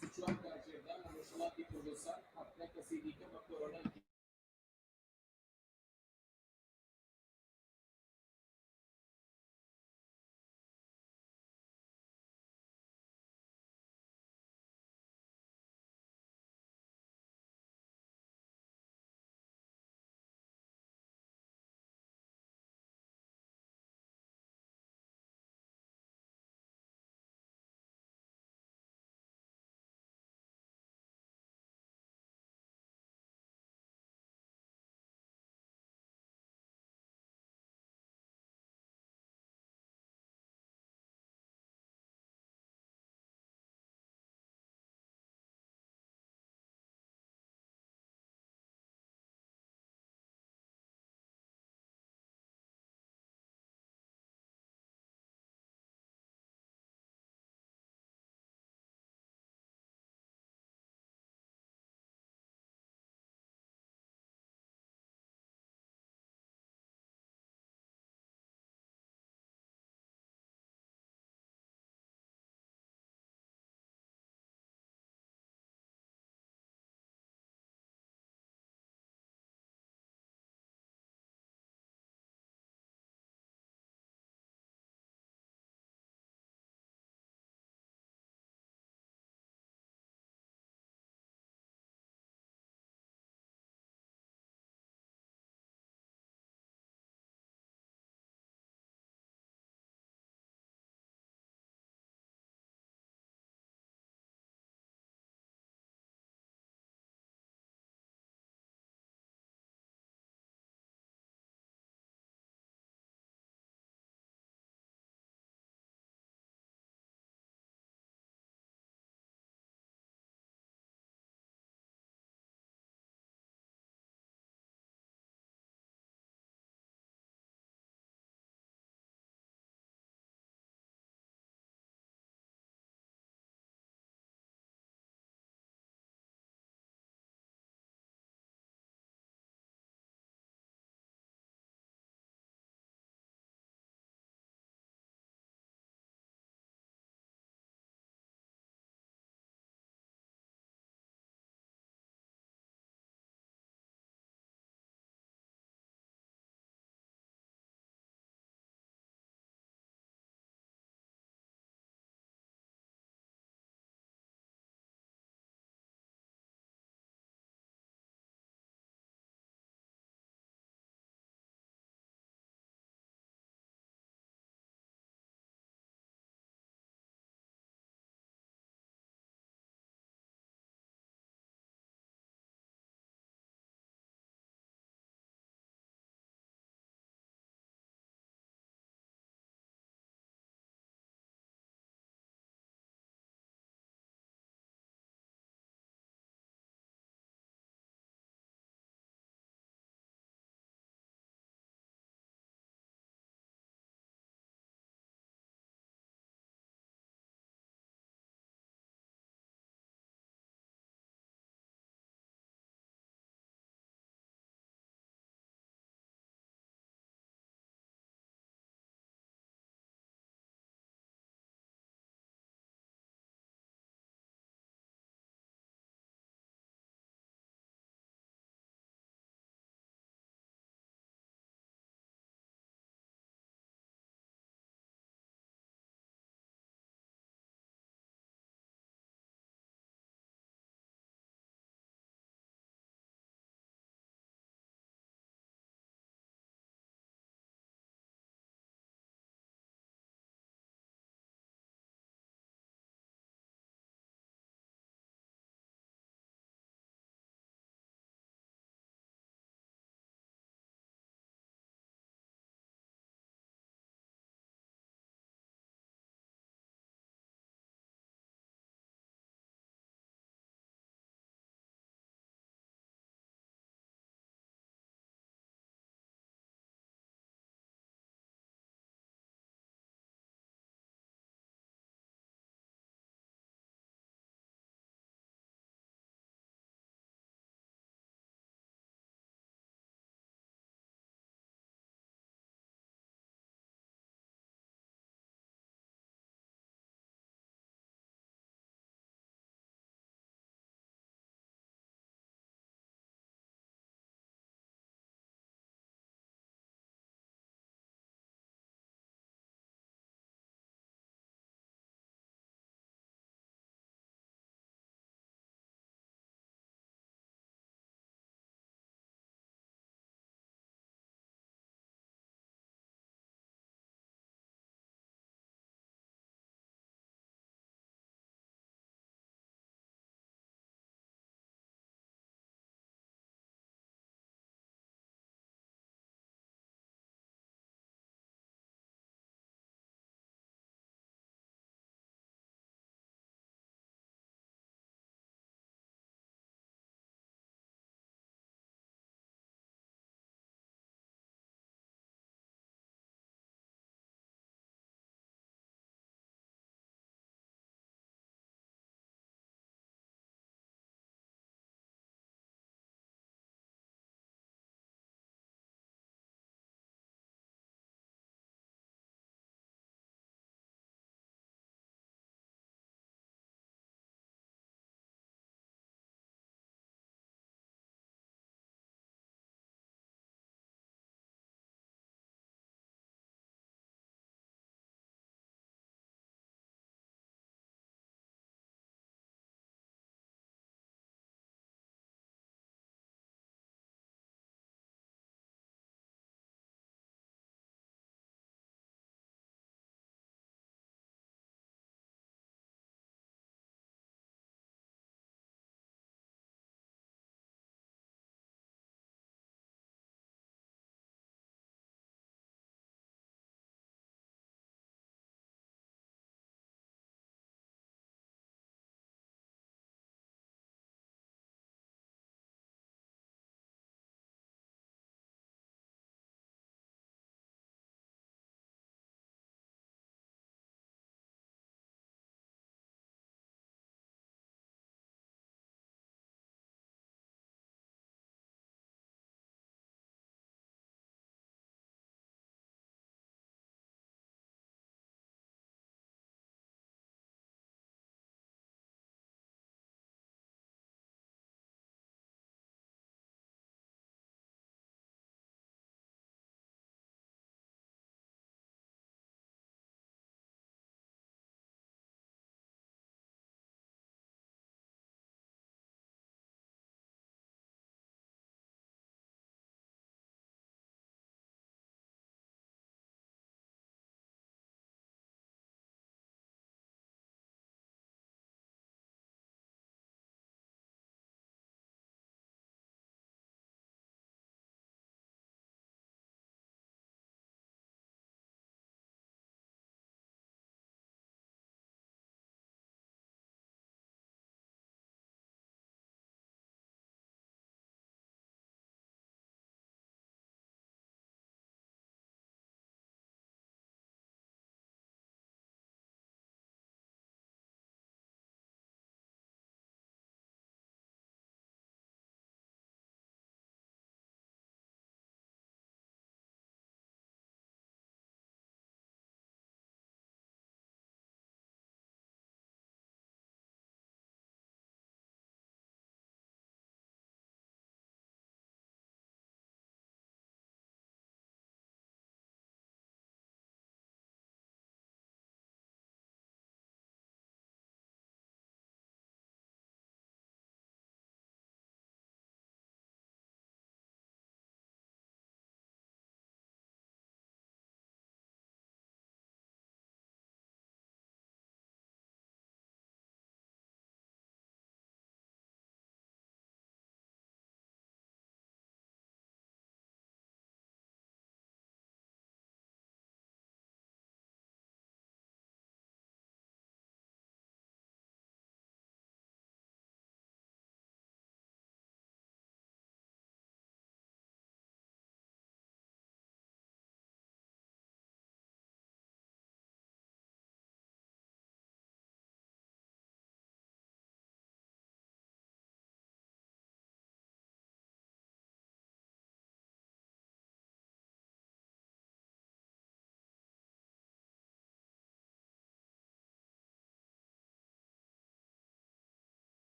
24 کاتژمێردا لە رۆژهەڵاتی کوردستان 17 کەسی دیکە بە کۆرۆنا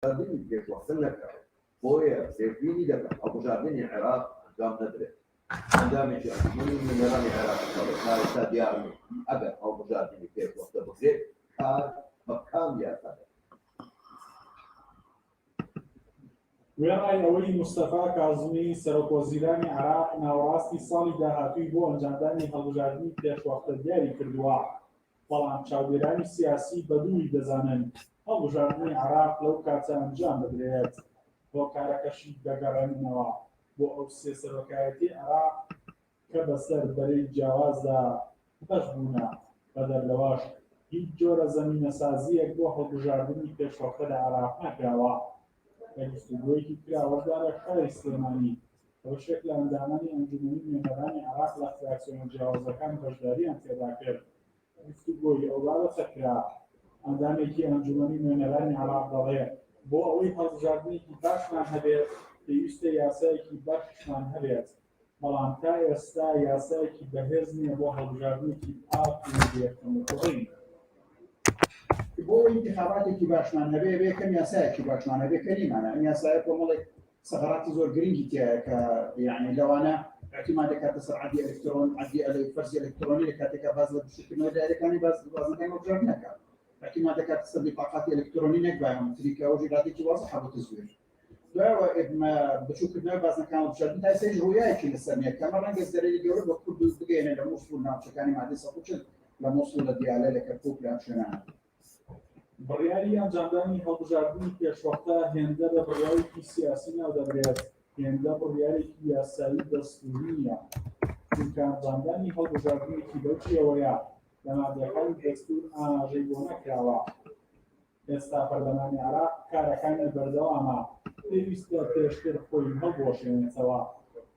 هەڵبژاردنی پێشوەختە نەکراوە، بۆیە پێشبینی دەکەم هەڵبژاردنی عێراق ئەنجام نەدرێت. ئەندامێکی ئەنجومەنی نوێنەرانی عێراق دەڵێت، تا ئێستا دیار نییە ئەگەر هەڵبژاردنی پێشوەختە بکرێت کار بە کام یاسا دەکرێت. وێڕای ئەوەی مستەفا کازمی، سەرۆکوەزیرانی عێراق ناوەڕاستی ساڵی داهاتووی بۆ ئەنجامدانی هەڵبژاردنی پێشوەختە دیاری کردووە، بەڵام چاودێرانی سیاسی بە دووری دەزانن هەڵبژاردنی عێراق لەو کاتە ئەنجام بدرێت، هۆکارەکەشی دەگەڕێننەوە بۆ ئەو سێ سەرۆکایەتیەی عێراق کە بەسەر بەرەی جیاوازدا بەش بوونە، بەدەر لەوەش هیچ جۆرە زەمینەسازییەک بۆ هەڵبژاردنی پێشوەختە لە عێراق نەکراوە. لە گفتوگۆیەکی کراوەشدا لە شاری سلێمانی کە بەشێک لە ئەندامانی ئەنجومەنی نوێنەرانی عێراق لە فراکسیۆنە جیاوازەکان بەشدارییان تێدا کرد، گفتوگۆی ئەو بابەتە کرا. ئەندامێکی ئەنجومەنی نوێنەرانی عێراق دەڵێ، بۆ ئەوەی هەڵبژاردنێکی باشمان هەبێت، پێویستە یاسایەکی باشیشمان هەبێت، بەڵام تا ئێستا یاسایەکی بەهێز نییە بۆ هەڵبژاردنێکی پاک و بێ کەموکوڕی. بۆ ئەوەی ئینتیخاباتێکی باشمان هەبێ، ئەبێ یەکەم یاسایەکی باشمان هەبێ کە نیمانە. ئەم یاسایە کۆمەڵێک سەغەراتی زۆر گرنگی تیایە کە یعنی لەوانە اعتماد دەکاتە سەر عەدی ئەلکترۆن، عەدی فەرزی ئەلکترۆنی لە کاتێکا باز لە بچووکردنەوەی دایرەکانی باز بازنەکانی هەڵبژاردن ناکات. اعتماد دەکاتە سەر بطاقاتی ئەلکترۆنی نەک بایۆمەتری کە ئەوەش ئیرادێکی وازحە بۆ تەزویر. دوایەوە ئێمە بچووکردنەوەی بازنەکان هەڵبژاردن تا ئێستا هیچ ڕوویایەکی لەسەر نییە کە ئەمە ڕەنگە زەرەری گەورە بە کورد بگەیەنێ لە مووسڵ و ناوچەکانی مادەی 140 لە مووسڵ لە دیالە لە کەرکووک لە ئەم شوێنانە. بڕیاری ئەنجامدانی هەڵبژاردنی پێشوەختە هێندە بە بڕیارێکی سیاسی ناودەبرێت، هێندە بڕیارێکی یاسایی دەستووری نییە، چونکە ئەنجامدانی هەڵبژاردنێکی بەو شێوەیە لە مادەکانی دەستوور ئاماژەی بۆ نەکراوە. ئێستا پەرلەمانی عێراق کارەکانی بەردەوامە، پێویستە پێشتر خۆی هەڵبوەشێنێتەوە،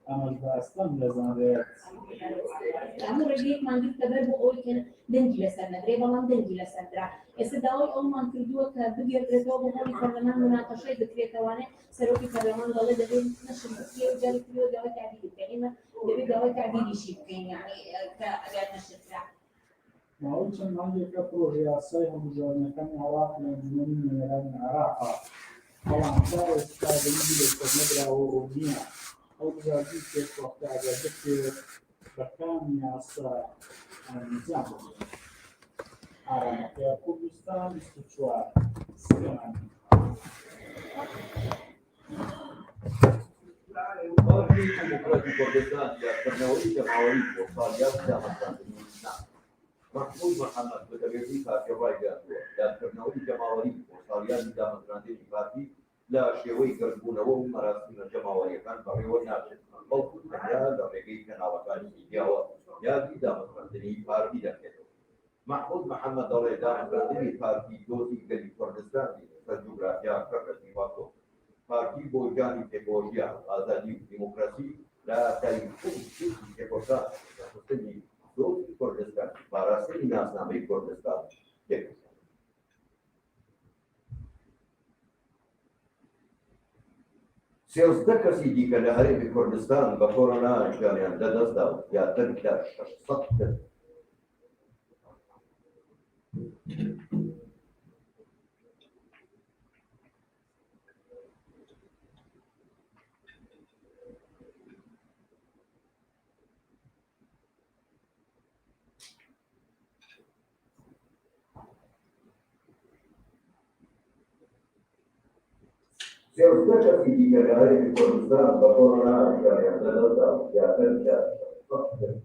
ئەمەش بە ئەستەم دەزانرێت. هەموو ڕێگەیەکمان گرتە بەر بۆ ئەوەی کە دەنگی لەسەر نەدرێ، بەڵام دەنگی لەسەر درا. ئێستا داوای ئەوەمان کردووە کە بگێڕدرێتەوە بۆ هۆڵی پەرلەمان موناقەشەی بکرێتەوانێ. سەرۆکی پەرلەمان دەڵێ دەبێت نەشر بکرێ و جارێکی تر داوای تەعدیل بکەین. ئێمە دەبێت داوای تەعدیلیشی بکەین، یعنی کە ئەگەر نەشر کرا. ماوەی چەند مانگێکە پڕۆژەیاسای هەڵبژاردنەکانی عێراق لە ئەنجومەنی نوێنەرانی عێراقە، بەڵام تا ئێستا دەنگی لەسەر نەدراوە و ڕوون نییە هەڵبژاردنی پێشوەختە ئەگەر بکرێت بە کام یاسا ئەنجام دەدرێت. ئارام بەختیار، کوردستان 24، سلێمانی. پارتی دیموکراتی کوردستان یادکردنەوەی جەماوەری بۆ ساڵیادی دامەزراندنی نا. مەحمود محەمەد وتەبێژی پارتی ڕایگەیاندووە، یادکردنەوەی جەماوەری بۆ ساڵیادی دامەزراندنی پارتی لە شێوەی گردبوونەوە و مەراسیمە جەماوەرییەکان بەڕێوە ناچێت، بەڵکو تەنیا لە ڕێگەی کەناڵەکانی میدیاوە یادی دامەزراندنی پارتی دەکرێتەوە. مەحمود محەمەد دەڵێ، دامەزراندنی پارتی دۆزی گەلی کوردستانی لەسەر جوگرافیا کردە دیفاکتۆ. پارتی بۆ گیانی پێکەوەژیان و ئازادی و دیموکراسی لە تاریکترین چینی تێکۆشان و خستنی دۆزی کوردستان و پاراستنی ناسنامەی کوردستان تێکۆشا. 13 کەسی دیکە لە هەرێمی کوردستان بە کۆرۆنا گیانیان لەدەستدا و زیاتر لە 600 کەس 13 کەسی دیکە لە هەرێمی کوردستان بە کۆرۆنا گیانیان لەدەستدا و زیاتر لە 600 کەس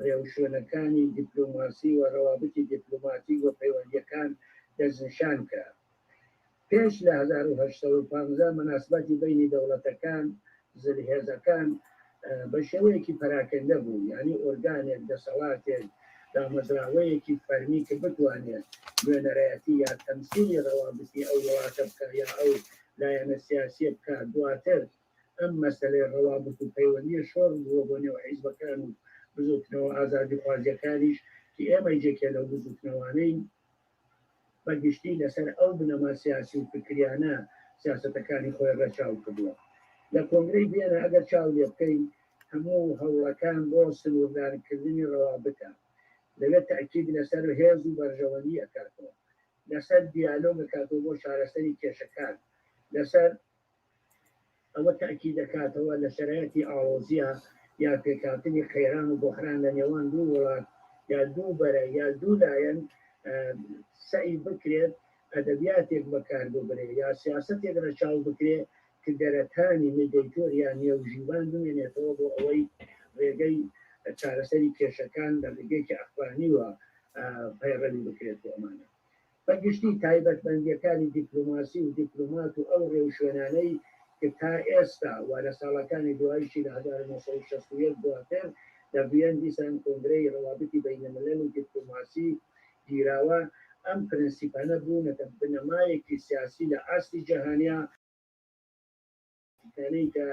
ڕێوشوێنەکانی دیپلۆماسی و ڕەوابتی دیپلۆماتیک و پەیوەندییەکان دەستنیشان کرا. پێش لە 1815 مەناسباتی بەینی دەوڵەتەکان، زلهێزەکان، بە شێوەیەکی پەراکەندە بوو، یانی ئۆرگانێک، دەسەڵاتێک، دامەزراوەیەکی فەرمی کە بتوانێ نوێنەرایەتی یا تەمسیلی ڕەوابتی ئەو وڵاتە بکا یا ئەو لایەنە سیاسییە بکا، دواتر ئەم مەسەلەی ڕەوابت و پەیوەندییە شۆڕ بووە بۆ نێو حیزبەکان و بزووتنەوە ئازادیخوازییەکانیش کە ئێمەیش یەکێ لەو بزووتنەوانەین، بە گشتی لەسەر ئەو بنەما سیاسی و فکریانە سیاسەتەکانی خۆی ڕەچاو کردووە. لە کۆنگرەی ڤیەنا ئەگەر چاو لێ بکەین هەموو هەوڵەکان بۆ سنووردارکردنی ڕەوابتە. لەوێ تەئکید لەسەر هێز و بەرژەوەندی ئەکاتەوە. لەسەر دیالۆگ ئەکاتەوە بۆ چارەسەری کێشەکان. لەسەر ئەوە تەئکید دەکاتەوە لە شەرایتی ئاڵۆزییە یا پێکهاتنی قەیران و بوحران لە نێوان دوو وڵات یا دوو بەرە یا دوو لایەن سەعی بکرێت ئەدەبیاتێک بەکار ببرێ یا سیاسەتێک رەچاو بکرێ کە دەرەتانی mediator یا نێوژیوان بمێنێتەوە بۆ ئەوەی رێگەی چارەسەری کێشەکان لە رێگەیەکی عەقڵانیوە پەیڕەوی بکرێت بۆ ئەمانە. بە گشتی تایبەتمەندییەکانی دیپلۆماسی و دیپلۆمات و ئەو ڕێوشوێنانەی کە تا ئێستا و لە ساڵەکانی دوایشی لە 1961 دواتر لە ڤییەن دیسان کۆنگرەی ڕەوابتی بەینەملەل و دیپلۆماسی گیراوە، ئەم پرنسیپانە بوونەتە بنەمایەکی سیاسی لە ئاستی جیهانیا، تانەی کە.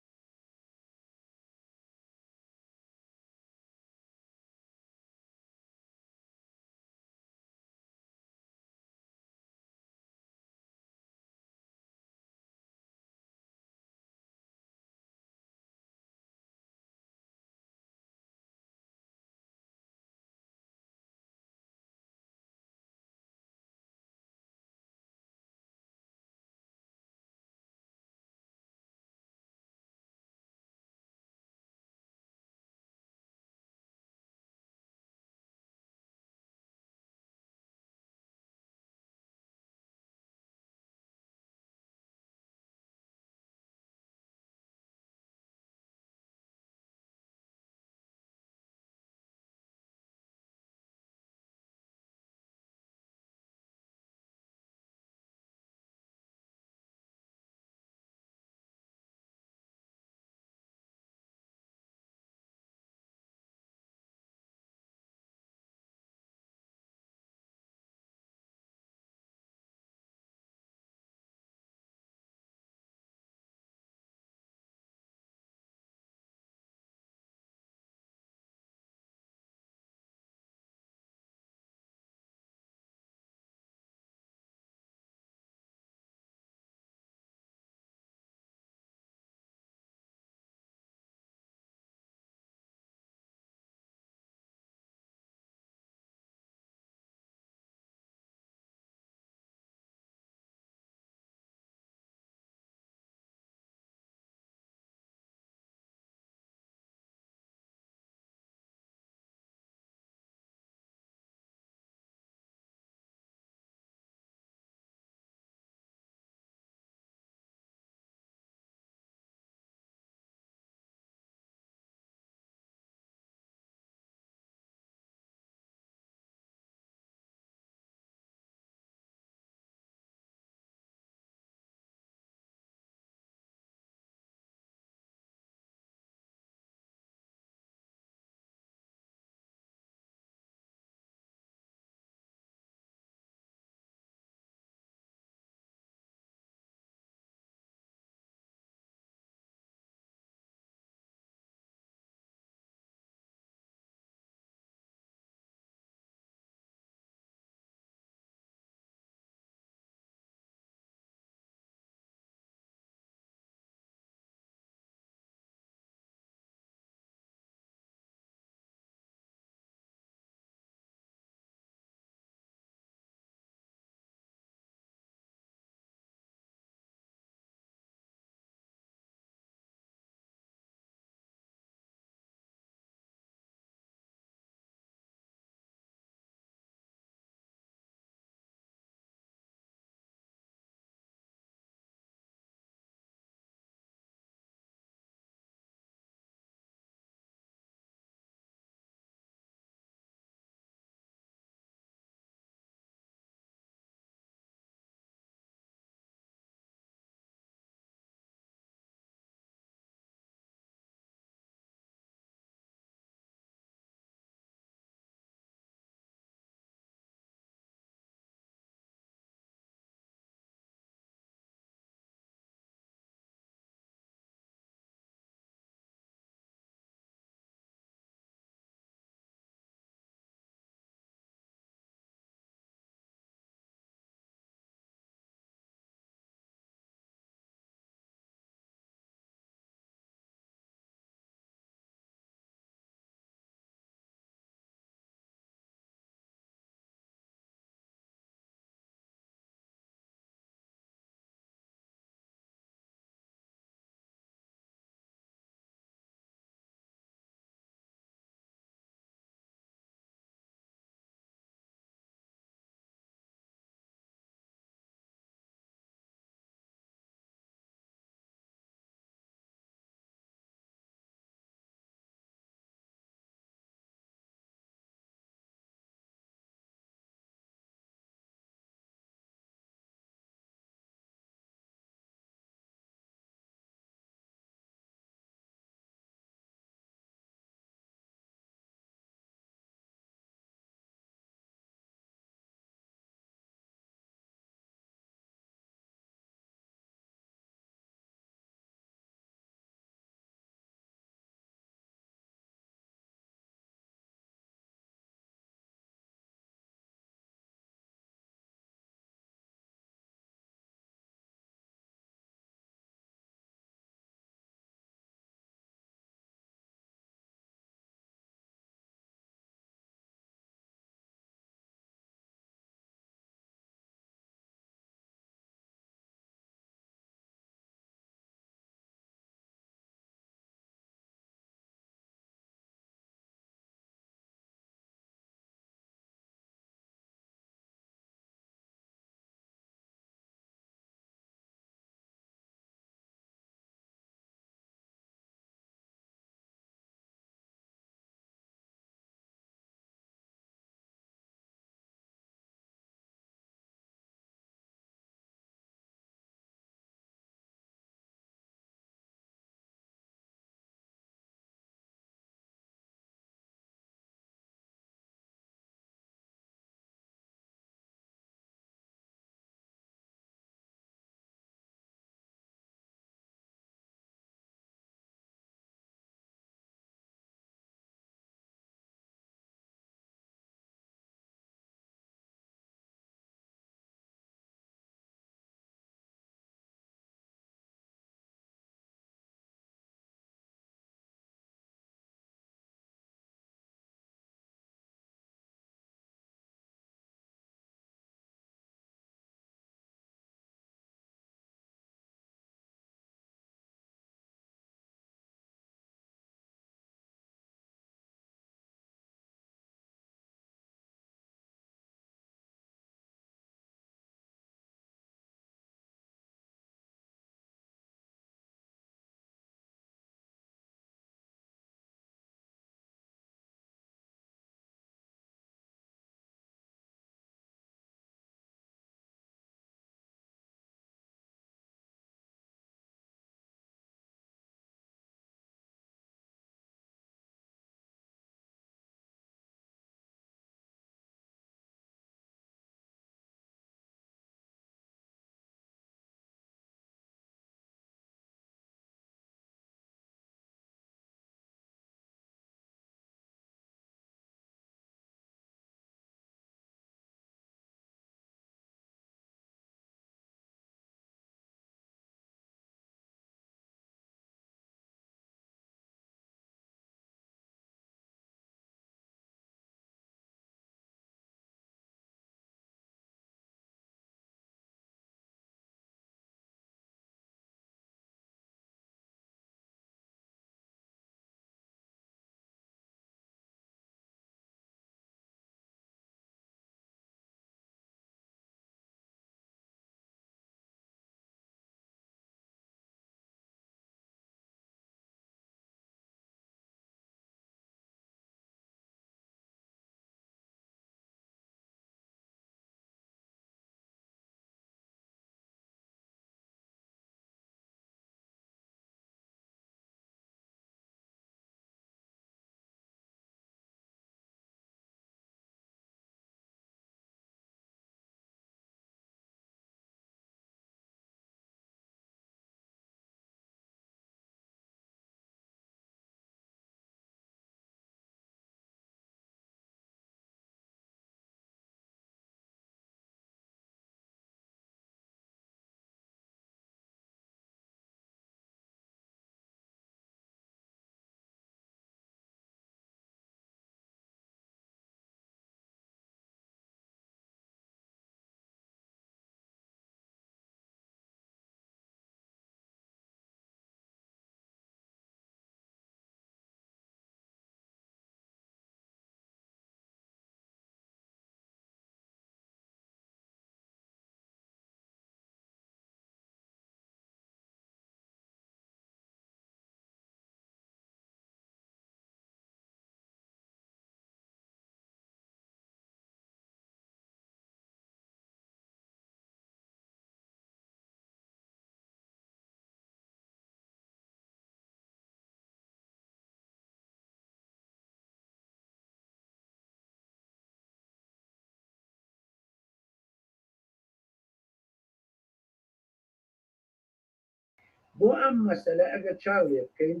بۆ ئەم مەسەلە ئەگەر چاو لێ بکەین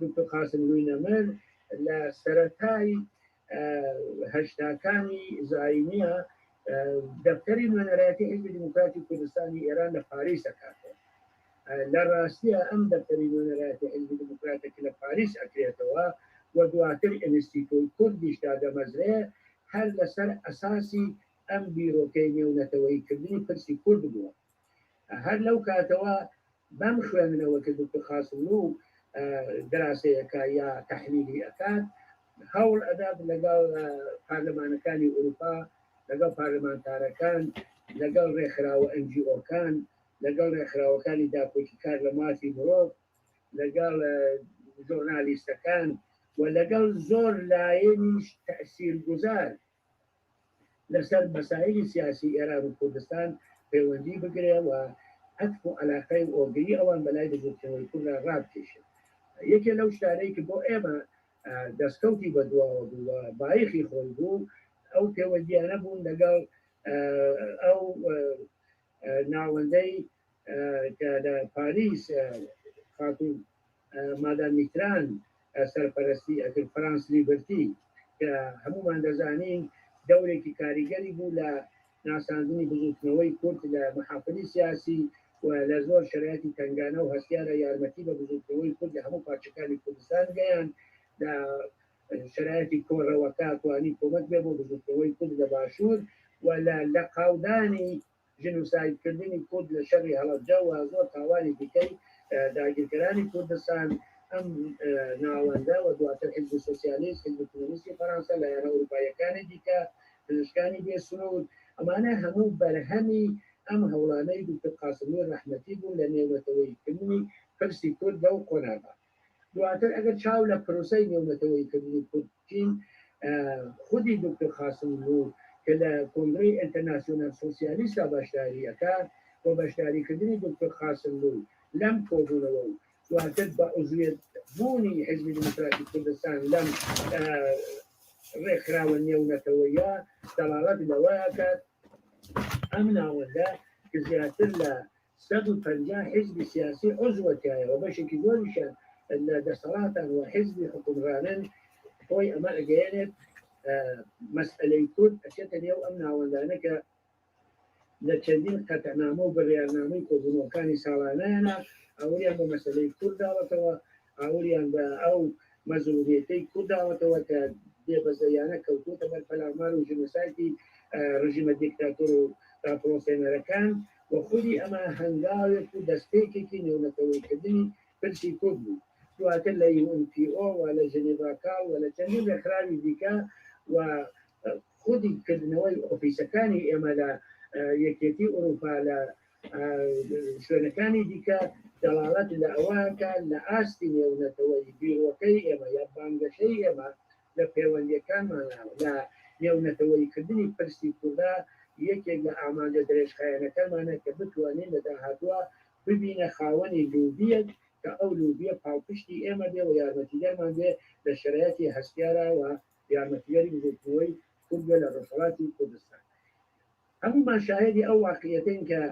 دکتۆر قاسملووی نەمر لە سەرەتای هەشتاکانی زایینیە دەفتەری نوێنەرایەتی حیزبی دیموکراتی کوردستانی ئێران لە پاریس ئەکاتەوە. لە ڕاستیە ئەم دەفتەری نوێنەرایەتی حیزبی دیموکراتە کە لە پاریس ئەکرێتەوە و دواتر ئینستیتۆی کوردیش دادەمەزرێ هەر لەسەر ئەساسی ئەم بیرۆکەی نێونەتەوەیی کردنی پرسی کورد بووە. هەر لەو کاتەوە بەم خوێندنەوە کە دوکتور قاسملوو دراسەی ئەکا یا تەحلیلی ئەکات هەوڵ ئەدات لەگەڵ پارلەمانەکانی ئوروپا، لەگەڵ پارلەمانتارەکان، لەگەڵ ڕێکخراوە ئەن جی ئۆکان، لەگەڵ ڕێکخراوەکانی داکۆکیکار لە مافی مرۆڤ، لەگەڵ ژۆرنالیستەکان و لەگەڵ زۆر لایەنیش تەئسیرگوزار لەسەر مەسایلی سیاسی ئێران و کوردستان پەیوەندی بگرێ و عەتف و عەلاقەی و ئۆگری ئەوان بەلای بزووتنەوەی کورددا ڕابکێشێ. یەکێ لەو شتانەی کە بۆ ئێمە دەستکەوتی بەدواوە بوو و بایخی خۆی بوو ئەو پەیوەندییانە بوون لەگەڵ ئەو ناوەندەی کە لە پاریس خاتوو مادام میتران سەرپەرستی ئەکرد، فرانس لیبرتی، کە هەموومان دەزانین دەورێکی کاریگەری بوو لە ناساندنی بزووتنەوەی کورد لە مەحافلی سیاسی و لە زۆر شەرایتی تەنگانە و هەستیارە یارمەتی بە بزووتنەوەی کورد لە هەموو پارچەکانی کوردستان گەیاند. لە شەرایتی کۆڕەوەکە توانی کۆمەک بێ بۆ بزووتنەوەی کورد لە باشوور و لە لەقاودانی ژینوسایدکردنی کورد لە شەڕی هەڵەبجە و زۆر تاوانی دیکەی داگیرکەرانی کوردستان، ئەم ناوەندە و دواتر حیزبی سۆسیالیست، حیزبی کۆمۆنیستی فەرانسە، لایەنە ئورووپاییەکانی دیکە، پزیشکانی بێ سنوور، ئەمانە هەموو بەرهەمی ئەم هەوڵانەی دوکتور قاسملووی ڕەحمەتی بوون لە نێونەتەوەییکردنی پرسی کورد لەو قۆناغە. دواتر ئەگەر چاو لە پرۆسەی نێونەتەوەییکردنی کورد بکەین، خودی دوکتور قاسملوو کە لە کۆنگرەی ئینتەرناسیۆنال سۆسیالیستدا بەشداری ئەکا و بەشداریکردنی دوکتور قاسملوو لەم کۆبوونەوە و دواتر بە عوزویەت بوونی حیزبی دیموکراتی کوردستان لەم ڕێکخراوە نێونەتەوەیە دەڵالەت لەوە ئەکات ئەم ناوەندە کە زیاتر لە 150 حیزبی سیاسی عوزوە تیایە و بەشێکی زۆریشیان لە دەسەڵاتان و حیزبی حوکمڕانن، خۆی ئەمە ئەگەیەنێت مەسئەلەی کورد ئەچێتە نێو ئەم ناوەندانە کە لە چەندین قەتعنامە و بڕیارنامەی کۆبوونەوەکانی ساڵانەیانە ئاوریان بە مەسەلەی کورد داوەتەوە، ئاوریان بە ئەو مەزڵومیەتەی کورد داوەتەوە کە بێبەزەیانە کەوتووەتە بەر پەلامار و ژینۆسایدی ڕژیمە دیکتاتۆر و داپڵۆسێنەرەکان و خودی ئەمە هەنگاوێک و دەستپێکێکی نێونەتەوەییکردنی پرسی کورد بوو. دواتر لە UNPO و لە ژنێڤا کاڵ و لە چەندین ڕێکخراوی دیکە و خودی کردنەوەی ئۆفیسەکانی ئێمە لە یەکێتی ئورووپا لە شوێنەکانی دیکە دەڵالەت لە ئەوە کە لە ئاستی نێونەتەوەیی بیرۆکەی ئێمە یا بانگەشەی ئێمە لە پەیوەندییەکانمانا لە نێونەتەوەییکردنی پرسی کوردا یەکێک لە ئامانجە درێژخایەنەکانمانە کە بتوانین لە داهاتووا ببینە خاوەنی لوبییەک کە ئەو لوبییە پاڵپشتی ئێمە بێ و یارمەتیدەرمان بێ لە شەرایتی هەستیارا و یارمەتیدەری بزووتنەوەی کورد بێ لە ڕۆژهەڵاتی کوردستان. هەموومان شاهێدی ئەو واقعیەتەین کە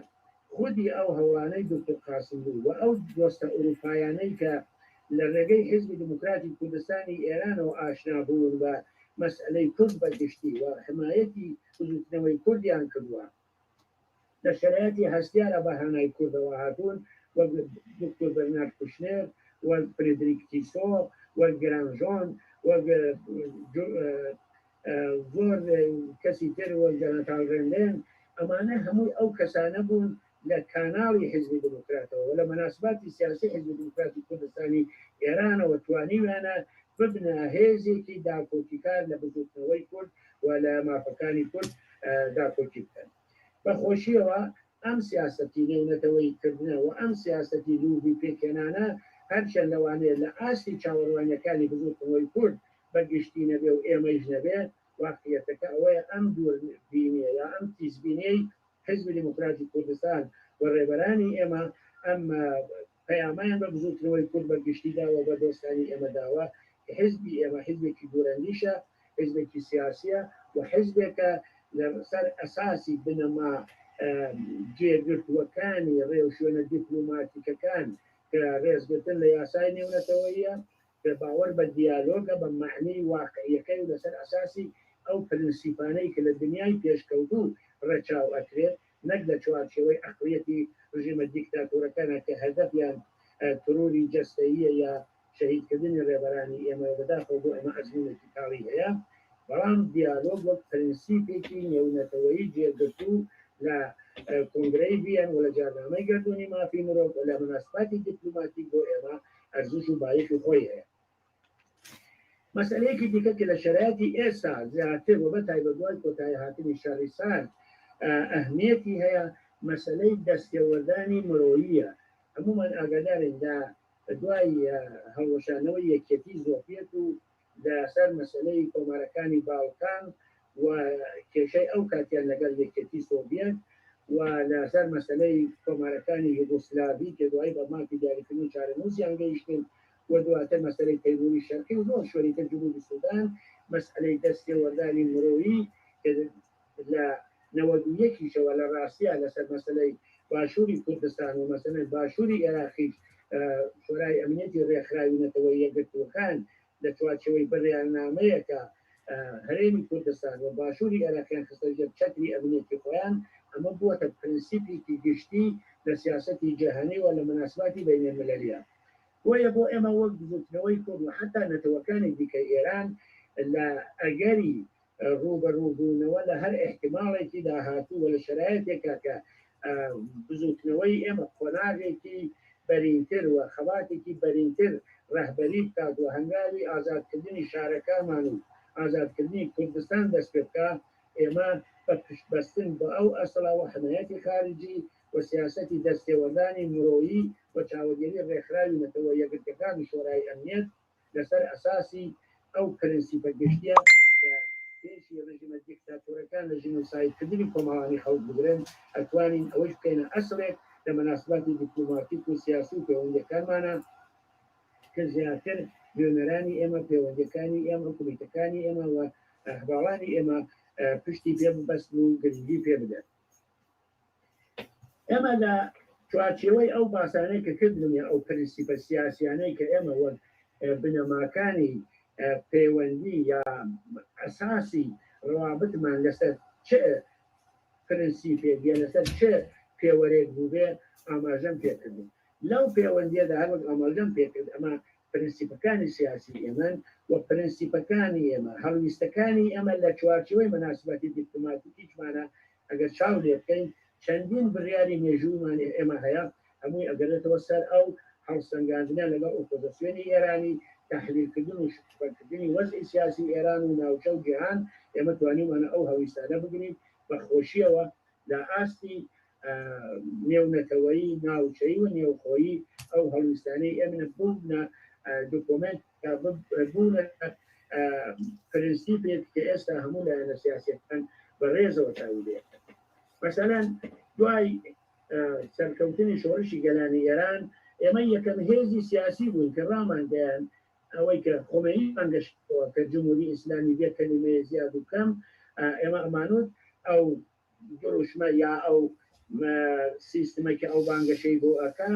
خودی ئەو هەوڵانەی دوکتور قاسملوو و ئەو دۆستە ئورووپایانەی کە لە ڕێگەی حیزبی دێموکراتی کوردستانی ئێرانەوە ئاشنا بوون بە مەسئەلەی کورد بە گشتی و حمایەتی بزووتنەوەی کوردیان کردووە لە شەرایتی هەستیارا بە هانای کوردەوە هاتوون وەک دوکتور بەرنارد کوشنێر، وەک فرێدریک تیسۆ، وەک گرانژۆن، وەک زۆر کەسی تر وەک جەنەتال ڕێنلێن، ئەمانە هەمووی ئەو کەسانە بوون لە کاناڵی حیزبی دێموکراتەوە و لە مەناسباتی سیاسی حیزبی دێموکراتی کوردستانی ئێرانەوە توانیویانە ببنە هێزێکی داکۆکیکار لە بزووتنەوەی کورد و لە مافەکانی کورد داکۆکی بکەن. بە خۆشییەوە ئەم سیاسەتی نێونەتەوەیی کردنە و ئەم سیاسەتی لوبی پێکهێنانە هەرچەند لەوانەیە لە ئاستی چاوەڕوانییەکانی بزووتنەوەی کورد بە گشتی نەبێ و ئێمەیش نەبێ، واقعیەتەکە ئەوەیە ئەم دووربینیە یا ئەم تیزبینیەی حیزبی دێموکراتی کوردستان و ڕێبەرانی ئێمە ئەم پەیامەیان بە بزووتنەوەی کورد بە گشتی داوە و بە دۆستانی ئێمە داوە کە حیزبی ئێمە حیزبێکی دوورەندیشە، حیزبێکی سیاسیە و حیزبێکە لە سەر ئەساسی بنەما جێگرتووەکانی ڕێوشوێنە دیپلۆماتیکەکان کە ڕێزگرتن لە یاسای نێونەتەوەییە، کە باوەڕ بە دیالۆگە بە مەعنی واقعییەکەی و لەسەر ئەساسی ئەو پرنسیپانەی کە لە دنیای پێشکەوتوو ڕەچاو ئەکرێت نەک لە چوارچێوەی عەقڵیەتی ڕژێمە دیکتاتۆرەکانە کە هەدەفیان ترۆری جەستەییە یا شەهیدکردنی ڕێبەرانی ئێمە بەداخەوە بۆ ئێمە ئەزموونێکی تاڵی هەیە، بەڵام دیالۆگ وەک پرنسیپێکی نێونەتەوەیی جێگرتوو لە کۆنگرەی ڤییەن و لە جارنامەی گەردوونی مافی مرۆڤ و لە موناسباتی دیپلوماتیک بۆ ئێمە ئەرزش و بایەخی خۆی هەیە. مەسئەلەیەکی دیکە کە لە شەرایتی ئێستا زیاتر و بە تایبەت دوای کۆتایی هاتنی شەڕی سارد ئەهمیەتی هەیە، مەسەلەی دەستێوەردانی مرۆییە. هەموومان ئاگادارین لە دوای هەڵوەشانەوەی یەکیەتی زۆفیەت و لە سەر مەسەلەی کۆمارەکانی باڵکان و کێشەی ئەو کاتیان لەگەڵ یەکیەتی سۆڤیەت و لە سەر مەسەلەی کۆمارەکانی یوگۆسلاڤی کە دوایی بە مافی دیاریکردنی چارەنووسیان گەیشتن و دواتر مەسەلەی تەیموری شەرقی و زۆر شوێنی تر جنوبی سودان مەسئەلەی دەستێوەردانی مرۆیی کە لە 91 یشەوە لە ڕاستیا لەسەر مەسەلەی باشووری کوردستان و مەسەلەن باشووری ئێراقیش شۆرای ئەمنیەتی ڕێکخراوی نەتەوە یەکگرتووەکان لە چوارچێوەی بڕیارنامەیەکە هەرێمی کوردستان و باشووری ئێراقیان خستە ژێر چەتری ئەمنیەتی خۆیان، ئەمە بووەتە پرنسیپێکی گشتی لە سیاسەتی جیهانی و لە موناسباتی بەینەلملەلیە. بۆیە بۆ ئێمە وەک بزووتنەوەی کورد و حەتا نەتەوەکانی دیکەی ئێران لە ئەگەری ڕووبەڕووبوونەوە لە هەر ئیحتیماڵێکی داهاتوو و لە شەرایتێکا کە بزووتنەوەی ئێمە قۆناغێکی بەرینتر و خەباتێکی بەرینتر ڕەهبەری بکات و هەنگاوی ئازادکردنی شارەکانمان و ئازادکردنی کوردستان دەست پێ بکا، ئێمە بە پشتبەستن بە ئەو ئەسڵە و حمایەتی خارجی و سیاسەتی دەستێوەردانی مرۆیی و چاوەدێری ڕێکخراوی نەتەوە یەکگرتگەکان و شۆرای ئەمنیەت لەسەر ئەساسی ئەو پرنسیپە گشتیە کە پێشی ڕژیمە دیکتاتۆرەکان لە ژینۆسایدکردنی کۆمەڵانی خەڵک بگرن، ئەتوانین ئەوەیش بکەینە ئەسڵێک لە مەناسباتی دیپلۆماتیک و سیاسی و پێوەندیەکانمانا کە زیاتر نوێنەرانی ئێمە، پێوەندیەکانی ئێمە، کومیتەکانی ئێمە و هەڤاڵانی ئێمە پشتی پێ ببەستن و گرنگی پێ بدەن. ئێمە لە چوارچێوەی ئەو باسانەی کە کردم یا ئەو پرنسیپە سیاسیانەی کە ئێمە وەک بنەماکانی پەیوەندی یا ئەساسی ڕوابتمان لەسەر چ پرنسیپێک یا لەسەر چ پێوەرێک بووبێ ئاماژەم پێکردن. لەو پێوەندییەدا هەر وەک ئاماژەم پێکرد ئەمە پرنسیپەکانی سیاسی ئێمەن و پرنسیپەکانی ئێمە، هەڵویستەکانی ئێمە لە چوارچێوەی مەناسباتی دیپلۆماتیکیشمانە ئەگەر چاو لێ بکەین چەندین بڕیاری مێژوویمان ئێمە هەیە هەمووی ئەگەرێتەوە سەر ئەو هەڵسەنگاندنە لەگەڵ ئۆپۆزسیۆنی ئێرانی، تەحلیلکردن و شرۆڤەکردنی وەزعی سیاسی ئێران و ناوچە و جیهان، ئێمە توانیومانە ئەو هەڵویستانە بگرین بە خۆشییەوە لە ئاستی نێونەتەوەیی، ناوچەیی و نێوخۆیی ئەو هەڵویستانەی ئێمە بوونە دۆکۆمێنت کە بوونە پرنسیپێک کە ئێستا هەموو لایەنە سیاسیەکان بە ڕێزەوە چاوی لێ ئەکەن. مەسەلەن دوای سەرکەوتنی شۆڕشی گەلانی ئێران ئێمە یەکەم هێزی سیاسی بووین کە ڕامانگەیاند ئەوەی کە خۆمەینی بانگەشەوە کە جمهوری ئیسلامی بێ کەلیمەیە زیاد و کەم ئێمە ئەمانوت ئەو دروشمە یا ئەو سیستمە کە ئەو بانگەشەی بۆ ئەکا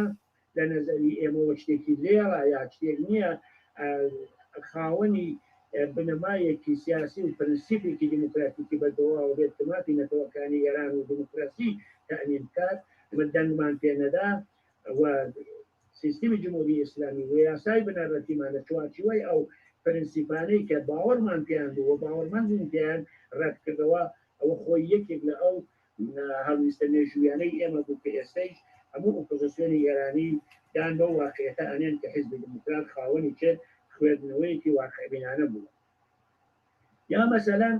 لە نەزەری ئێمەوە شتێکی لێڵە یا شتێک نییە خاوەنی بنەمایەکی سیاسی و پرنسیپێکی دیموکراتیکی بەدەواوە بێت کە مافی نەتەوەکانی ئێران و دیموکراسی تەئمین بکات. ئێمە دەنگمان پێ نەدا و سیستمی جمهوری ئیسلامی و یاسای بنەڕەتیمان لە چوارچیوەی ئەو پرنسیپانەی کە باوەڕمان پێیان بوو و باوەڕمەند بووین پێیان ڕەتکردەوە. ئەوە خۆی یەکێک لە ئەو هەڵویستە مێژوویانەی ئێمە بوو کە ئێستەیش هەموو ئۆپۆزسیۆنی ئێرانی دان بەو واقعیەتە ئەنێن کە حیزبی دیموکرات خاوەنی چ خوێندنەوەیەکی واقعبینانە بووە. یا مەسەلەن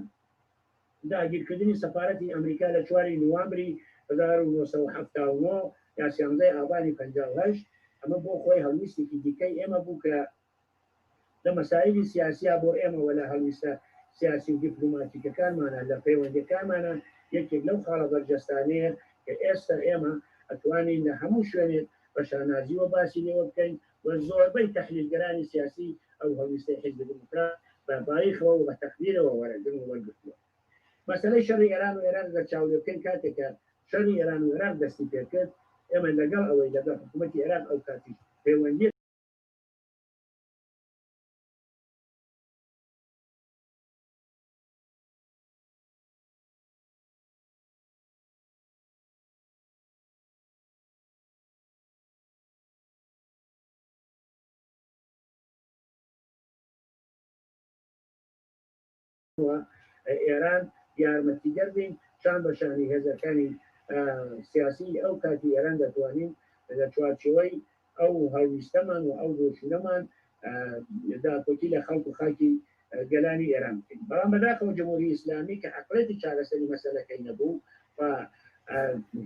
داگیرکردنی سەفارەتی ئەمریکا لە چواری نوامبری 1979 یا سیانزەی ئابانی 58، ئەمە بۆ خۆی هەڵویستێکی دیکەی ئێمە بوو کە لە مەسایلی سیاسیا بۆ ئێمە و لە هەڵویستە سیاسی و دیپلۆماتیکەکانمانا، لە پەیوەندیەکانمانا یەکێک لەو خاڵە بەرجەستانەیە کە ئێستا ئێمە ئەتوانین لە هەموو شوێنێک بە شانازیوە باسی لێوە بکەین و زۆربەی تەحلیلگەرانی سیاسی ئەو هەڵویستەی حیزبی دیموکرات بە باییخەوە و بە تەقدیرەوە وەرەگرن و وەرگرتووە. مەسەلەی شەڕی ئێران و ئێراق گەر چاو لێ بکەین کاتێک کە. شەڕی ئێران و عێراق دەستی پێکرد، ئێمە لەگەڵ ئەوەی لەگەڵ حکوومەتی عێراق ئەو کاتیش پەیوەندییەک. و ئێران یارمەتیدەر بین، شان بە شانی هێزەکانی سیاسیی ئەو کاتی ئێران دەتوانین لە چوارچێوەی ئەو هەڵویستەمان و ئەو بۆچوونەمان داکۆکی لە خەڵک و خاکی گەلانی ئێران بکەین. بەڵام بەداخەوە جمهوری ئیسلامی کە عەقڵێتی چارەسەری مەسەلەکەی نەبوو و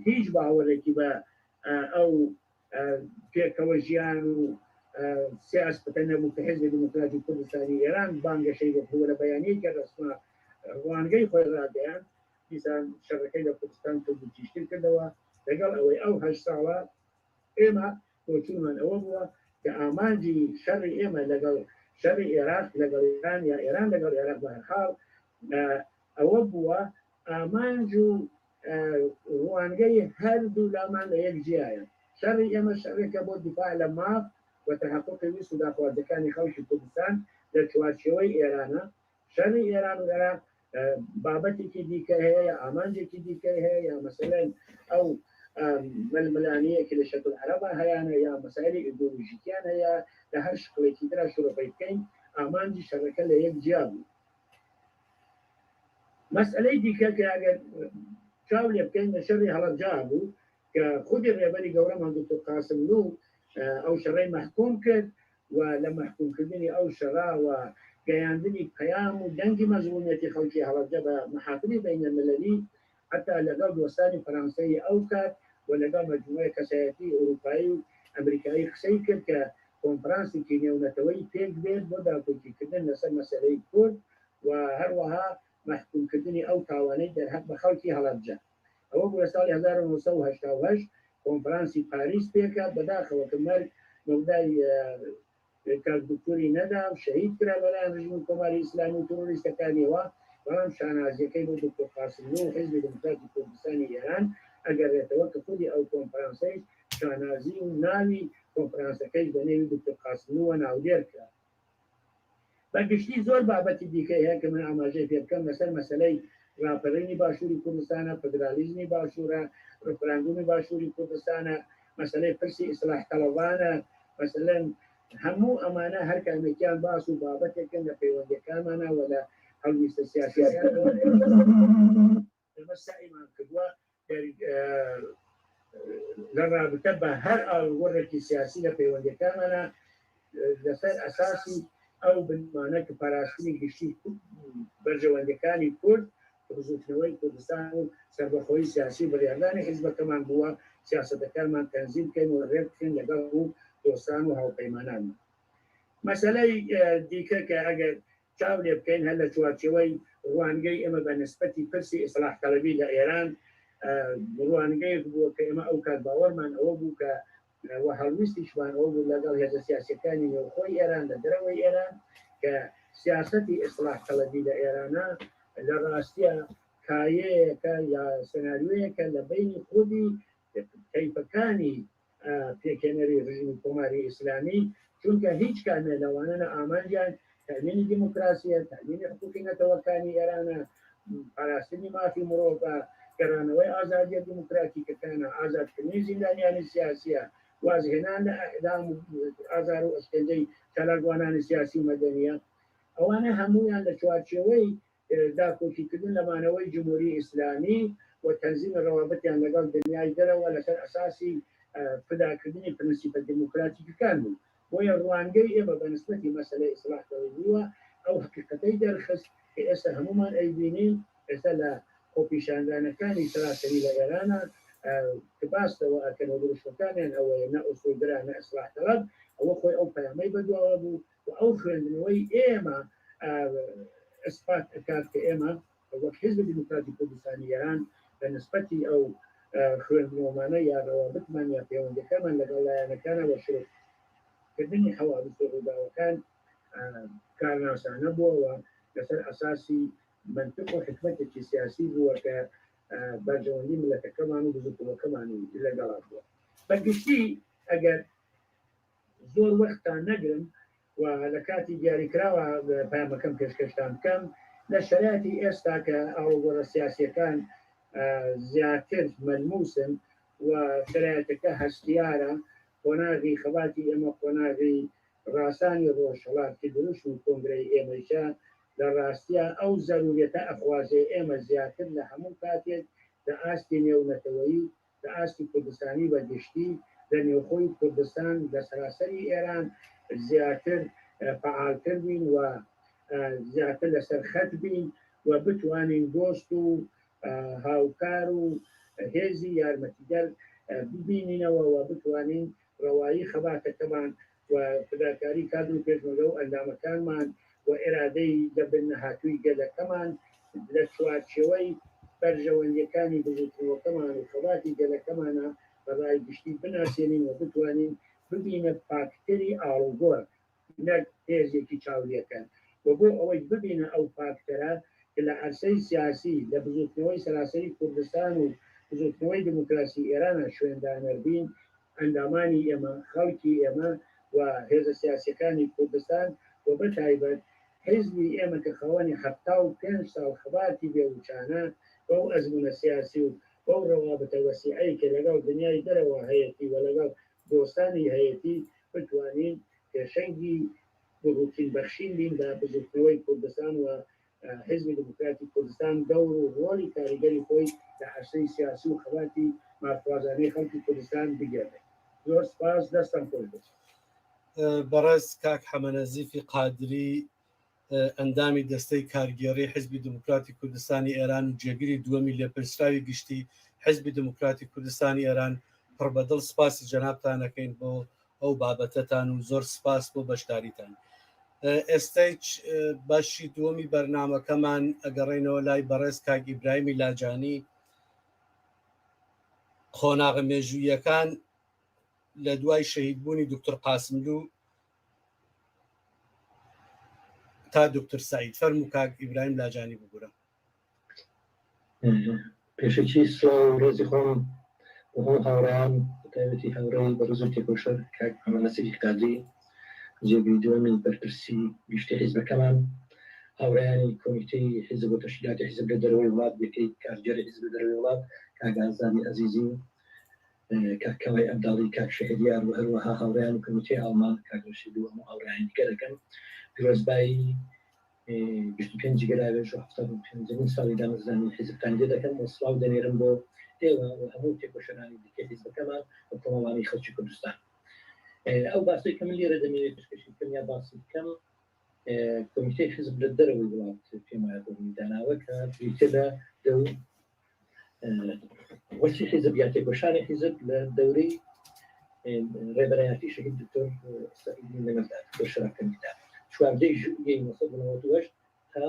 هیچ باوەڕێکی بە ئەو پێکەوە ژیان و سیاسەتە نەبوو کە حزبی دیموکراتی کوردستانی ئێران بانگەشەی بۆ کردووە لە بەیانیەکی ڕەسما ڕوانگەی خۆی ڕاگەیاند دیسان شەڕەکەی لە کوردستان توند و تیژتر کردەوە لەگەڵ ئەوەی ئەو هەشت ساڵە ئێمە بۆچوونمان ئەوە بووە کە ئامانجی شەڕی ئێمە لەگەڵ شەڕی ئێراق لەگەڵ ئێران یا ئێران لەگەڵ ئێراق بەهەرحاڵ ئەوە بووە ئامانج و ڕوانگەی هەردوو لامان لە یەک جیایە. شەڕی ئێمە شەڕێکە بۆ دیفاع لە ماف و تەحەقوقی ویست و داخوازیەکانی خەڵکی کوردستان لە چوارچێوەی ئێرانە. شەڕی ئێران و عێراق بابەتێکی دیکە هەیە یا ئامانجێکی دیکەی هەیە یا مەسەلەن ئەو ململانێیە کە لە شەتولعەرەبا هەیانە یا مەسایلی ئیدۆلۆژیکیان هەیە لە هەر شکڵێکی ترا شرۆڤەی بکەین ئامانجی شەڕەکە لە یەک جیا بوو. مەسئەلەی دیکە کە ئەگەر چاو لێ بکەین لە شەڕی هەڵەبجە بوو کە خودی ڕێبەری گەورەمان دکتۆر قاسملوو ئەو شەڕەی مەحکوم کرد و لە مەحکومکردنی ئەو شەڕە و گەیاندنی پەیام و دەنگی مەزڵومیەتی خەڵکی هەڵەبجە بە مەحافلی بەینەلملەلی حەتا لەگەڵ دۆستانی فەرانسەیی ئەو کات و لەگەڵ مەجموعەی کەسایەتی ئورووپایی و ئەمریکایی قسەی کرد کە کۆنفرانسێکی نێونەتەوەیی پێک بێت بۆ داکۆکیکردن لەسەر مەسەلەی کورد و هەروەها مەحکومکردنی ئەو تاوانەی دەرهەق بە خەڵکی هەڵەبجە. ئەوە بوو لە ساڵی 1988 کۆنفرانسی پاریس پێکهات، بەداخەوە کە مەرگ مەودای کاک دوکتوری نەدا و شەهید کرا لەلایەن رژیمی کۆماری ئیسلامی و ترۆریستەکانیەوە، بەڵام شانازیەکەی بۆ دوکتور قاسملوو و حیزبی دێموکراتی کوردستانی ئێران ئەگەرێتەوە کە خودی ئەو کۆنفرانسەیش شانازی و ناوی کۆنفرانسەکەیش بە نێوی دوکتور قاسملووە ناودێر کرا. بە گشتی زۆر بابەتی دیکەی هەیە کە من ئاماژەی پێ بکەم لەسەر مەسەلەی ڕاپەرینی باشووری کوردستانە، فدرالیزمی باشوورە، ڕفراندومی باشووری کوردستانە، مەسەلەی پرسی ئیسلاح تەڵەبانە، مەسەلەن هەموو ئەمانە هەر کامێکیان باس و بابەتێکن لە پەیوەندیەکانمانە و لە هەڵویستە سیاسیەکانمان. ئێمە سەعیمان کردووە لە ڕابتە بە هەر ئاڵوگۆڕێکی سیاسی لە پەیوەندیەکانمانە لەسەر ئەساسی ئەو بنمانە کە پاراستنی گشتی بەرژەوەندیەکانی کورد، بزووتنەوەی کوردستان و سەربەخۆیی سیاسی و بڕیاردانی حیزبەکەمان بووە، سیاسەتەکانمان تەنزیم بکەین و ڕێک بخەین لەگەڵ هەموو دۆستان و هاوپەیمانانمان. مەسەلەی دیکە کە ئەگەر چاو لێ بکەین هەر لە چوارچێوەی ڕوانگەی ئێمە بە نسبەتی پرسی ئیسڵاح تەڵەبی لە ئێران ڕوانگەیەک بووە کە ئێمە ئەو کات باوەڕمان ئەوە بوو کە و هەڵویستیشمان ئەوە بوو لەگەڵ هێزە سیاسیەکانی نێوخۆی ئێران لە دەرەوەی ئێران کە سیاسەتی ئیسڵاح تەڵەبی لە ئێرانە لە ڕاستیە کایەیەکە یا سناریۆیەکە لە بەینی خودی تەیفەکانی پێکهێنەری ڕژیمی کۆماری ئیسلامی، چونکە هیچ کامێ لەوانە نە ئامانجیان تەئمینی دیموکراسیە، تەئمینی حقوقی نەتەوەکانی ئێرانە، پاراستنی مافی مرۆڤە، گەڕانەوەی ئازادیە دیموکراتیکەکانە، ئازادکردنی زیندانیانی سیاسیە، وازهێنان لە ئیعدام و ئازار و ئەشکەنجەی چالاکوانانی سیاسی و مەدەنیە. ئەوانە هەموویان لە چوارچێوەی داکۆکیکردن لە مانەوەی جمهوری ئیسلامی و تەنزیمی ڕەوابتیان لەگەڵ دنیای دەرەوە لەسەر ئەساسی فداکردنی پرنسیپە دیموکراتیکەکان بوو. بۆیە ڕوانگەی ئێمە بە نسبەتی مەسەلەی ئیسڵاح تەڵەبیوە ئەو هەقیقەتەی دەرخست کە ئێستا هەموومان ئەیبینین، ئێستا لە خۆپیشاندانەکانی سەراسەری لە ئێرانا کە باس لەوە ئەکەن و دروشمەکانیان ئەوەیە نە ئوسوڵگرا نە ئیسڵاح تەڵەب، ئەوە خۆی ئەو پەیامەی بەدواوە بوو و ئەو خوێندنەوەی ئێمە ئیسپات ئەکات کە ئێمە وەک حیزبی دیموکراتی کوردستانی ئێران بە نسبەتی ئەو خوێندنەوەمانە یا ڕەوابتمان یا پەیوەندەکانمان لەگەڵ لایەنەکانە وە شرۆڤ کردنی حەوادس و ڕووداوەکان کارناسانە بووە و لەسەر ئەساسی مەنتق و حکمەتێکی سیاسی بووە کە. بەرژەوەندی ملەتەکەمان و بزوتنەوەکەمانی لەگەڵا بووە. بە گشتی ئەگەر زۆر وەختتان نەگرم و لە کاتی دیاریکراوە پەیامەکەم پێشکەشتان بکەم، لە شەرایتی ئێستا کە ئاڵوگۆڕە سیاسیەکان زیاتر مەلموسن و شەرایتەکە هەستیارە، قۆناغی خەباتی ئێمە قۆناغی ڕاسانی ڕۆژهەڵات کە دروشمی کۆنگرەی ئێمەیشە، لە ڕاستیا ئەو زەروریەتە ئەخوازێ ئێمە زیاتر لە هەموو کاتێک لە ئاستی نێونەتەوەیی، لە ئاستی کوردستانی بە گشتی، لە نێوخۆی کوردستان، لە سەراسەری ئێران زیاتر فەعالتر بین و زیاتر لەسەر خەت بین و بتوانین دۆست و هاوکار و هێزی یارمەتیدەر ببینینەوە و بتوانین ڕەوایی خەباتەکەمان و فداکاری کادر و پێشمەرگە و ئەندامەکانمان و ئێرادەی لە بن نەهاتووی گەلەکەمان لە چوارچێوەی بەرژەوەندیەکانی بزوتنەوەکەمان و خەباتی گەلەکەمانا بە ڕای گشتی بناسێنین و بتوانین ببینە فاکتەری ئاڵوگۆر نەک هێزێکی چاولێکەر و بۆ ئەوەی ببینە ئەو فاکتەرە کە لە عەرسەی سیاسی لە بزوتنەوەی سەراسەری کوردستان و بزوتنەوەی دموکراسی ئێرانا شوێندانەر بین ئەندامانی ئێمە، خەڵکی ئێمە و هێزە سیاسیەکانی کوردستان و بە تایبەت حیزبی ئێمە کە خاوەنی 75 ساڵ خەباتی بێ وچانە بەو ئەزموونە سیاسی و بەو ڕەوابتە وەسیعەی کە لەگەڵ دنیای دەرەوە هەیەتی و لەگەڵ دۆستانی هەیەتی بتوانین پێشەنگی گوڕوتین بەخشین بین بە بزووتنەوەی کوردستان و حیزبی دێموکراتی کوردستان دەور و ڕۆڵی کاریگەری خۆی لە عەرسەی سیاسی و خەباتی مافخوازانەی خەڵکی کوردستان بگێڕێ. زۆر سپاس، دەستتان خۆش بێت. بەڕێز کاک حەمەنەزیفی قادری ئەندامی دەستەی کارگێڕی حیزبی دێموکراتی کوردستانی ئێران و جێگری دووەمی لێپرسراوی گشتی حیزبی دێموکراتی کوردستانی ئێران پڕ بە دڵ سپاسی جەنابتان ئەکەین بۆ ئەو بابەتەتان و زۆر سپاس بۆ بەشداریتان. ئێستەیچ بەشی دووەمی بەرنامەکەمان ئەگەڕێینەوە لای بەڕێز کاک ئیبراهیمی لاجانی. قۆناغە مێژوویەکان لە دوای شەهیدبوونی دکتۆر قاسملوو تا دکتۆر سعید فەرموو کاک ئیبراهیم لاجانی ببورە. پێشەکی سڵاو و ڕێزی خۆم بۆ هەموو هاوڕێیان بەتایبەتی هاوڕێی بەڕێز و تێکۆشەر کاک محەممەد نەسیری قادری جێگری دووەمی بەرپرسی گشتی حیزبەکەمان، هاوڕێیانی کۆمیتەی حیزب و تەشکیلاتی حیزب لە دەرەوەی وڵات، یەکەی کارگێڕی حیزب لە دەرەوەی وڵات، کاک ئازادی ئەزیزی، کاک کاوەی ئەبداڵی، کاک شەهریار و هەروەها هاوڕێیانی کۆمیتەی ئاڵمان، کاک ڕەشید و هەموو هاوڕێیانی دیکە دەکەم. پیرۆزبایی 25 گەلاوێژ و 75مین ساڵی دامەزرانی حیزبتان لێ دەکەم و سڵاو دەنێرم بۆ ئێوە و هەموو تێکۆشەرانی دیکەی حیزبەکەمان و کۆمەڵانی خەڵکی کوردستان. ئەو باسەی کە من لێرە دەمەوێت پێشکەشی بکەم یا باسی بکەم کۆمیتەی حیزب لە دەرەوەی وڵات پێم وایە بۆ منی داناوە کە بریتیە لە دەو وەسی حیزب یا تێکۆشانی حیزب لە دەورەی ڕێبەرایەتی شەهید دکتۆر سەعیدی نەمردا دکتۆر شەرەفکەندیدا 14 ژوئیەی 1998 تا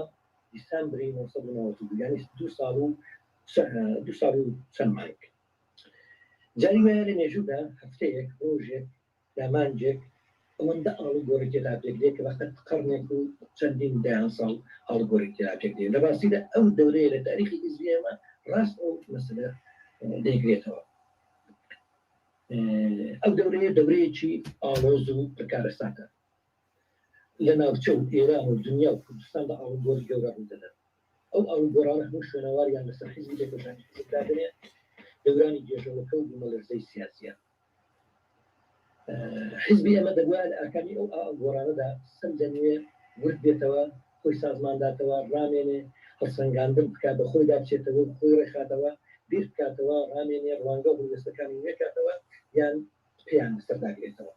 دیسامبری 1992 یعنی 2 ساڵ و 2 ساڵ و چەند مانگ. جاری وایە لە مێژوودا هەفتەیەک، ڕۆژێک یا مانگێک ئەوەندە ئاڵوگۆڕی تێدا پێک دێ کە بەقەد قەڕنێک و چەندین دەیان ساڵ ئاڵوگۆڕی تێدا پێک دێ. لە ڕاستیدا ئەو دەورەیە لە تاریخی حیزبی ئێمە ڕاست ئەو مەسەلە دەیگرێتەوە. ئەو دەورەیە دەورەیەکی ئاڵۆز و پرکارەساتە. لە ناوچە و ئێران و دنیا و کوردستاندا ئاڵوگۆڕی گەورە ڕوو دەدەن. ئەو ئاڵوگۆڕانە هەموو شوێنەواریان لەسەر حیزبی تێکۆشانی حیزب دادەنێ، دەورانی گێژەڵۆکە و بوومەلەرزەی سیاسییە. حیزبی ئێمە دەبوایە لە ئاکامی ئەو ئاڵوگۆڕانەدا سەر لە نوێ ورد بێتەوە، خۆی سازمان داتەوە، ڕامێنێ، هەڵسەنگاندن بکا، بە خۆیدا بچێتەوە و خۆی ڕێکخاتەوە، بیر بکاتەوە، ڕامێنێ، ڕوانگە و هەڵوێستەکانی نوێ کاتەوە یان پێیان بەسەر داگرێتەوە.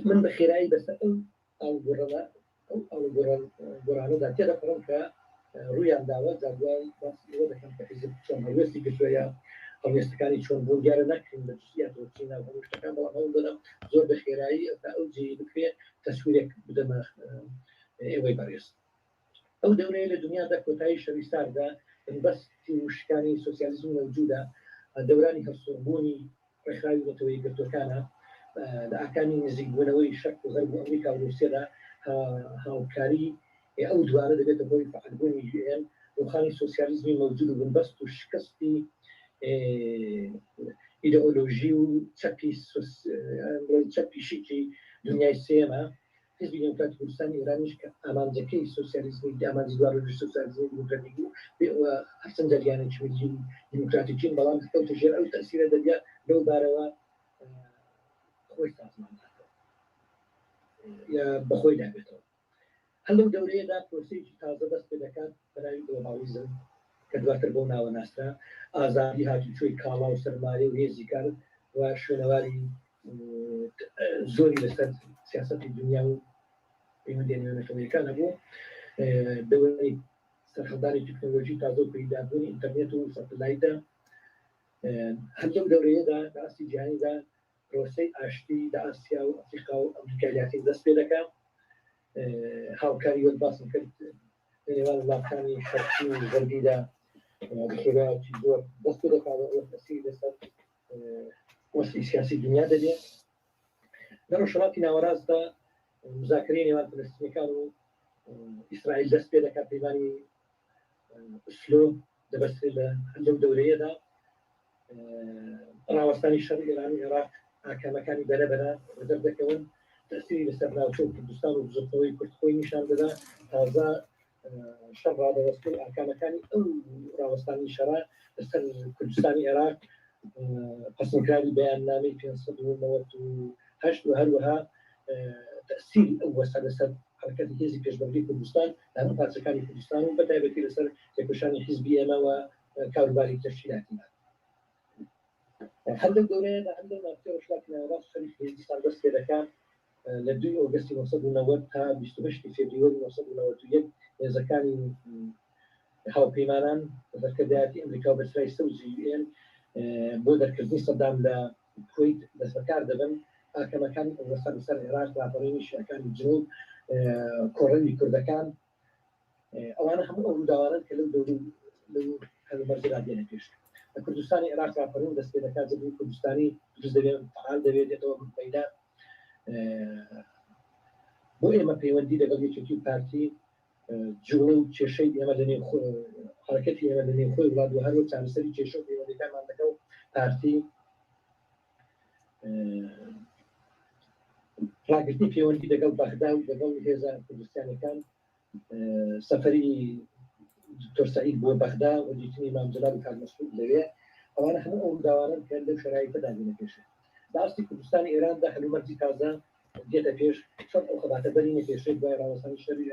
من بە خێرایی بەسەر ئەو ئاڵوگۆڕەدا ئەو ئاڵوگۆڕانەدا تێدەپەڕم کە ڕوویان داوە، جا دوای باسی ئەوە دەکەم کە حیزب چۆن هەڵوێستی گرتووە یا هەڵوێستەکانی چۆن بوون. دیارە ناکرێن بە جزئیاتەوە بچینە ناو هەموو شتەکان، بەڵام هەوڵ دەدەم زۆر بە خێرایی تا ئەو جێیەی بکرێ تەسویرێک بدەمە ئێوەی بەڕێز. ئەو دەورەیە لە دنیادا کۆتایی شەڕی ساردە، بنبەستی و شکانی سۆسیالیزمی مەوجودە، دەورانی هەڵسوڕبوونی ڕێکخراوی نەتەوە یەکگرتووەکانە، لە ئاکامی نزیکبوونەوەی شەرق و غەرب و ئەمریکا و ڕووسیەدا هاوکاری. ئەو دوانە دەبێتە هۆی فەعالبوونی یوئێن، ڕووخانی سۆسیالیزمی مەوجود و بنبەست و شکستی ئیدئۆلۆژی و چەپی چەپی شیکی دنیای سێیەمە. حیزبی دێموکراتی کوردستانی ئێرانیش کە ئامانجەکەی سۆسیالیزمی ئامانجی دواڕۆژی سۆسیالیزمی دیموکراتیک بوو، بێ ئەوە هەرچەند جەریانێکی ملی و دیموکراتیکین، بەڵام کەوتە ژێر ئەو تەئسیرە دەبیا لەو بارەوە خۆی سازمان داتەوە یا بەخۆی دابێتەوە. هەر لەو دەورەیەدا پرۆسەیەکی تازە دەست پێ دەکات بە ناوی گلۆباڵیزم کە دواتر بەو ناوە ناسرا، ئازادی هاتوچۆی کاڵا و سەرمایە و هێزی کار و شوێنەواری زۆری لەسەر سیاسەتی دنیا و پەیوەندیە نێونەتەوەیەکان هەبوو. دەورەی سەرهەڵدانی تەکنۆلۆژی تازە و پەیدابوونی ئینتەرنێت و سەتەلایتە. هەر لەو دەورەیەدا لە ئاستی جیهانیدا پرۆسەی ئاشتی لە ئاسیا و ئەفریقا و ئەمریکای لاتین دەست پێ دەکا. هاوکاری وەک باسم کرد لە نێوان وڵاتانی شەرقی و غەربیدا بە خێرایەکی زۆر دەست پێ دەکا و ئەوە تەسیری لەسەر وەزعی سیاسی دنیا دەبێ. لە ڕۆژهەڵاتی ناوەڕاستدا مزاکرەی نێوان فلستینەکان و ئیسرائیل دەست پێ دەکات، پەیمانی ئوسلۆ دەبەسترێت لە لەو دەورەیەدا. ڕاوەستانی شەڕی ئێران و عێراق ئاکامەکانی بەرە بەرە دەردەکەون، تەسیری لەسەر ناوچە و کوردستان و بزوتنەوەی کورد خۆی نیشان دەدا. تازە شەڕ ڕادەوەستێ و ئاکامەکانی ئەو ڕاوەستانی شەڕە لەسەر کوردستانی عێراق، پەسەندکراوی بەیاننامەی 598 و هەروەها تەسیری ئەو وەسە لەسەر حەرەکەتی هێزی پێشمەرگەی کوردستان لە هەموو پارچەکانی کوردستان و بەتایبەتی لەسەر تێکۆشانی حیزبی ئێمە و کاروباری تەشکیلاتیمان. هەر لەو دەورەیەدا هەر لەو ناوچەی ڕۆژهەڵاتی ناوەڕاست شەڕی خلیجی دەست پێ دەکا. لە دووی ئۆگەستی 990 تا 28 فێبریوەری 991 هێزەکانی هاوپەیمانان بە سەرکردایەتی ئەمریکا و بەسرای سەوزی یوئێن بۆ دەرکردنی سەدام لە کوەیت دەستبەکار دەبن. ئاکەمەکانی ئەوەسا لەسەر عێراق، ڕاپەڕینی شیعەکانی جنوب، کۆڕەوی کوردەکان، ئەوانە هەموو ئەو ڕووداوانەن کە لەو دەور و لەو هەلومەرجەدا دێنە پێش. لە کوردستانی عێراق ڕاپەڕین دەست پێ دەکات، جەبهەی کوردستانی دروست دەبێت، فەعال دەبێت، دێتەوە مەیدان. بۆ ئێمە پەیوەندی لەگەڵ یەکێتی و پارتی جوڵە و کێشەی ئێمە لە نێو حەرەکەتی ئێمە لە نێوخۆی وڵات و هەروە چارەسەری کێشە و پەیوەندیەکانمان لەگەڵ پارتی، ڕاگرتنی پەیوەندی لەگەڵ بەغدا و لەگەڵ هێزە کوردستانەکان، سەفەری دکتۆر سەعید بۆ بەغدا و دیتنی مام جەلال و کاک مەسعود لەوێ، ئەوانە هەموو ئەو ڕووداوانەن کە لەو شەرایتەدا دێنە پێشێ. لە ئاستی کوردستانی ئێراندا هەلومەرجی تازە دێتە پێش، چۆن ئەو خەباتە بەرینە پێشێ دوای ڕاوەستانی شەڕی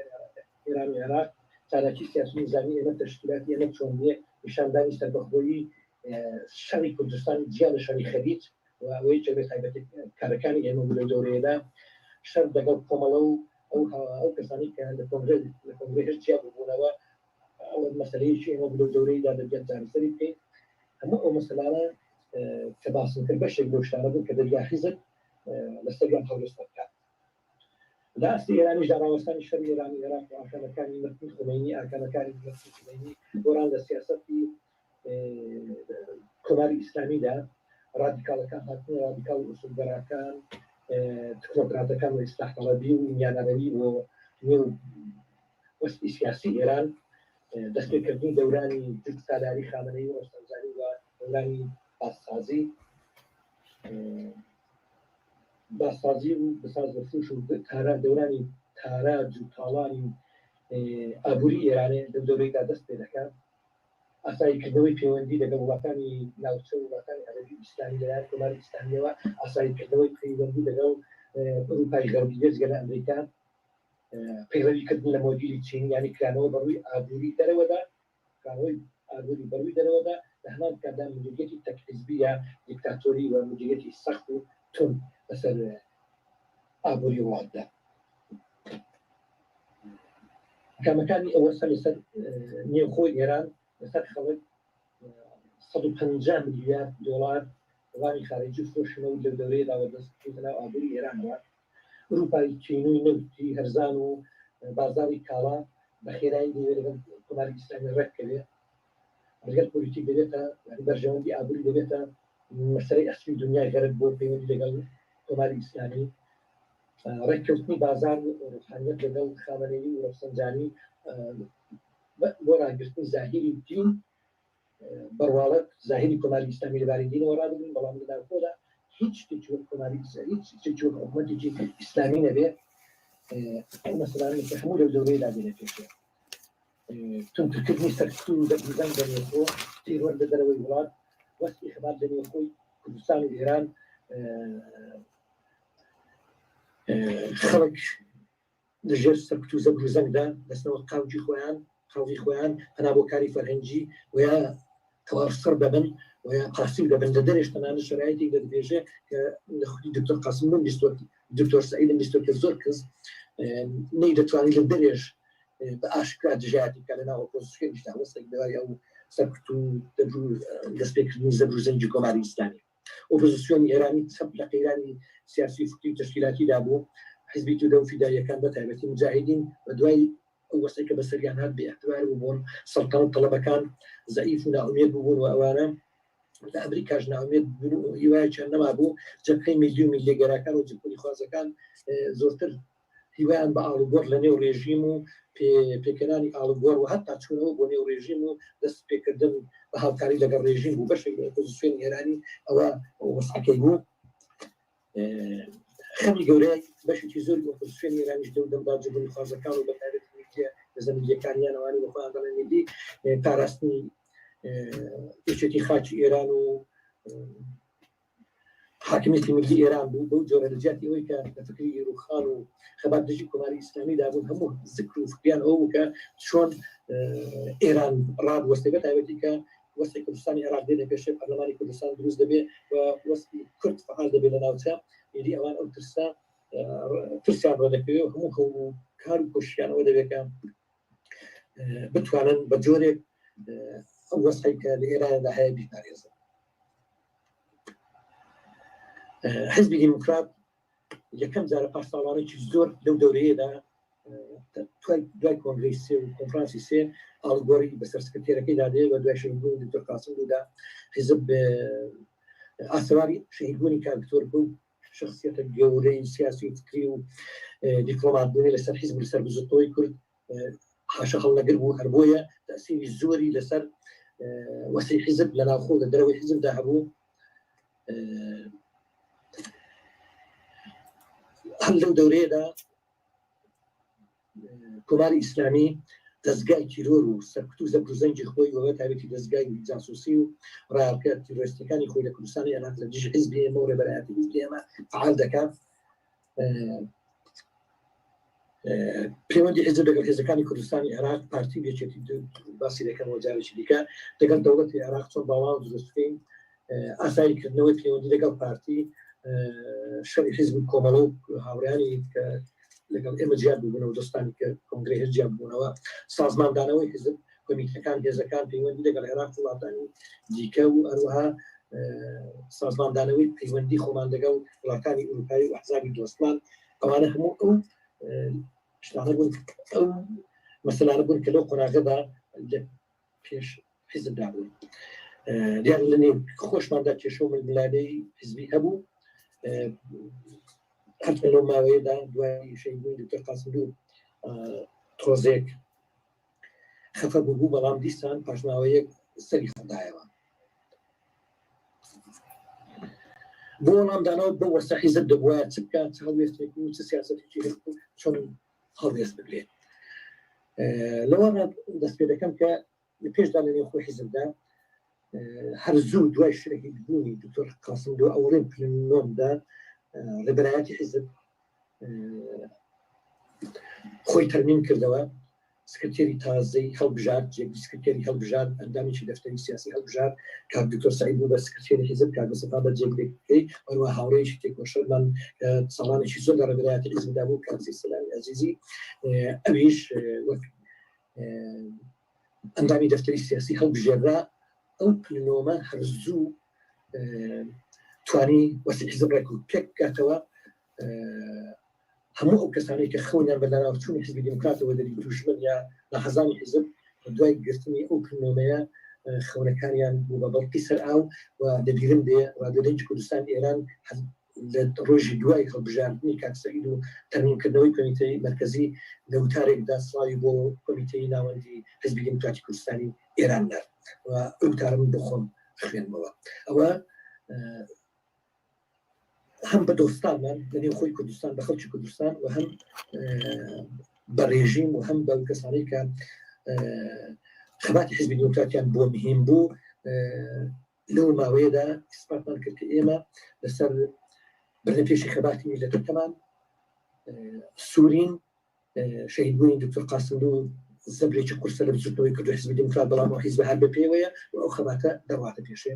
ئێران و عێراق، چالاکی سیاسی و نیزامی ئێمە، تەشکیلاتی ئێمە چۆن بێ، نیشاندانی سەربەخۆیی شەڕی کوردستان جیا لە شەڕی خەلیج و ئەوەی کە بە تایبەتی کارەکانی ئێمە بوو لەو دەورەیەدا، شەڕ دەگەڵ کۆمەڵە و ئەو ئەو کەسانەی کە لە کۆنگرە لە کۆنگرە هێشت جیا بووبوونەوە، ئەوە مەسەلەیەکی ئێمە بوو لەو دەورەیدا دەبێت چارەسەری بکەین. هەموو ئەو مەسەلانە کە باسم کرد بەشێک لەو شتانە بوون کە دەریا حیزب لەسەریان هەڵوێستە بکات. لە ئاستی ئێرانیشدا ڕاوەستانی شەڕی ئێران و عێراق و ئاکامەکانی مردنی خومەینی، ئاکامەکانی مردنی خومەینی، گۆڕان لە سیاسەتی کۆماری ئیسلامیدا، ڕادیکاڵەکان، هاتنی ڕادیکاڵ و ئوسوڵگەراکان، تکنۆکراتەکان و ئیسلاح تەڵەبی و میانەڕەوی بۆ نێو وەستی سیاسی ئێران، دەستپێکردنی دەورانی جووت سالاری خامنەیی و ڕۆستەمزانی و دەورانی بازسازی، بازسازی و بساز و فروش و تارا دەورانی تاراج و تاڵانی ئابووری ئێرانێ لەو دەورەیدا دەست پێ دەکات. ئاساییکردنەوەی پەیوەندی لەگەڵ وڵاتانی ناوچە و وڵاتانی عەرەبی و ئیسلامی لەلایەن کۆماری ئیسلامییەوە، ئاساییکردنەوەی پەیوەندی لەگەڵ ئەوروپای غەربی بێجگە لە ئەمریکا، پەیڕەویکردن لە مۆدیلی چینی یانی کرانەوە بەڕووی ئابووری دەرەوەدا، کرانەوەی ئابووری بەڕووی دەرەوەدا، لە هەمان کاتدا مدیریەتی تەک حیزبی یا دیکتاتۆری و مدیریەتی سەخت و توند بەسەر ئابووری وڵاتدا. ئەنجامەکانی ئەوە سەر لەسەر نێوخۆی ئێران لەسەر خەڵک 150 ملیارد دۆلار وڵامی خارجی و فرۆشی نەوت لەو دەورەیەدا وەدەست کەوتە ناو ئابووری ئێرانەوە. ئورووپای تینووی نەوتی هەرزان و بازاڕی کاڵا بە خێرایی دەیەوێت لەگەڵ کۆماری ئیسلامی ڕێک بکەوێ. ڕێگەل پۆلیتیک دەبێتە یانی بەرژەوەندی ئابووری دەبێتە مەسەلەی ئەسلی دنیای غەرب بۆ پەیوەندی لەگەڵ کۆماری ئیسلامی. ڕێککەوتنی بازار و ڕوحانیەت لەگەڵ خامەنەیی و ڕەفسەنجانی بۆ ڕاگرتنی زاهیری دین بەڕواڵەت زاهیری کۆماری ئیسلامی لەبارەی دینەوە ڕادەگرن، بەڵام لە ناوخۆدا هیچ شتێکی وەک کۆماری ئیسلامی، هیچ شتێکی وەک حکوومەتێکی ئیسلامی نەبێ. ئەو مەسەلانەی کە هەموو لەو دەورەیەدا دێنە پێشێ، توندترکردنی سەرکوت و زەبروزەنگ لە نێوخۆ، تیرۆر لە دەرەوەی وڵات، وەسفی خەبات لە نێوخۆی کوردستان و ئێران، خەڵک لە ژێر سەرکوت و زەبر و زەنگدا دەچنەوە قاوجی خۆیان، قاوغی خۆیان، پەنا بۆ کاری فەرهەنگی و یا تەواو سڕ دەبن و یا پاسیو دەبن. لە دەرێش تەنانەت شەرایتێک دەدرێژێ کە لە خودی دکتۆر قاسملوم بیستووە، دکتۆر سەعیدم بیستووە کە زۆر کەس نەیدەتوانی لە دەرێش بە ئاشکرا دژایەتی بکات لە ناو ئۆپۆزیسیۆنیشدا، وەستێک دوای ئەو سەرکوت و دەبر و دەستپێکردنی زەبر و زەنگی کۆماری ئیسلامی. ئۆپۆزیسیۆنی ئێرانی چەپ لە قەیرانی سیاسی و فکری و تەشکیلاتیدا بوو. حیزبی تودە و فیداییەکان بە تایبەتی موجاهیدین بە دوای ئەو وەسعەی کە بەسەریان هات بێ ئیعتبار بووبوون، سەڵتەنەت تەڵەبەکان زەعیف و نائومێد بووبوون و ئەوانە لە ئەمریکاش نائومێد بوون و هیوایەکیان نەمابوو. جەبهەی میللی و میللیگەراکان و جمهوریخوازەکان زۆرتر هیوایان بە ئاڵوگۆڕ لە نێو ڕێژیم و پێکهێنانی ئاڵوگۆڕ و هەتا چوونەوە بۆ نێو ڕێژیم و دەست پێکردن بە هاوکاری لەگەڵ ڕێژیم بوو. بەشێک لە ئۆپۆزیسیۆنی ئێرانی ئەوە وەسعەکەی بوو. خەمی گەورەی بەشێکی زۆری ئۆپۆزیسیۆنی ئێرانیش لەو دەمدا جمهوریخوازەکان و بەتایبەتی میلیە هێزە میلیەکانیان ئەوانەی بە خۆیان دەڵێن میلی پاراستنی یەکێتی خاکی ئێران و حاکمیەتی میللی ئێران بوو. بەو جۆرە لە جیاتی ئەوەی کە لە فکری ڕووخان و خەبات دژی کۆماری ئیسلامیدا بوون، هەموو زکر و فکریان ئەوە بوو کە چۆن ئێران ڕابوەستێ، بە تایبەتی کە وەستی کوردستانی عێراق دێنە پێشێ، پەرلەمانی کوردستان دروست دەبێ و وەستی کورد فعال دەبێت لە ناوچە. ئیدی ئەوان ئەو ترسە ترسیان ڕێدەکەوێ و هەموو هەوڵ و کار و کۆشیان ئەوە دەبێت کە بتوانن بە جۆرێک ئەو وەسعی کە لە ئێراندا هەیە بیپارێزن. حزبی دیموکرات یەکەم جارە پاش ساڵانێکی زۆر لەو دەورەیەدا دوای کۆنگرەی سێ و کۆنفرانسی سێ ئاڵوگۆڕی بەسەر سکرتێرەکەیدا دێ و دوای شەهیدبوونی دکتۆر قاسملودا حیزب ئاسەواری شەهیدبوونی کاک دکتۆر بەو شخصیەتە گەورەی سیاسی و فکری و دیپلۆمات بوونی لەسەر حیزب لەسەر بزوتنەوەی کورد حاشا هەڵنەگر بوو. هەر بۆیە تەسیری زۆری لەسەر وەسی حیزب لە ناوخۆ لە دەرەوەی حیزبدا هەبوو. هەر لەو دەورەیەدا کۆماری ئیسلامی دەزگای تیرۆر و سەرکوت و زەبر و زەنگی خۆی و تایبەتی دەزگای جاسوسی و ڕایەڵکە تیرۆریستەکانی خۆی لە کوردستانی عێراق لە دژی حیزبی ئێمە و ڕێبەرایەتی حیزبی ئێمە فعال دەکات. پەیوەندی حیزب لەگەڵ هێزەکانی کوردستانی عێراق، پارتی و یەکێتی باسی دەکەمەوە جارێکی دیکە، لەگەڵ دەوڵەتی عێراق چۆن باڵانس دروست بکەین، ئاسایی کردنەوەی پەیوەندی لەگەڵ پارتی، شەڕی حیزب و کۆمەڵە و هاوڕێیانی کە لەگەڵ ئێمە جیا بوونەوە، دۆستانی کە کۆنگرەی هێز جیا بوونەوە، سازماندانەوەی حیزب، کۆمیتەکان، هێزەکان، پەیوەندی لەگەڵ عێراق وڵاتانی دیکە و هەروەها سازماندانەوەی پەیوەندی خۆمان لەگەڵ وڵاتانی ئەوروپایی و ئەحزابی دۆستمان. ئەوانە هەموو ئەو شتانە بوون، ئەو مەسەلانە بوون کە لەو قۆناغەدا لە پێش حیزبدا بوون. دیار لە نێو خۆشماندا کێشە و ململانێی حیزبی هەبوو. هەر لەو ماوەیەدا دوای شەهیدبوونی دکتۆر قاسملوو تۆزێک خەفە بوو، بەڵام دیسان پاش ماوەیەک سەری هەڵدایەوە. بۆ وەڵامدانەوە بۆ وەسە حیزب دەبوایە چ بکات، چ هەڵوێستێک و چ سیاسەتێکی هەبوو، چۆن هەڵوێست بگرێت. لەوە دەست پێ دەکەم کە لە پێشدا لە نێوخۆی حیزبدا هەر زوو دوای شەهیدبوونی دکتۆر قاسملوو ئەوڵین پلنۆمدا ڕێبەرایەتی حیزب خۆی تەرمیم کردەوە، سکرتێری تازەی هەڵبژارد، جێگری سکرتێری هەڵبژارد، ئەندامێکی دەفتەری سیاسی هەڵبژارد، کاک دکتۆر سەعید بوو بە سکرتێری حیزب، کاک مستەفا بە جێگرەکەی، هەروەها هاوڕێیەکی تێکۆشەرمان کە ساڵانێکی زۆر لە ڕێبەرایەتی حیزبدا بوو، کاک سەید سەلامی ئەزیزی، ئەویش وەک ئەندامی دەفتەری سیاسی هەڵبژێررا. ئەو پلنۆمە هەر زوو توانی وەسی حیزب ڕێک و پێک بکاتەوە. هەموو ئەو کەسانەی کە خەونیان بە لەناوچوونی حیزبی دیموکراتەوە دەدی، دوژمن یا ناحەزانی حیزب، دوای گرتنی ئەو پلنۆمەیە خەونەکانیان بوو بە بەڵقی سەر ئاو. و لەبیرم بێ ڕادیۆ دەنگی کوردستان ئێران لە ڕۆژی دوای هەڵبژاردنی کاک سەعید و تەرمیمکردنەوەی کۆمیتەی مەرکەزی لە وتارێکدا سڵاوی بۆ کۆمیتەی ناوەندی حزبی دیموکراتی کوردستانی ئێران نارد و ئەو وتارە من بۆ خۆم خوێندمەوە. ئەوە هەم بە دۆستانمان لە نێو خۆی کوردستان بە خەڵکی کوردستان و هەم بە ڕێژیم و هەم بەو کەسانەی کە خەباتی حزبی دیموکراتیان بۆ مهم بوو لەو ماوەیەدا ئیسپاتمان کرد کە ئێمە لەسەر بردنە پێشی خەباتی میللەتەکەمان سوورین. شەهیدبوونی دکتۆر قاسملوو زەبرێکی قورسە لە بزوتنەوەی کورد و حزبی دیموکرات، بەڵام ئەو حیزبە هەر بە پێوەیە و ئەو خەباتە دەڕواتە پێشێ.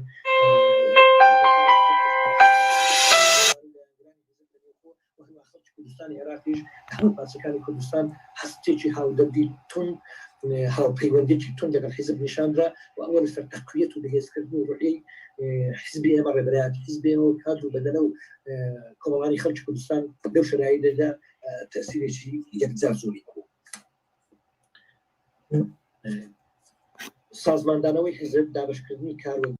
کوردستانی عێراقیش هەموو پارچەکانی کوردستان هەستێکی هاودەردی توند هاوپەیوەندێکی توند لەگەڵ حیزب نیشاندرا و ئەوە لەسەر تەقویەت و بەهێزکردن و ڕوحیەی حیزبی ئێمە ڕێبەرایەتی حیزبی ئێمە و کادر و بەدەنە و کۆمەڵانی خەڵکی کوردستان لەو شەرایتەدا تەسیرێکی یەکجار زۆری هەبوو. سازماندانەوەی حیزب، دابەشکردنی کار و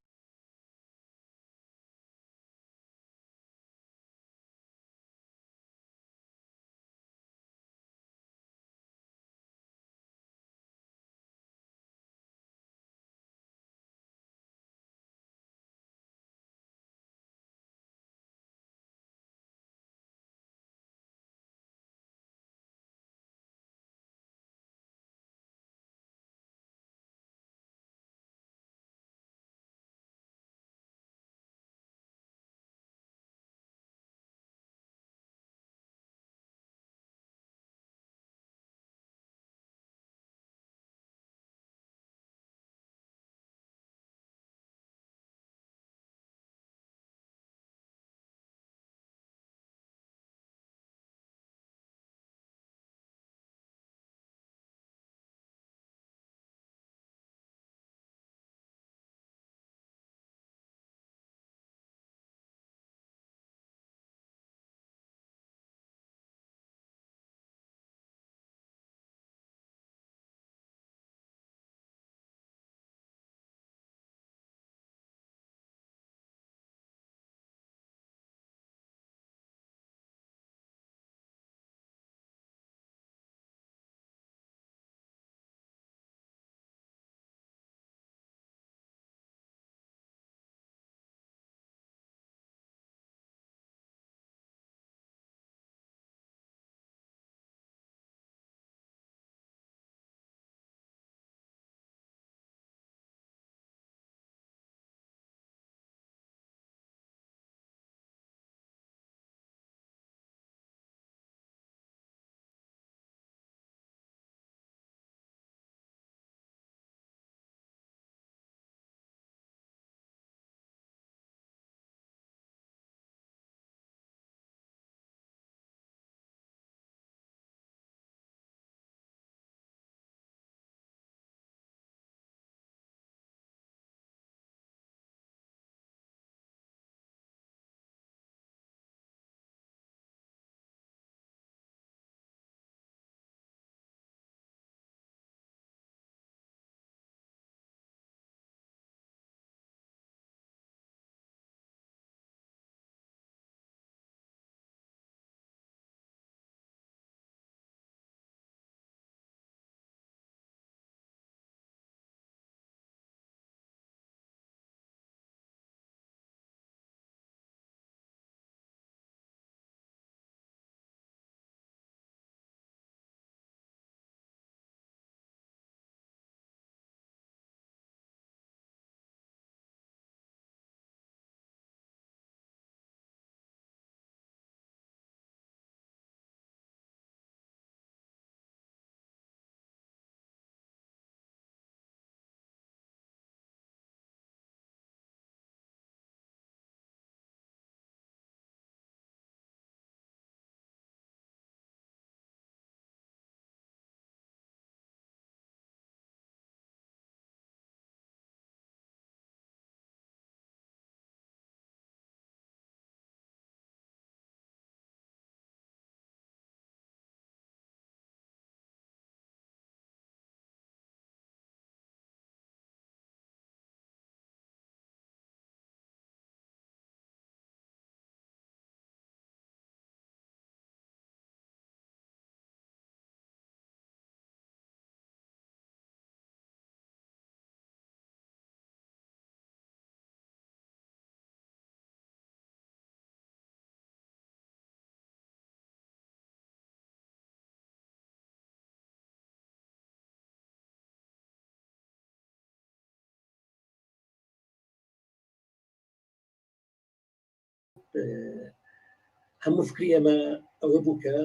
هەموو فکری ئێمە ئەوە بوو کە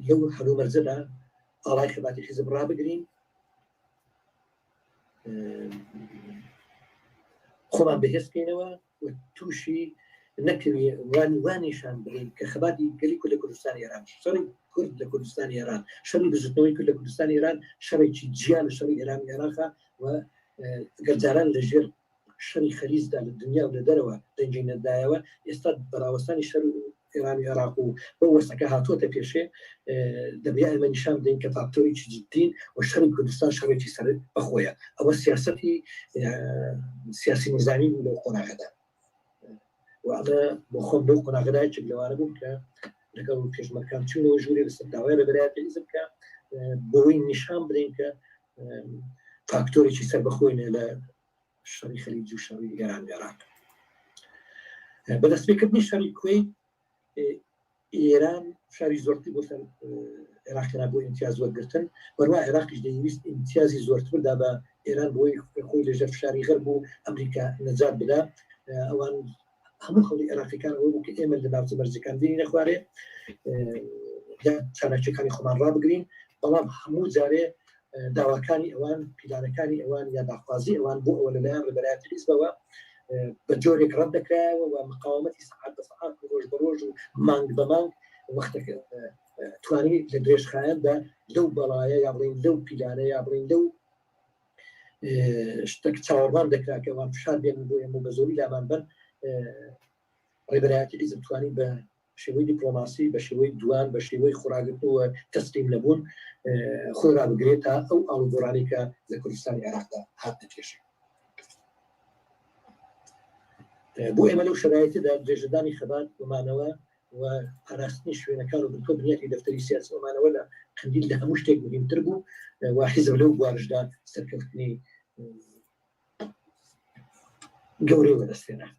لەو هەلومەرجەدا ئاڵای خەباتی حیزب ڕابگرین خۆمان بەهێز بکەینەوە و تووشی نەکەوی وان وانیشان بڵین کە خەباتی گەلی کورد لە کوردستان ئێران شەڕی کورد لە کوردستان ئێران شەڕی بزوتنەوەی کورد لە کوردستان ئێران شەڕێکی جیا لە شەڕی ئێران و عێراقا و گەر جاران لە ژێر شەڕی خەلیجدا لە دنیا و لە دەرەوە دەنگی نەدایەوە، ئێستا بە ڕاوەستانی شەڕی ئێران و عێراق و بەو وەسعەکە هاتووەتە پێشێ، دەبێ ئێمە نیشان بدەین کە فاکتۆرێکی جددین و شەڕی کوردستان شەڕێکی سەر بەخۆیە. ئەوە سیاسەتی سیاسی نیزامی بوو لەو قۆناغەدا و ئەمە بۆ خۆم لەو قۆناغەدا یەکێک لەوانە بووم کە لەگەڵ پێشمەرگان چوونەوە ژوورێ لەسەر داوای ڕێبەرایەتی حیزب کە بۆی نیشان بدەین کە فاکتۆرێکی سەربەخۆینە لە شەڕی خەلیج و شەڕی ئێران و عێراق. بە دەستپێکردنی شەڕی کوەیت ئێران فشاری زۆرتری بۆ سەر عێراق هێنا بۆ ئیمتیاز وەرگرتن، وەروا عێراقیش دەیویست ئیمتیازی زۆرتر بدا بە ئێران بۆی خۆی لەژێر فشاری غەرب و ئەمریکا نەجات بدا. ئەوان هەموو هەوڵی عێراقیەکان ئەوە بوو کە ئێمە لە ناوچە مەرزەکان بێنینە خوارێ یا چالاکیەکانی خۆمان ڕابگرین، بەڵام هەموو جارێ داواکانی ئەوان، پیلانەکانی ئەوان یا داخوازی ئەوان بۆ ئەوە لەلایەن ڕێبەرایەتی حیزبەوە بە جۆرێک ڕەت دەکرایەوە و مقاومەتی سەعات بە سەعات و ڕۆژ بە ڕۆژ و مانگ بە مانگ وەختێک توانی لە درێژخایەندا لەو بەڵایە یا بڵێین لەو پیلانە یا بڵێین لەو شتێک چاوەڕوان دەکرا کە ئەوان فشار بێنن بۆ ئێمە و بە زۆری لامان بەن، ڕێبەرایەتی حیزب توانی بە شێوەی دیپلۆماسی، بە شێوەی دوان، بە شێوەی خۆڕاگرتن و تەسلیم نەبوون خۆی ڕابگرێت تا ئەو ئاڵوگۆڕانەی کە لە کوردستانی عێراقدا هاتنە پێشێ. بۆ ئێمە لەو شەرایتەدا درێژەدانی خەبات و مانەوە و پاراستنی شوێنەکان و بنکە و بنیاتی دەفتەری سیاسی و مانەوە لە قەندیل لە هەموو شتێک مهمتر بوو و حیزب لەو بوارشدا سەرکەوتنی گەورەی بەدەستهێنا.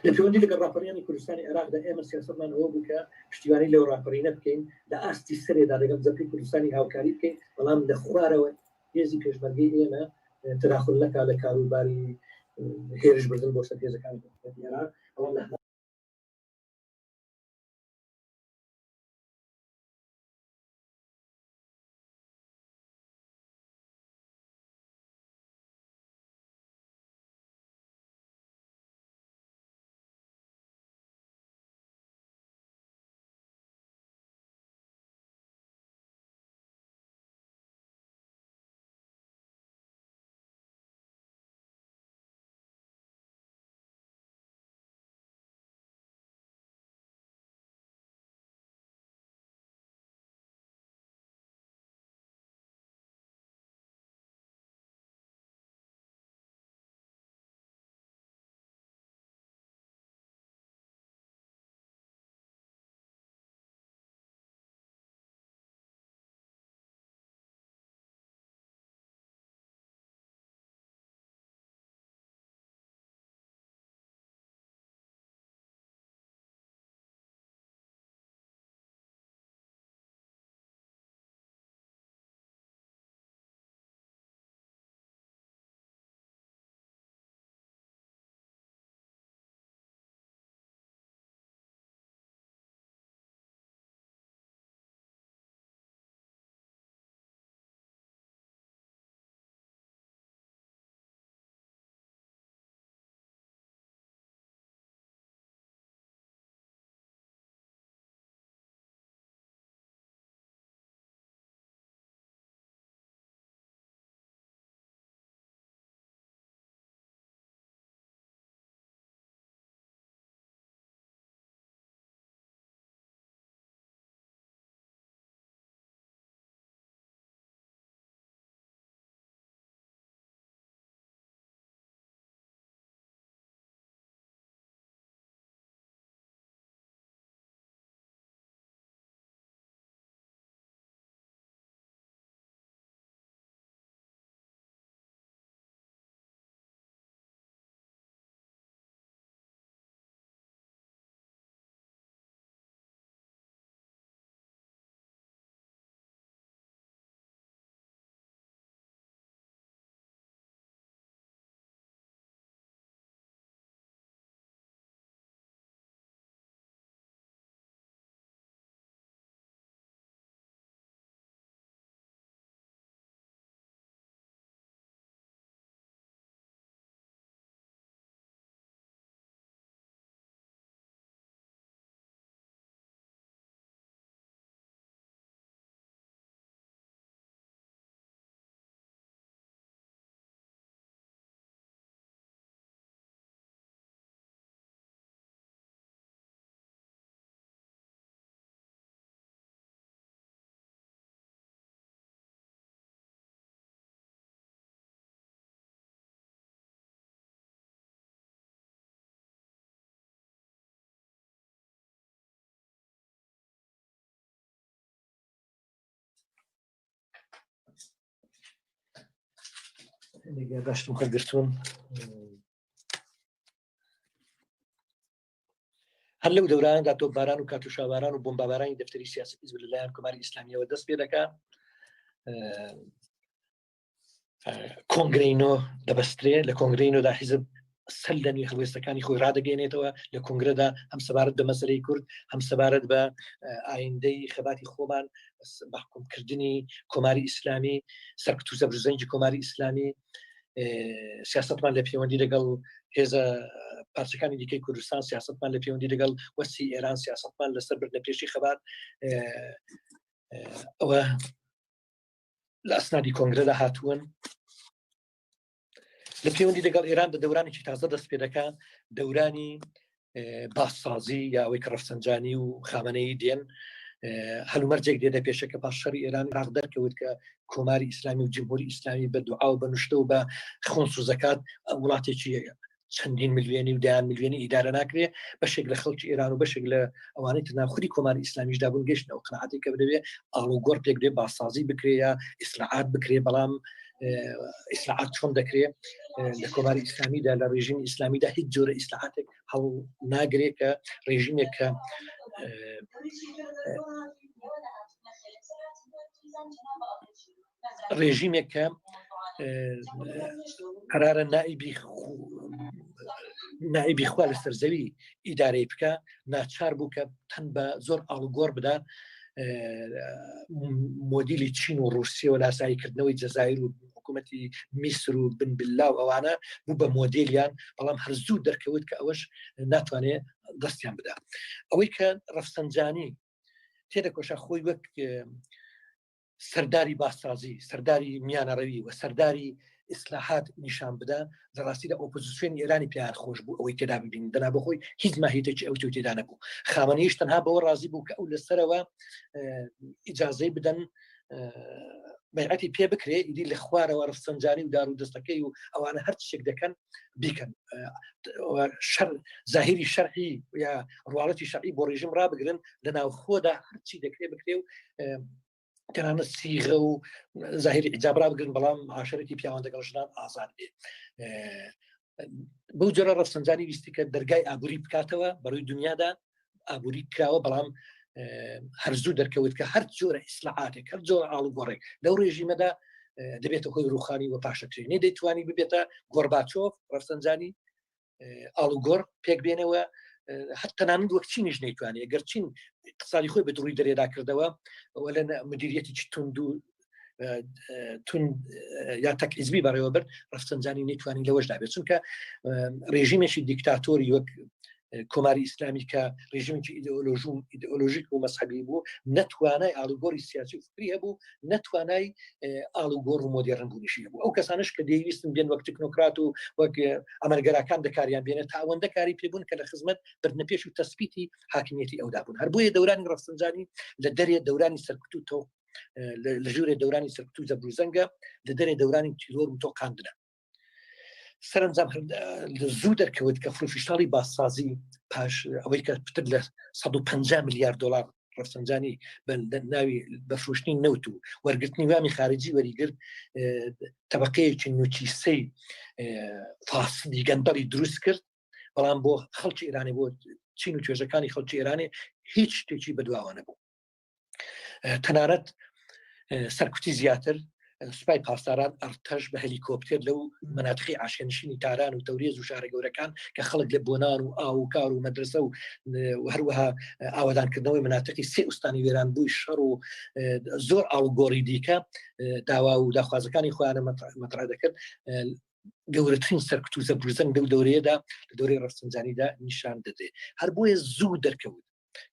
لە پەیوەندی لەگەڵ ڕاپەڕیانی کوردستانی عێراقدا ئێمە سیاسەتمان ئەوە بوو کە پشتیوانی لەو ڕاپەڕینە بکەین، لە ئاستی سەرێدا لەگەڵ جەبهەی کوردستانی هاوکاری بکەین، بەڵام لە خوارەوە هێزی پێشمەرگەی ئێمە تەداخول نەکا لە کاروباری هێرش بردن بۆ سەر هێزەکانی حکوومەتی عێراق، بەڵام لە هەندێک یاداشتم هەڵگرتوون. هەر لەو دەوراندا تۆپباران و کاتوشاباران و بۆمبابارانی دەفتەری سیاسی حیزب لەلایەن کۆماری ئیسلامیەوە دەست پێ دەکا. کۆنگرەی نۆ دەبەسترێ، لە کۆنگرەی نۆدا حیزب سەر لە نوێ هەڵوێستەکانی خۆی ڕادەگەێنێتەوە. لە کۆنگرەدا هەم سەبارەت بە مەسەلەی کورد، هەم سەبارەت بە ئایندەی خەباتی خۆمان، مەحکومکردنی کۆماری ئیسلامی، سەرکوت و زەبروزەنگی کۆماری ئیسلامی، سیاستمان لە پەیوەندی لەگەڵ هێزە پارچەکانی دیکەی کوردستان، سیاستمان لە پەیوەندی لەگەڵ وەسی ئێران، سیاستمان لەسەر بردنە پێشی خەبات، ئەوە لە ئەسنادی کۆنگرەدا هاتوون. لە پەیوەندی لەگەڵ ئێران دە دەورانێکی تازە دەست پێ دەکا، دەورانی باسسازی یا ئەوەی کە ڕەفسەنجانی و خامنەیی دێن. هەلومەرجێک دێنە پێشە کە پاش شەڕی ئێران عێراق دەرکەوت کە کۆماری ئیسلامی و جمهوری ئیسلامی بە دوعا و بە نوشتە و بە خۆنس و زەکات وڵاتێکی چەندین ملیۆنی و دەیان ملیۆنی ئیدارە ناکرێ. بەشێک لە خەڵکی ئێران و بەشێک لە ئەوانەی تر ناو خودی کۆماری ئیسلامیشدا بوون گەیشتنە ئەو قەناعەتەی کە دەبێ ئاڵوگۆڕ پێک بێ، بازسازی بکرێ یا ئیسلاحات بکرێ. بەڵام ئیسلاحات چۆن دەکرێ؟ لە کۆماری ئیسلامیدا، لە ڕێژیمی ئیسلامیدا هیچ جۆرە ئیسلاحاتێک هەڵ ناگرێ کە ڕێژیمێک کە ڕێژیمێک کە قەرارە نائیبی نائیبی خوا لەسەر زەوی ئیدارەی بکە، ناچار بوو کە تەن بە زۆر ئاڵوگۆڕ بدا. مۆدیلی چین و ڕووسیەوە لاساییکردنەوەی جەزایر و حکوومەتی میسر و بن بللا و ئەوانە بوو بە مۆدیلیان، بەڵام هەر زوو دەرکەوت کە ئەوەش ناتوانێت دەستیان بدا. ئەوەی کە ڕەفسەنجانی تێدەکۆشا خۆی وەک سەرداری بازسازی، سەرداری میانەڕەوی و سەرداری ئیسلاحات نیشان بدا، لە ڕاستیدا ئۆپۆزیسیۆنی ئێرانی پێیان خۆش بوو ئەوەی تێدا ببینن، دەنا بۆ خۆی هیچ ماهیتێکی ئەوتۆی تێدا نەبوو. خامنەییش تەنها بەوە ڕازی بوو کە ئەو لەسەرەوە ئیجازەی بدەن بەیعەتی پێ بکرێ، ئیدی لە خوارەوە ڕەفسەنجانی و دار و دەستەکەی و ئەوانە هەر شتێک دەکەن بیکەن. شەر زاهیری شەرعی یا ڕواڵەتی شەرعی بۆ ڕێژیم ڕابگرن، لە ناوخۆدا هەرچی دەکرێ بکرێ و تەنانەت سیغە و زاهری حیجاب ڕابگرن، بەڵام عاشرەتی پیاوان دەگەڵ ژنان ئازاد بێ. بەو جۆرە ڕەفسەنجانی ویستی کە دەرگای ئابووری بکاتەوە بەڕووی دنیادا. ئابووری کراوە، بەڵام هەر زوو دەرکەوت کە هەر جۆرە ئیسلاحاتێک، هەر جۆرە ئاڵوگۆڕێک لەو ڕێژیمەدا دەبێتە هۆی ڕوخانی و پاشەکشێ. نێ دەیتوانی ببێتە گۆرباچۆف ڕەفسەنجانی ئاڵوگۆڕ پێک بێنەوە، هەر تەنانەت وەک چینیش نەیتوانێت. گەر چین اقتصادی خۆی بە دڕووی دەرێدا کردەوە و لە مدیریەتی توند و تون یا تەک حیزبی بەڕێوە برد، ڕەفسەنجانی نەیتوانی لەوەشدا بێت، چونکە ڕێژیمێکی دیکتاتۆری وەک کۆماری ئیسلامی کە ڕێژیمێکی ئیدئۆلۆژوم ئیدئۆلۆژیک و مەزهەبی بوو، نەتوانای ئاڵوگۆڕی سیاسی و فکری هەبوو، نەتوانای ئاڵوگۆڕ و مۆدێرن بوونیشی هەبوو. ئەو کەسانش کە دەیویستن بێن وەک تکنۆکرات و وەک ئەمەلگەراکان دەکاریان بێنێت، تا ئەوەندە کاری پێبوون کە لە خزمەت بردنە پێش و تەسبیتی حاکمیەتی ئەودا بوون. هەر بۆیە دەورانی ڕەفسەنجانی لە دەرێ دەورانی سەرکوت و تۆ لە ژوورێ دەورانی سەرکوت و زەبروزەنگە، لە دەرێ دەورانی تیرۆر و تۆقاندنە. سەرنجام زوو دەرکەوت کە فروفیشتاڵی بازسازی پاش ئەوەی کە پتر لە 150 میلیارد دلار ڕەفسەنجانی بە ناوی بە فرۆشتنی نەوت و وەرگرتنی وامی خارجی وەریگرت، تەبقەیەکی نوچیسەی فاسدی گەندەڵی دروست کرد. بەڵام بۆ خەڵکی ئێرانی، بۆ چین و توێژەکانی خەڵکی ئێرانی هیچ شتێکی بەدواوە نەبوو. تەنانەت سەرکوتی زیاتر سوپای پاسداران ئەرتەش بە هەلیکۆپتێر لەو مەناتقی عاشێنشینی تاران و تەورێز و شارە گەورەکان کە خەڵک لە بۆنان و ئاو و کار و مەدرسە و هەروەها ئاوادانکردنەوەی مناتقی سێ ئوستانی وێران بووی شەڕ و زۆر ئاڵوگۆڕی دیکە داوا و داخوازەکانی خۆیانە مەترا دەکرد. گەورەترین سەرکوت و زەبروزەنگ لەو دەورەیەدا لە دەورەی ڕەفسەنجانیدا نیشان دەدرێت. هەر بۆیە زوو دەرکەوت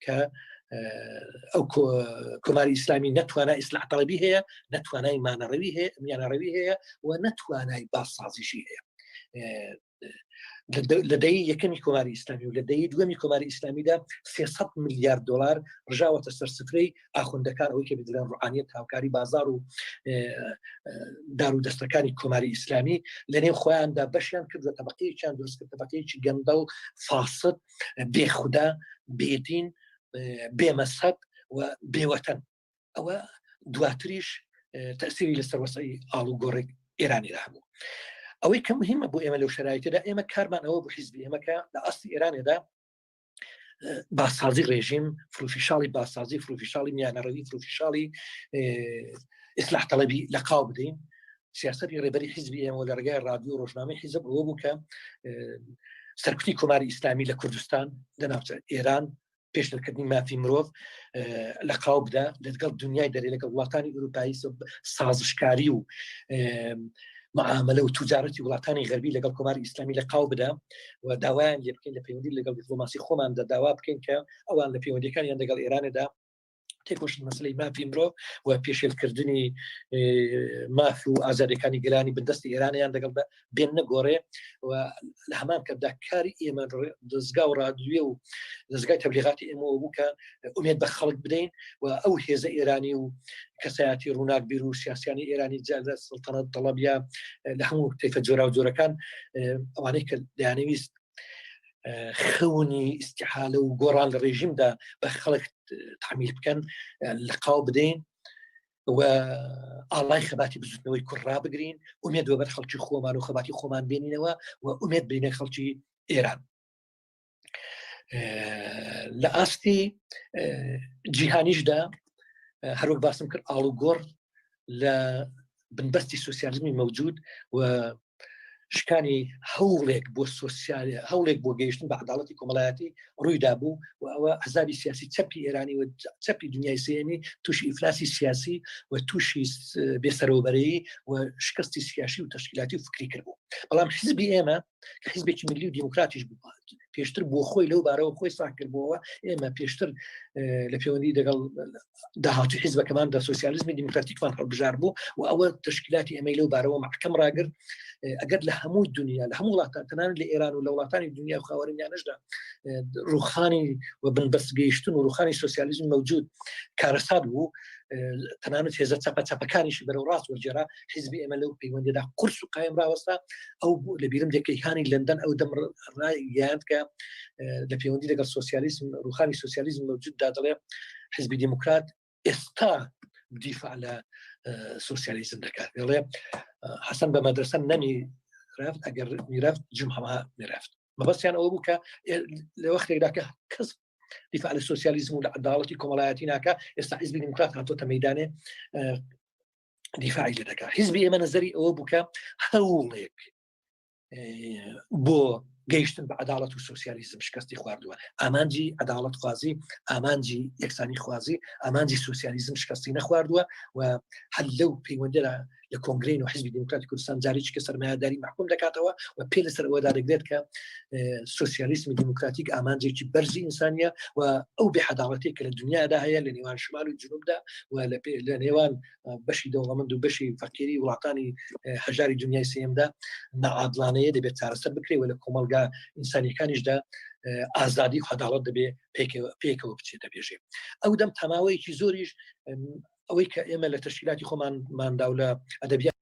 کە ئەو کۆماری ئیسلامی نەتوانای ئیسلاح تەڵەبی هەیە، نەتوانای مانەڕەوی هەیە، میانەڕەوی هەیە و نەتوانای بازسازیشی هەیە. لە دەی یەکەمی کۆماری ئیسلامی و لە دەی دووەمی کۆماری ئیسلامیدا 300 میلیارد دلار ڕژاوەتە سەر سفرەی ئاخوندەکان، ئەوەی کە بدرێن ڕوحانیەت، هاوکاری بازار و دار و دەستەکانی کۆماری ئیسلامی لە نێو خۆیاندا بەشیان کرد و تەبقەیەکیان دروست کرد، تەبقەیەکی گەندەڵ، فاسد، بێخودا، بێدین، بێمەسەب و بێوەتەن. ئەوە دواتریش تەسیری لەسەر وەسعی ئاڵوگۆڕێک ئێرانیدا هەبوو. ئەوەی کە مهمە بۆ ئێمە لەو شرایتەدا ئێمە کارمان ئەوە بۆ حیزبی ئێمەکە لە ئاستی ئێرانێدا باسازی ڕێژیم فروفیشاڵی باسازی فروفیشاڵی میانەڕەوی فروفیشاڵی ئیسلاح تەڵەبی لە قاو بدەین. سیاستی ڕێبەری حیزبی ئێمە لە ڕێگای ڕادیو و ڕۆژنامەی حیزب ئەوە بوو کە سەرکوتی کۆماری ئیسلامی لە کوردستان لە ناوچە ئێران پێشترکردنی مافی مرۆڤ لە قاو بدا لەگەڵ دنیای دەرێ لەگەڵ وڵاتانی ئەوروپایی سازشکاری و معاملە و توجارەتی وڵاتانی غەربی لەگەڵ کۆماری ئیسلامی لە قاو بدا و داوایان لێ بکەین لە پەیوەندی لەگەڵ دیپلۆماسی خۆماندا داوا بکەین کە ئەوان لە پەیوەندیەکانیان لەگەڵ ئێراندا تێکۆشن مەسلەی مافی مرۆڤ و پێشێلکردنی ماف و ئازادەکانی گەلانی بندستی ئێرانیان لەگەڵ بێن نەگۆڕێ و لە هەمان کاتدا کاری ئێمە دەزگا و ڕادوێ و دەزگای تەبلیغاتی ئێمەوە بوو کە ئومێد بە خەڵک بدەین و ئەو هێزە ئێرانی و کەسایەتی ڕووناک بیر و سیاسیانی ئێرانی جا لە سڵتەنەت تەڵەبیا لە هەموو تەیفە جۆرا و جۆرەکان ئەوانەی کە دەیانەویست خەونی ئیسیحالە و گۆڕان لە ڕێژیمدا بە خەڵک تعمیل بکەن لە قاو بدەین و ئاڵای خەباتی بزوتنەوەی کوڕ ڕابگرین ئومێد وەبەر خەڵکی خۆمان و خەباتی خۆمان بێنینەوە و ئومێد بینە خەڵکی ئێران. لە ئاستی جیهانیشدا هەروەک باسم کرد ئاڵوگۆڕ لە بنبەستی سوسیالیزمی مەوجود و شکانی هەوڵێک بۆ سوسیال هەوڵێک بۆ گەیشتن بە عداڵەتی کۆمەڵایەتی ڕوویدا بوو و ئەوە ئەحزابی سیاسی چەپی ئێرانی و چەپی دنیای سێمی تووشی ئیفلاسی سیاسی و تووشی بێسەرەوبەرەیی و شکستی سیاسی و تەشکیلاتی و فکری کرد بوو. بەڵام حزبی ئێمە کە حزبێکی ملی و دیموکراتیش بوو پێشتر بۆ خۆی لەو بارەوە خۆی ساخ کردبووەوە، ئێمە پێشتر لە پەیوەندی لەگەڵ داهاتوی حیزبەکەماندا سوسیالیزمی دیموکراتیکمان هەڵبژار بوو و ئەوە تەشکیلاتی ئێمەی لەو بارەوە مەحکەم ڕاگرت. ئەگەر لە هەموو دنیا لە هەموو وڵاتان تەنانەت لە ئێران و لە وڵاتانی دنیا و خاوەرمیانەشدا ڕوخانی و بنبەست گەیشتن و ڕوخانی سوسیالیزم مەوجود کارەسات بوو، تەنانەت هێزە چەپە چەپەکانیشی بەرەو ڕاست وەرگێڕا، حیزبی ئێمە لەو پەیوەندیدا قورس و قایم ڕاوەستا. ئەو لە بیرم دێ کەیهانی لەندەن ئەو دەم ڕایگەیاند کە لە پەیوەندی لەگەڵ سوسیالیسم ڕوخانی سوسیالیزم مەوجوددا دەڵێ حیزبی دیموکرات ئێستا دیفاع لە سوسیالیزم دەکات. دەڵێ حەسەن بە مەدرسە نەمی رفت، ئەگەر میرفت جمعە میرفت. مەبەستیان ئەوە بوو کە لە وەختێکدا کە کەس دیفاع لە سوسیالیزم و لە عەداڵەتی کۆمەڵایەتی ناکا، ئێستا حیزبی دیموکرات هاتۆتە مەیدانێ دیفاعی لێ دەکات. حیزبی ئێمە نەزەری ئەوە بوو کە هەوڵێک بۆ گەیشتن بە عەداڵەت و سوسیالیزم شکستی خواردووە. ئامانجی عەداڵەت خوازی، ئامانجی یەکسانی خوازی، ئامانجی سوسیالیزم شکستی نەخواردووە و هەر لەو پەیوەندیدا لە کۆنگرەی و حیزبی دیموکراتی کوردستان جارێکی کە سەرمایەداری مەحکوم دەکاتەوە و پێ لەسەر ئەوەدا دەگرێت کە سوسیالیسمی دیموکراتیک ئامانجێکی بەرزی ئینسانیە و ئەو بێعەداڵەتێک کە لە دنیادا هەیە لە نێوان شمال و جنوبدا و لە نێوان بەشی دەوڵەمەند و بەشی فەقیری وڵاتانی هەژاری دنیای سێیەمدا نەعادلانەیە دەبێت چارەسەر بکرێت و لە کۆمەڵگا ئینسانیەکانیشدا ئازادی و عەداڵەت دەبێت پێکەوە بچێتە پێشێ. ئەو دەم تاماوەیەکی زۆریش ئەوەی کە ئێمە لە تەشکیلاتی خۆمانماندا و لە ئەدەبیات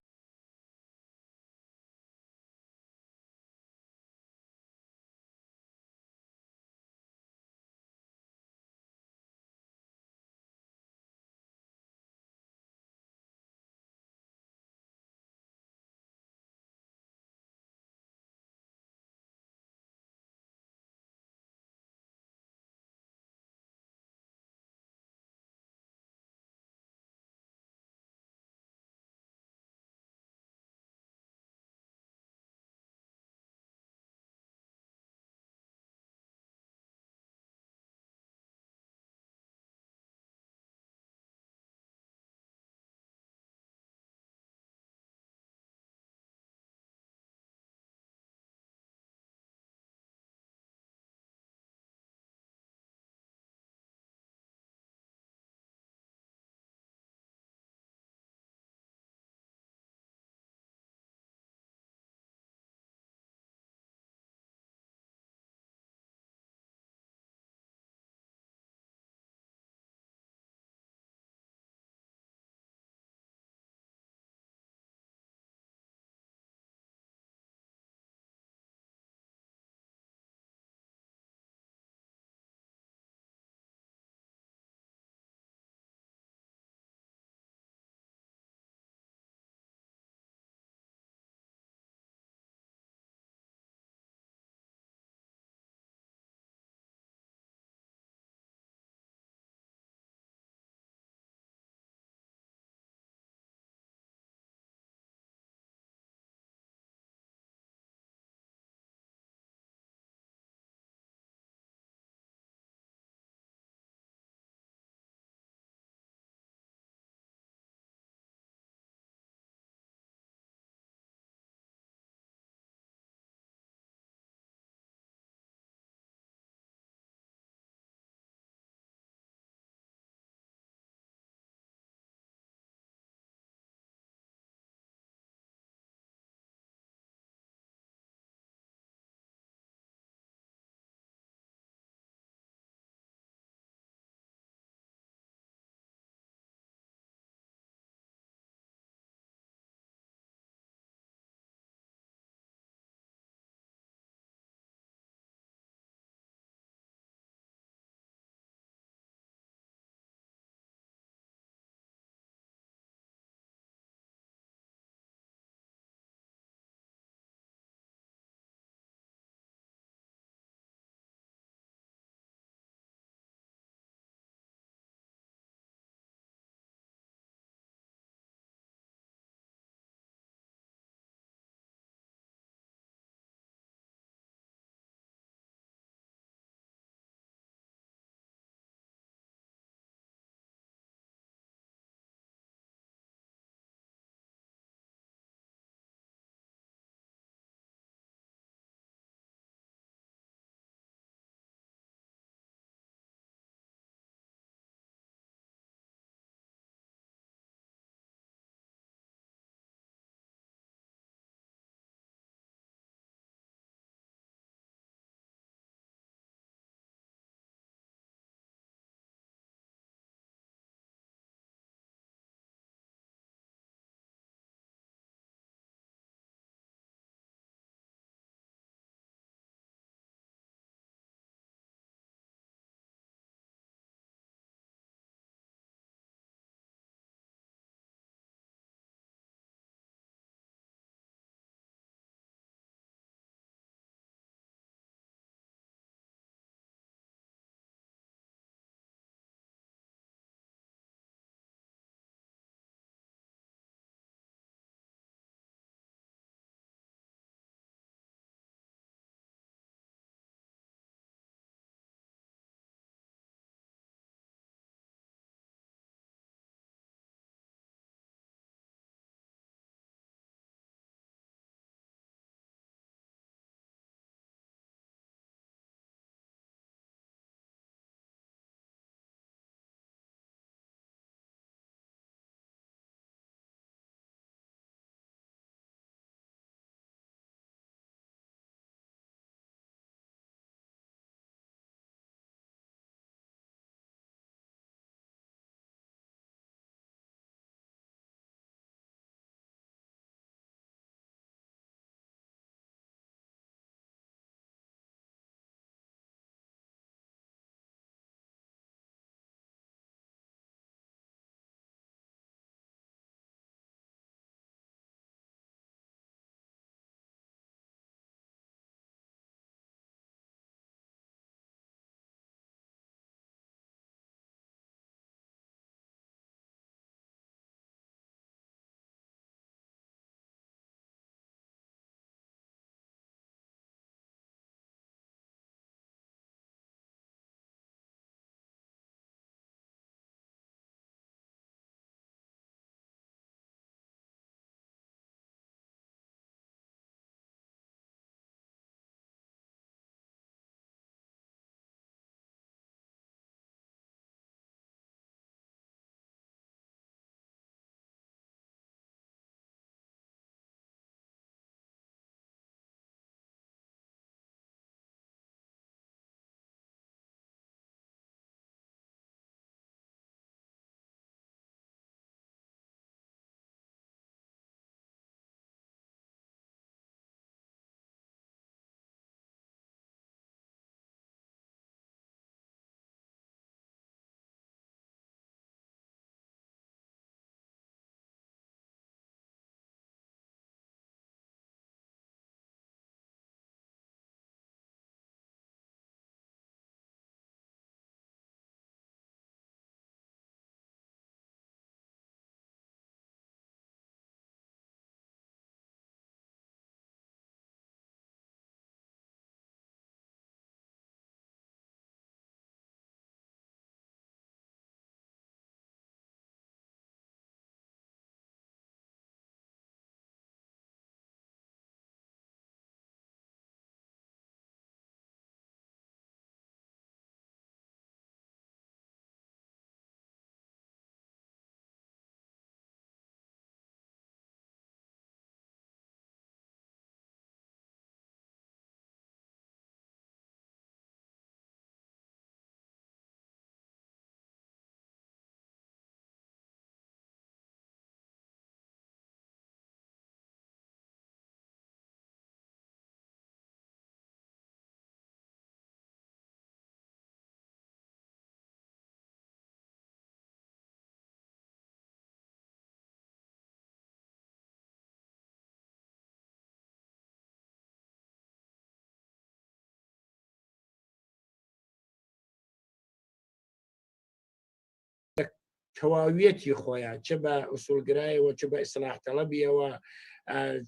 تەواویەتی خۆیان چ بە ئوسولگرایەوە چ بە ئیسلاح تەڵەبیەوە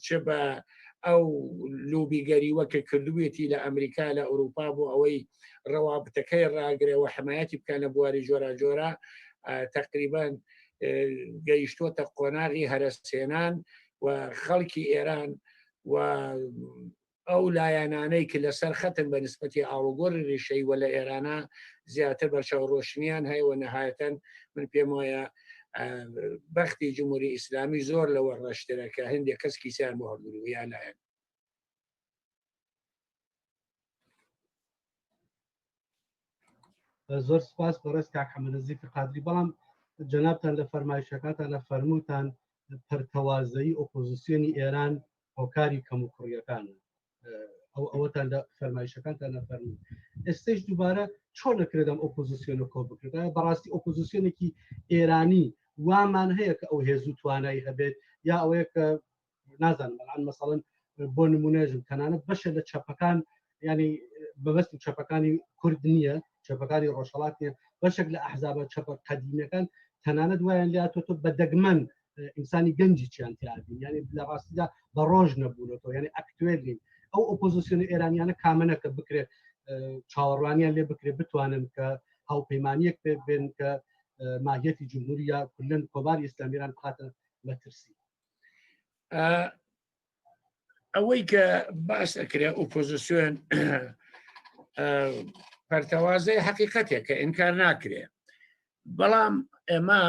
چ بە ئەو لوبیگەریوە کە کردوێتی لە ئەمریکا لە ئەوروپا بۆ ئەوەی ڕەوابتەکەی ڕاگرەوە حمایەتی بکەن لە بواری جۆرا جۆرە تقریبان گەیشتووەتە قۆناغی هەرەسێنان و خەڵکی ئێران و ئەو لایەنانەی کە لەسەر خەتن بە نسبەتی ئاڵوگۆڕی ڕیشەی وە لە ئێرانە زیاتر بەرچاو ڕۆشنیان هەیە و نەهایەتەن من پێم وایە بەختی جمهوری ئیسلامی زۆر لەوە ڕەشترە کە هەندێک کەس کیسیان بۆ هەڵگری یا لایەن. زۆر سپاس بەڕێز کاک حەمەنەزیفی قادری بەڵام جەنابتان لە فەرمایشەکانتان لە فەرمووتان پەرتەوازەیی ئۆپۆزیسیۆنی ئێران هۆکاری کەم و کوڕیەکانە ئەو ئەوەتان لە فەرمایشەکانتان نەفەرموو ئێستش دووبارە چۆن نەکرێت ئەم ئۆپۆزیسیۆنە کۆ بکرێت بەڕاستی ئۆپۆزیسیۆنێکی ئێرانی وامان هەیە کە ئەو هێز و توانایی هەبێت یا ئەوەیە کە نازانم بەڵام مەسەڵەن بۆ نمونێژم تەنانەت بەشە لە چەپەکان ینی بەبەست چەپەکانی کورد نییە چەپەکانی ڕۆژهڵات نیە بەشێک لە ئەحزابە چەپە قەدیمەکان تەنانەت وایان لاتۆ تۆ بە دەگمەن ئینسانی گەنجی چیان تیابین یعنی لە ڕاستیدا بە ڕۆژ نەبوونەوە یعنی ئەکتوێل نین ئەو ئۆپۆزیسیۆن ئێرانیانە کامەنە کە بکرێت چاوەڕوانیان لێ بکرێت بتوانن کە هاوپەیمانیەک پێک بێن کە ماهیەتی جمهوری یا کلەن کۆماری ئیسلامیران بخاتە مەترسی. ئەوەی کە باس ئەکرێ ئۆپۆزیسیۆن پەرتەوازەی حقیقەتێک کە ئینکار ناکرێ بەڵام ئێمە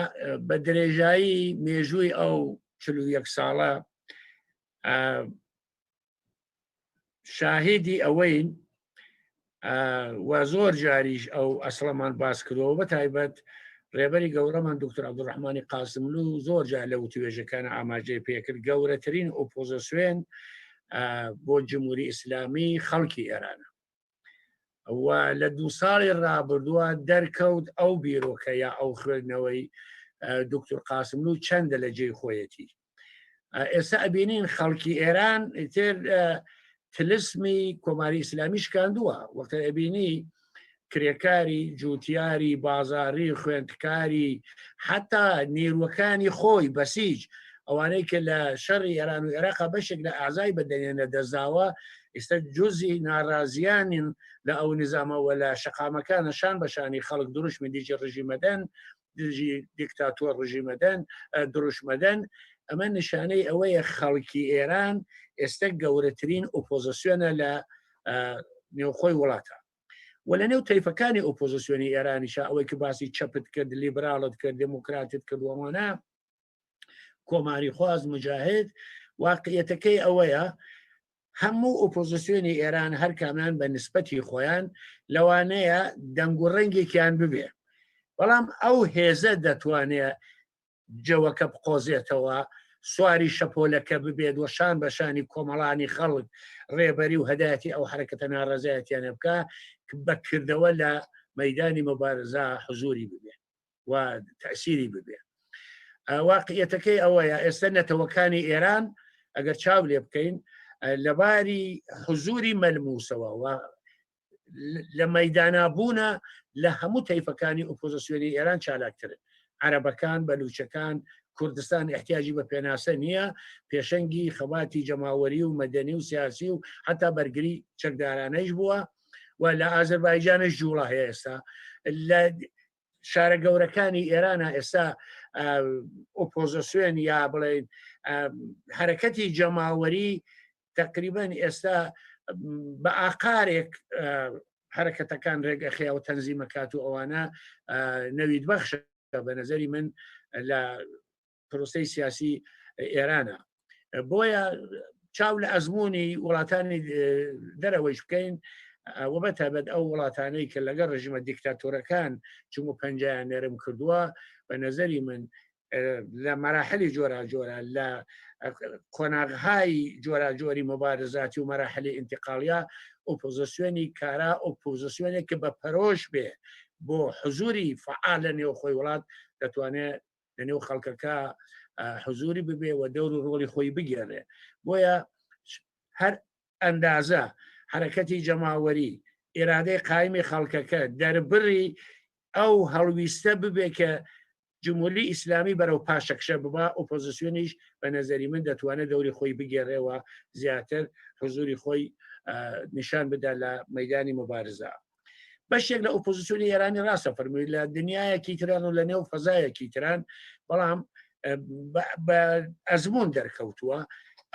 بە درێژایی مێژووی ئەو 41 ساڵە شاهیدی ئەوەین و زۆر جاریش ئەو ئەسڵەمان باس کردەوە بە تایبەت ڕێبەری گەورەمان دکتۆر عبدالرحمانی قاسملو زۆر جار لە وتوێژەکان ئاماژەی پێکرد گەورەترین ئۆپۆزیسیۆن بۆ جمهوری ئیسلامی خەڵکی ئێرانە و لە دوو ساڵی ڕابردووە دەرکەوت ئەو بیرۆکە یا ئەو خوێندنەوەی دکتۆر قاسملو چەندە لە جێی خۆیەتی ئێستا ئەبینین خەڵکی ئێران ئیتر تلسمی کۆماری ئیسلامی شکاندووە وەختە ئەبینی کرێکاری جوتیاری بازاری خوێندکاری حتا نیروەکانی خۆی بەسیج ئەوانەی کە لە شەڕی ئێران و عێراق بەشێک لە ئازای بەدەنیان لە دەستداوە ئێستا جزی ناڕازیانین لە ئەو نظامەوە لە شەقامەکانە شان بەشانی خەڵک دروشمی دیجی ڕژیمەدەن دژی دیکتاتۆر ڕژیمەدەن دروشمەدەن ئەمە نیشانەی ئەوەیە خەڵکی ئێران ئێستا گەورەترین ئۆپۆزیسیۆنە لە نێوخۆی وڵاتە و لە نێو تەیفەکانی ئۆپۆزیسیۆنی ئێرانیشە ئەوەی کە باسی چەپت کرد لیبراڵت کرد دموکراتت کرد وەمانە کۆماری خواز مجاهد واقعیەتەکەی ئەوەیە هەموو ئۆپۆزیسیۆنی ئێران هەر کامیان بە نسبەتی خۆیان لەوانەیە دەنگ و ڕەنگێکیان ببێ بەڵام ئەو هێزە دەتوانێت جەوەکە بقۆزێتەوە سواری شەپۆلەکە ببێت و شان بە شانی کۆمەڵانی خەڵک ڕێبەری و هەدایەتی ئەو حرەکەتە ناڕەزایەتیانە بکە بەکردەوە لە مەدانی مبارزە حزوری ببێت و تەسیری ببێ واقعیەتەکەی ئەوەیە ئێستا نەتەوەکانی ئێران ئەگەر چاو لێ بکەین لەباری حزوری مەلموسەوە و لە مەدانا بوونە لە هەموو تەیفەکانی ئۆپۆزیسیۆنی ئێران چالاکترن عەرەبەکان بەلوچەکان کوردستان احتیاجی بە پێناسە نییە پێشەنگی خەباتی جەماوەری و مەدەنی و سیاسی و حتا بەرگری چەکدارانەیش بووە و لە ئازربایجانش جوڵە هەیە ئێستا لە شارە گەورەکانی ئێرانە ئێستا ئۆپۆزیسیۆن یا بڵێن حرەکەتی جەماوەری تقریبا ئێستا بە ئاقارێک حرەکەتەکان ڕێگەخیا و تەنزیمەکات و ئەوانە نەوید بەخشە بە نظری من لە پرۆسەی سیاسی ئێرانە بۆیە چاو لە ئەزمموی وڵاتانی دەرەوەیش بکەین و بە تایبەت ئەو وڵاتانەی کە لەگەڵ ڕژیمە دیکتاتۆرەکان چون و پەنجیان نەرم کردووە بە نظری من لە مەراحلی جۆرا جۆرە لە قۆناغهای جۆراجۆری مبارزاتی و مەراحلی ئینتقالیا ئۆپۆزیسیۆنی کارا ئۆپۆزیسیۆنێک کە بە پەرۆش بێ بۆ حزوری فعال لە نێوخۆی وڵات دەتوانێت لە نێو خەڵکەکە حزوری ببێ و دەور و ڕۆڵی خۆی بگێڕێ بۆیە هەر ئەندازە حرەکەتی جەماوەری ئێرادەی قایمی خەڵکەکە دەربڕی ئەو هەڵویستە ببێ کە جمهوری ئیسلامی بەرەو پاشەکشە ببا ئۆپۆزیسیۆنیش بە نەزەری من دەتوانێت دەوری خۆی بگێڕێەوە زیاتر حزوری خۆی نیشان بدا لە مەدانی مبارزە. بەشێک لە ئۆپۆزیسیۆنی ئێرانی ڕاستە فەرمووی لە دنیایەکی تران و لە نێو فەزایەکی تران بەڵام بە ئەزمون دەرکەوتووە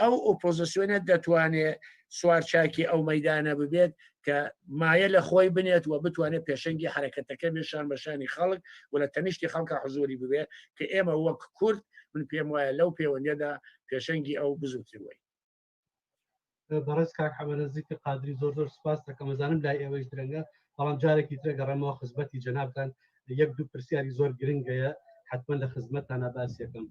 ئەو ئۆپۆزیسیۆنە دەتوانێت سوارچاکی ئەو مەدانە ببێت کە مایە لە خۆی بنێت و بتوانێت پێشەنگی حرەکەتەکە بێ شان بە شانی خەڵک و لە تەنیشتی خەڵکە حزوری ببێت کە ئێمە وەک کورد من پێم وایە لەو پەیوەندیەدا پێشەنگی ئەو بزوتنەوەی بەڕێز کاک حەمە نەزیفی قادری زۆر زۆر سپاس دەکەم ئەزانم لای ئێوەیش درەنگە بەڵام جارێکی ترە گەڕێمەوە خزمەتی جەنابتان یەک دوو پرسیاری زۆر گرنگەیە حتمما لە خزمەتتانە باس یەکەم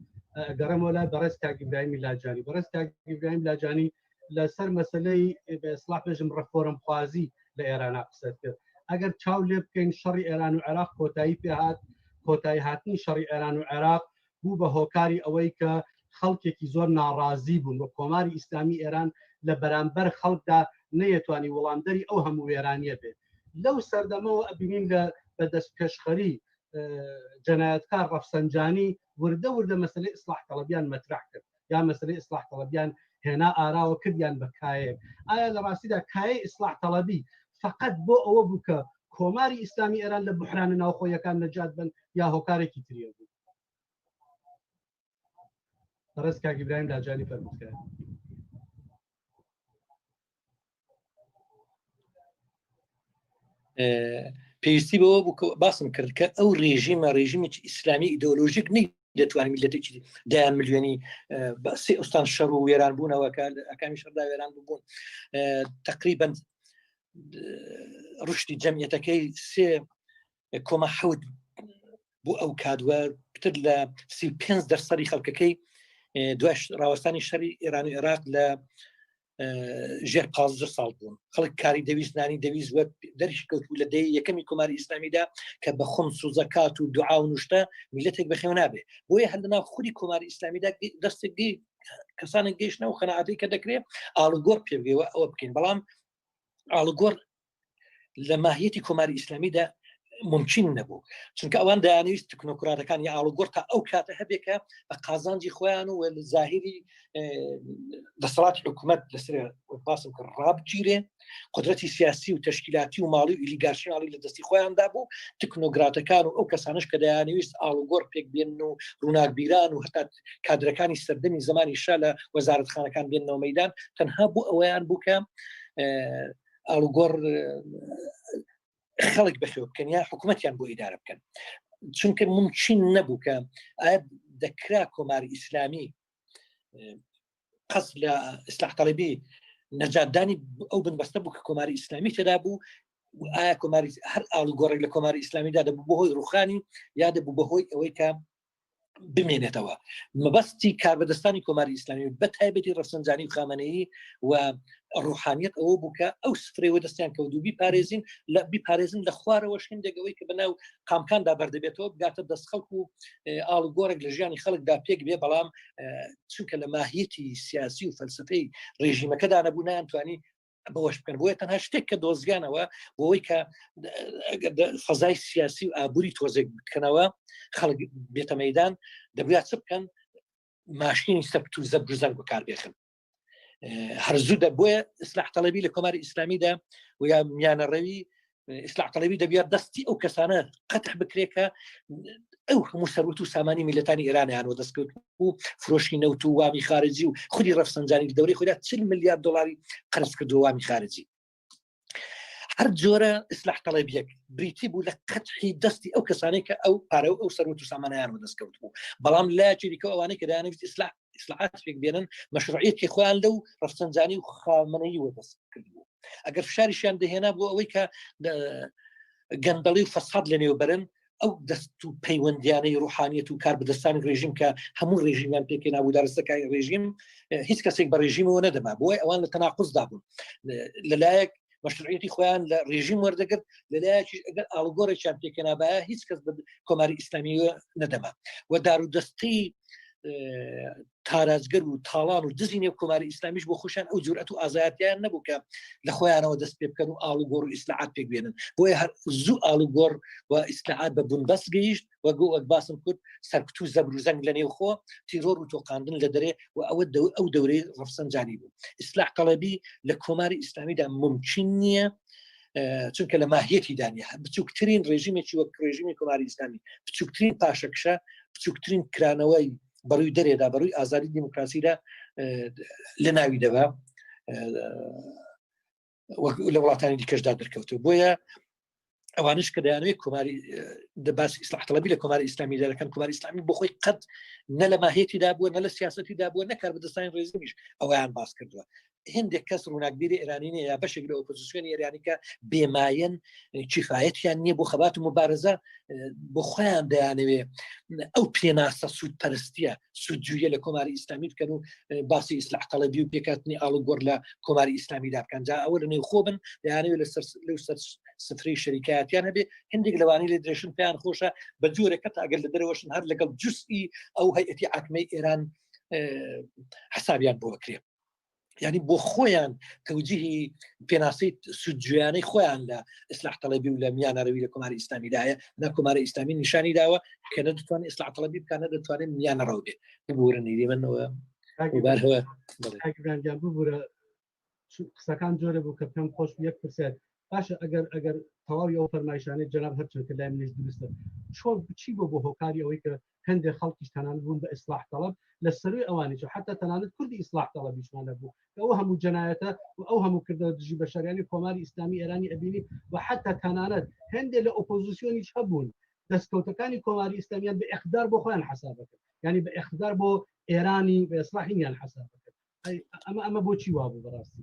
گەڕێمەوە لای بەڕێز کاک ئیبراهیمی لاجانی بەڕێز کاک ئیبراهیم لاجانی لەسەر مەسلەی بە ئیسلاح بێژم ڕفۆرم خوازی لە ئێرانە قسەت کرد ئەگەر چاو لێ بکەین شەڕی ئێران و عێراق کۆتایی پێهات کۆتایی هاتنی شەڕی ئێران و عێراق بوو بە هۆکاری ئەوەی کە خەڵکێکی زۆر ناڕازی بوون و کۆماری ئیسلامی ئێران لە بەرامبەر خەڵکدا نەیەتوانی وەڵامدەری ئەو هەموو وێرانیە بێت لەو سەردەمەوە ئەبینین لە بە دەستپێشخەری جەنایەتکار ڕەفسەنجانی وردە وردە مەسلەی ئیسلاح تەڵەبیان مەترح کرد یا مەسلەی ئیسلاح تەڵەبیان هێنا ئاراوە کردیان بە کایەک ئایا لە ڕاستیدا کایەی ئیسلاح تەڵەبی فقط بۆ ئەوە بوو کە کۆماری ئیسلامی ئێران لە بحرانە ناوخۆیەکان نەجات بن یا هۆکارێکی تریە بوو بەڕێز کاک ئیبراهیم لاجانی فەرمووتکار. پێویستی بەوە بوو باسم کرد کە ئەو ڕێژیمە ڕێژیمێکی ئیسلامی ئیدۆلۆژیک نەی دەتوانین میلەتێکی دەیان ملیۆنی سێ ئوستان شەڕ و وێران بوونەوە کە ئەکامی شەردا وێران بوون تقریبا ڕشتی جەمعەتەکەی سێ کۆمە حەوت بۆ ئەو کادوە پتر لە 35 دەرسەری خەڵکەکەی دوای ڕاوەستانی شەری ئێران و عێراق لە ژێر 15 ساڵ بوون خەڵک کاری دەویست نانی دەویست وە دەرش کەوت لە دەی یەکەمی کۆماری ئیسلامیدا کە بە خۆم سوزەکات و دوعا و نوشتە میلەتێک بەخێو نابێ بۆیە هەر لەناو خودی کۆماری ئیسلامیدا دەستێک کەسانێک گەیشتنەوە قەناعەتی کە دەکرێت ئاڵوگۆڕ پێبگەوە ئەوە بکەین بەڵام ئاڵوگۆڕ لە ماهیەتی کۆماری ئیسلامیدا ممکن نەبوو چونکە ئەوان دەیانویست تکنۆکراتەکانی ئاڵوگۆڕ تا ئەو کاتە هەبێ کە بە قازانجی خۆیان و زاهری دەسەڵاتی حکوومەت لەسەر باسم کرد ڕابگیرێ قدرەتی سیاسی و تەشکیلاتی و ماڵی و ئیلیگارشیاڵی لە دەستی خۆیاندا بوو تکنۆگراتەکان و ئەو کەسانش کە دەیانویست ئاڵوگۆڕ پێک بێن و ڕووناکبیران و هەتا کادرەکانی سەردەمی زمانی شا لە وەزارەتخانەکان بێنەوە مەدان تەنها بۆ ئەوەیان بوو کە ئاڵوگۆڕ خەڵک بەخێو بکەن یا حکوومەتیان بۆ ئیدارە بکەن چونکە ممکن نەبوو کە ئایا دەکرا کۆماری ئیسلامی قەس لە ئیسلاح تەڵیبی نەجاتدانی ئەو بنبەستە بوو کە کۆماری ئیسلامی تێدا بوو ئایا کۆماری هەر ئاڵوگۆڕێک لە کۆماری ئیسلامیدا دەبوو بەهۆی ڕوخانی یا دەبوو بەهۆی ئەوەی کە بمێنێتەوە مەبەستی کاربەدەستانی کۆماری ئیسلامی بە تایبەتی ڕەفسەنجانی و خامنەیی و ڕوحانیەت ئەوە بوو کە ئەو سفرەوە دەستیان کەوت و بیپارێزین لە بیپارێزن لە خوارەوەش هەندێک ئەوەی کە بەناو قامکاندا بەردەبێتەوە بگاتە دەست خەڵک و ئاڵوگۆڕێک لە ژیانی خەڵکدا پێک بێ بەڵام چونکە لە ماهیەتی سیاسی و فەلسفەی ڕێژیمەکەدا نەبوو نەیانتوانی بەوەش بکەن بۆیە تەنها شتێک کە دۆزیانەوە بۆی کە فەزای سیاسی و ئابووری تۆزێک بکەنەوە خەڵک بێتە مەدان دەبیا چ بکەن ماشینی سەبت و زەبر و زەنگ بەکاربێخن هەرزوو دەبووە ئیسلاح تەڵەبی لە کۆماری ئیسلامیدا و یا میانەڕەوی ئیسلاح تەڵەبی دەبیا دەستی ئەو کەسانە قەتح بکرێت کە ئەو هەموو سەروت و سامانی میلەتانی ئێرانیان و دەستکەوت و فرۆشی نەوت و وامی خارجی و خودی ڕەفسەنجانی لە دەورەی خۆدا 40 میلیارد دلاری قەرز کردو وامی خارجی هەر جۆرە ئیسلاح تەڵەبیەک بریتی بوو لە قەتحی دەستی ئەو کەسانەی کە ئەو پارە و ئەو سەروت و سامانیان بەدەست کەوت بوو بەڵام لایەکی دیکە ئەوانەی کە دەیانەویست ئیسلاح ئیسلاحات پێک بێنن مەشروعیەتی خۆیان لەو ڕەفسەنجانی و خامنەیی وەدەست کردبوو ئەگەر فشاریشیان دەهێنا بۆ ئەوەی کە گەندەڵی و فەساد لەنێو بەرن ئەو دەست و پەیوەندیانەی ڕوحانیەت و کار بەدەستانی ڕێژیم کە هەموو ڕێژیمیان پێکێنا بوو دارستەکانی ڕێژیم هیچ کەسێک بە ڕێژیمەوە نەدەما بۆی ئەوان لە تەناقضدا بوون لەلایەک مەشروعیەتی خۆیان لە ڕێژیم وەردەگرت لەلایەکیش ئەگەر ئاڵوگۆڕێکیان پێکێنابایە هیچ کەس بە کۆماری ئیسلامی نەدەما و دار و دەستی. تاراجگەر و تاڵان و دزی نێو کۆماری ئیسلامیش بۆ خۆشیان ئەو جورئەت و ئازایەتیان نەبوو کە لە خۆیانەوە دەست پێ بکەن و ئاڵوگۆڕ و ئیسلاعات پێک بێنن. بۆیە هەر زوو ئاڵوگۆڕ و ئیسلاعات بە بنبەست گەیشت و گۆ وەک باسم کرد سەرکوت و زەبر و زەنگ لە نێوخۆ، تیرۆر و تۆقاندن لە دەرێ و ئەوە ئەو دەورەی ڕەفسەنجانی بوو. ئیسلاح تەڵەبی لە کۆماری ئیسلامیدا مومکین نییە چونکە لە ماهیەتیدا نییە. بچووکترین ڕێژیمێکی وەک ڕێژیمی کۆماری ئیسلامی بچووکترین پاشەکشە، بچووکترین کرانەوەی بەڕووی دەرێدا، بەڕووی ئازادی دیموکراسیدا لە ناوی دەبا، وەک لە وڵاتانی دیکەشدا دەرکەوتو. بۆیە ئەوانش کە دەیانەوێت کۆماری باسی ئیسلاح تەڵەبی لە کۆماری ئیسلامی دەکەن، کۆماری ئیسلامی بۆ خۆی قەت نە لە ماهیەتیدا بووە، نە لە سیاسەتیدا بووە، نە کاربەدەستانی ڕێژیمیش ئەویان باس کردووە. هەندێک کەس ڕووناکبیری ئێرانی نیە یا بەشێک لە ئۆپۆزیسیۆنی ئێرانی کە بێمایەن کیفایەتیان نییە بۆ خەبات و مبارزە، بۆ خۆیان دەیانەوێ ئەو پێناسە سوودپەرستیە سوودجویە لە کۆماری ئیسلامی بکەن و باسی ئیسلاح تەڵەبی و پێکهاتنی ئاڵوگۆڕ لە کۆماری ئیسلامیدا بکەن. جا ئەوە لە نێوخۆ بن دەیانەوێت لەسەر لەو سەر سفرەی شەریکایەتیان هەبێ. هەندێک لەوانەی لێ درێژن پێیان خۆشە بە جۆرێک کە ئەگەر لە دەرەوەشن هەر لەگەڵ جزئی ئەو هەیئەتی حاکمەی ئێران حسابیان بۆ بکرێ. یعنی بۆ خۆیان تەوجیهی پێناسەی سوودجویانەی خۆیان لە ئیسلاح تەڵەبی و لە میانەڕەوی لە کۆماری ئیسلامیدایە. نە کۆماری ئیسلامی نیشانی داوە کە نە دەتوانێت ئیسلاح تەڵەبی بکات، نە دەتوانێت میانەڕەو بێت. ببورن ئیدی منەوە بارەوە. گیان ببورە، قسەکان جۆرە بوو کە پێم خۆش یەک پرسیار. باشە ئەگەر ئەگەر تەواوی ئەو فەرمایشانەی جەناب هەرچەند کە لای منیش دروستە، چۆن چی بۆ بۆ هۆکاری ئەوەی کە هەندێک خەڵکیش تەنانەت بوون بە ئیسلاح تەڵەب لە سەروی ئەوانیش، حتا تەنانەت کوردی ئیسلاح تەڵەبیشمان هەبوو کە ئەو هەموو جەنایەتە و ئەو هەموو کردەوە دژی بەشەریانی کۆماری ئیسلامی ئێرانی ئەبینی و حتا تەنانەت هەندێک لە ئۆپۆزیسیۆنیش هەبوون دەستکەوتەکانی کۆماری ئیسلامیان بە ئیقتدار بۆ خۆیان حەساب دەکرد، یعنی بە ئیقتدار بۆ ئێرانی بە ئیسلاحینیان حەساب دەکرد. ئەمە ئەمە بۆچی وابوو بەڕاستی؟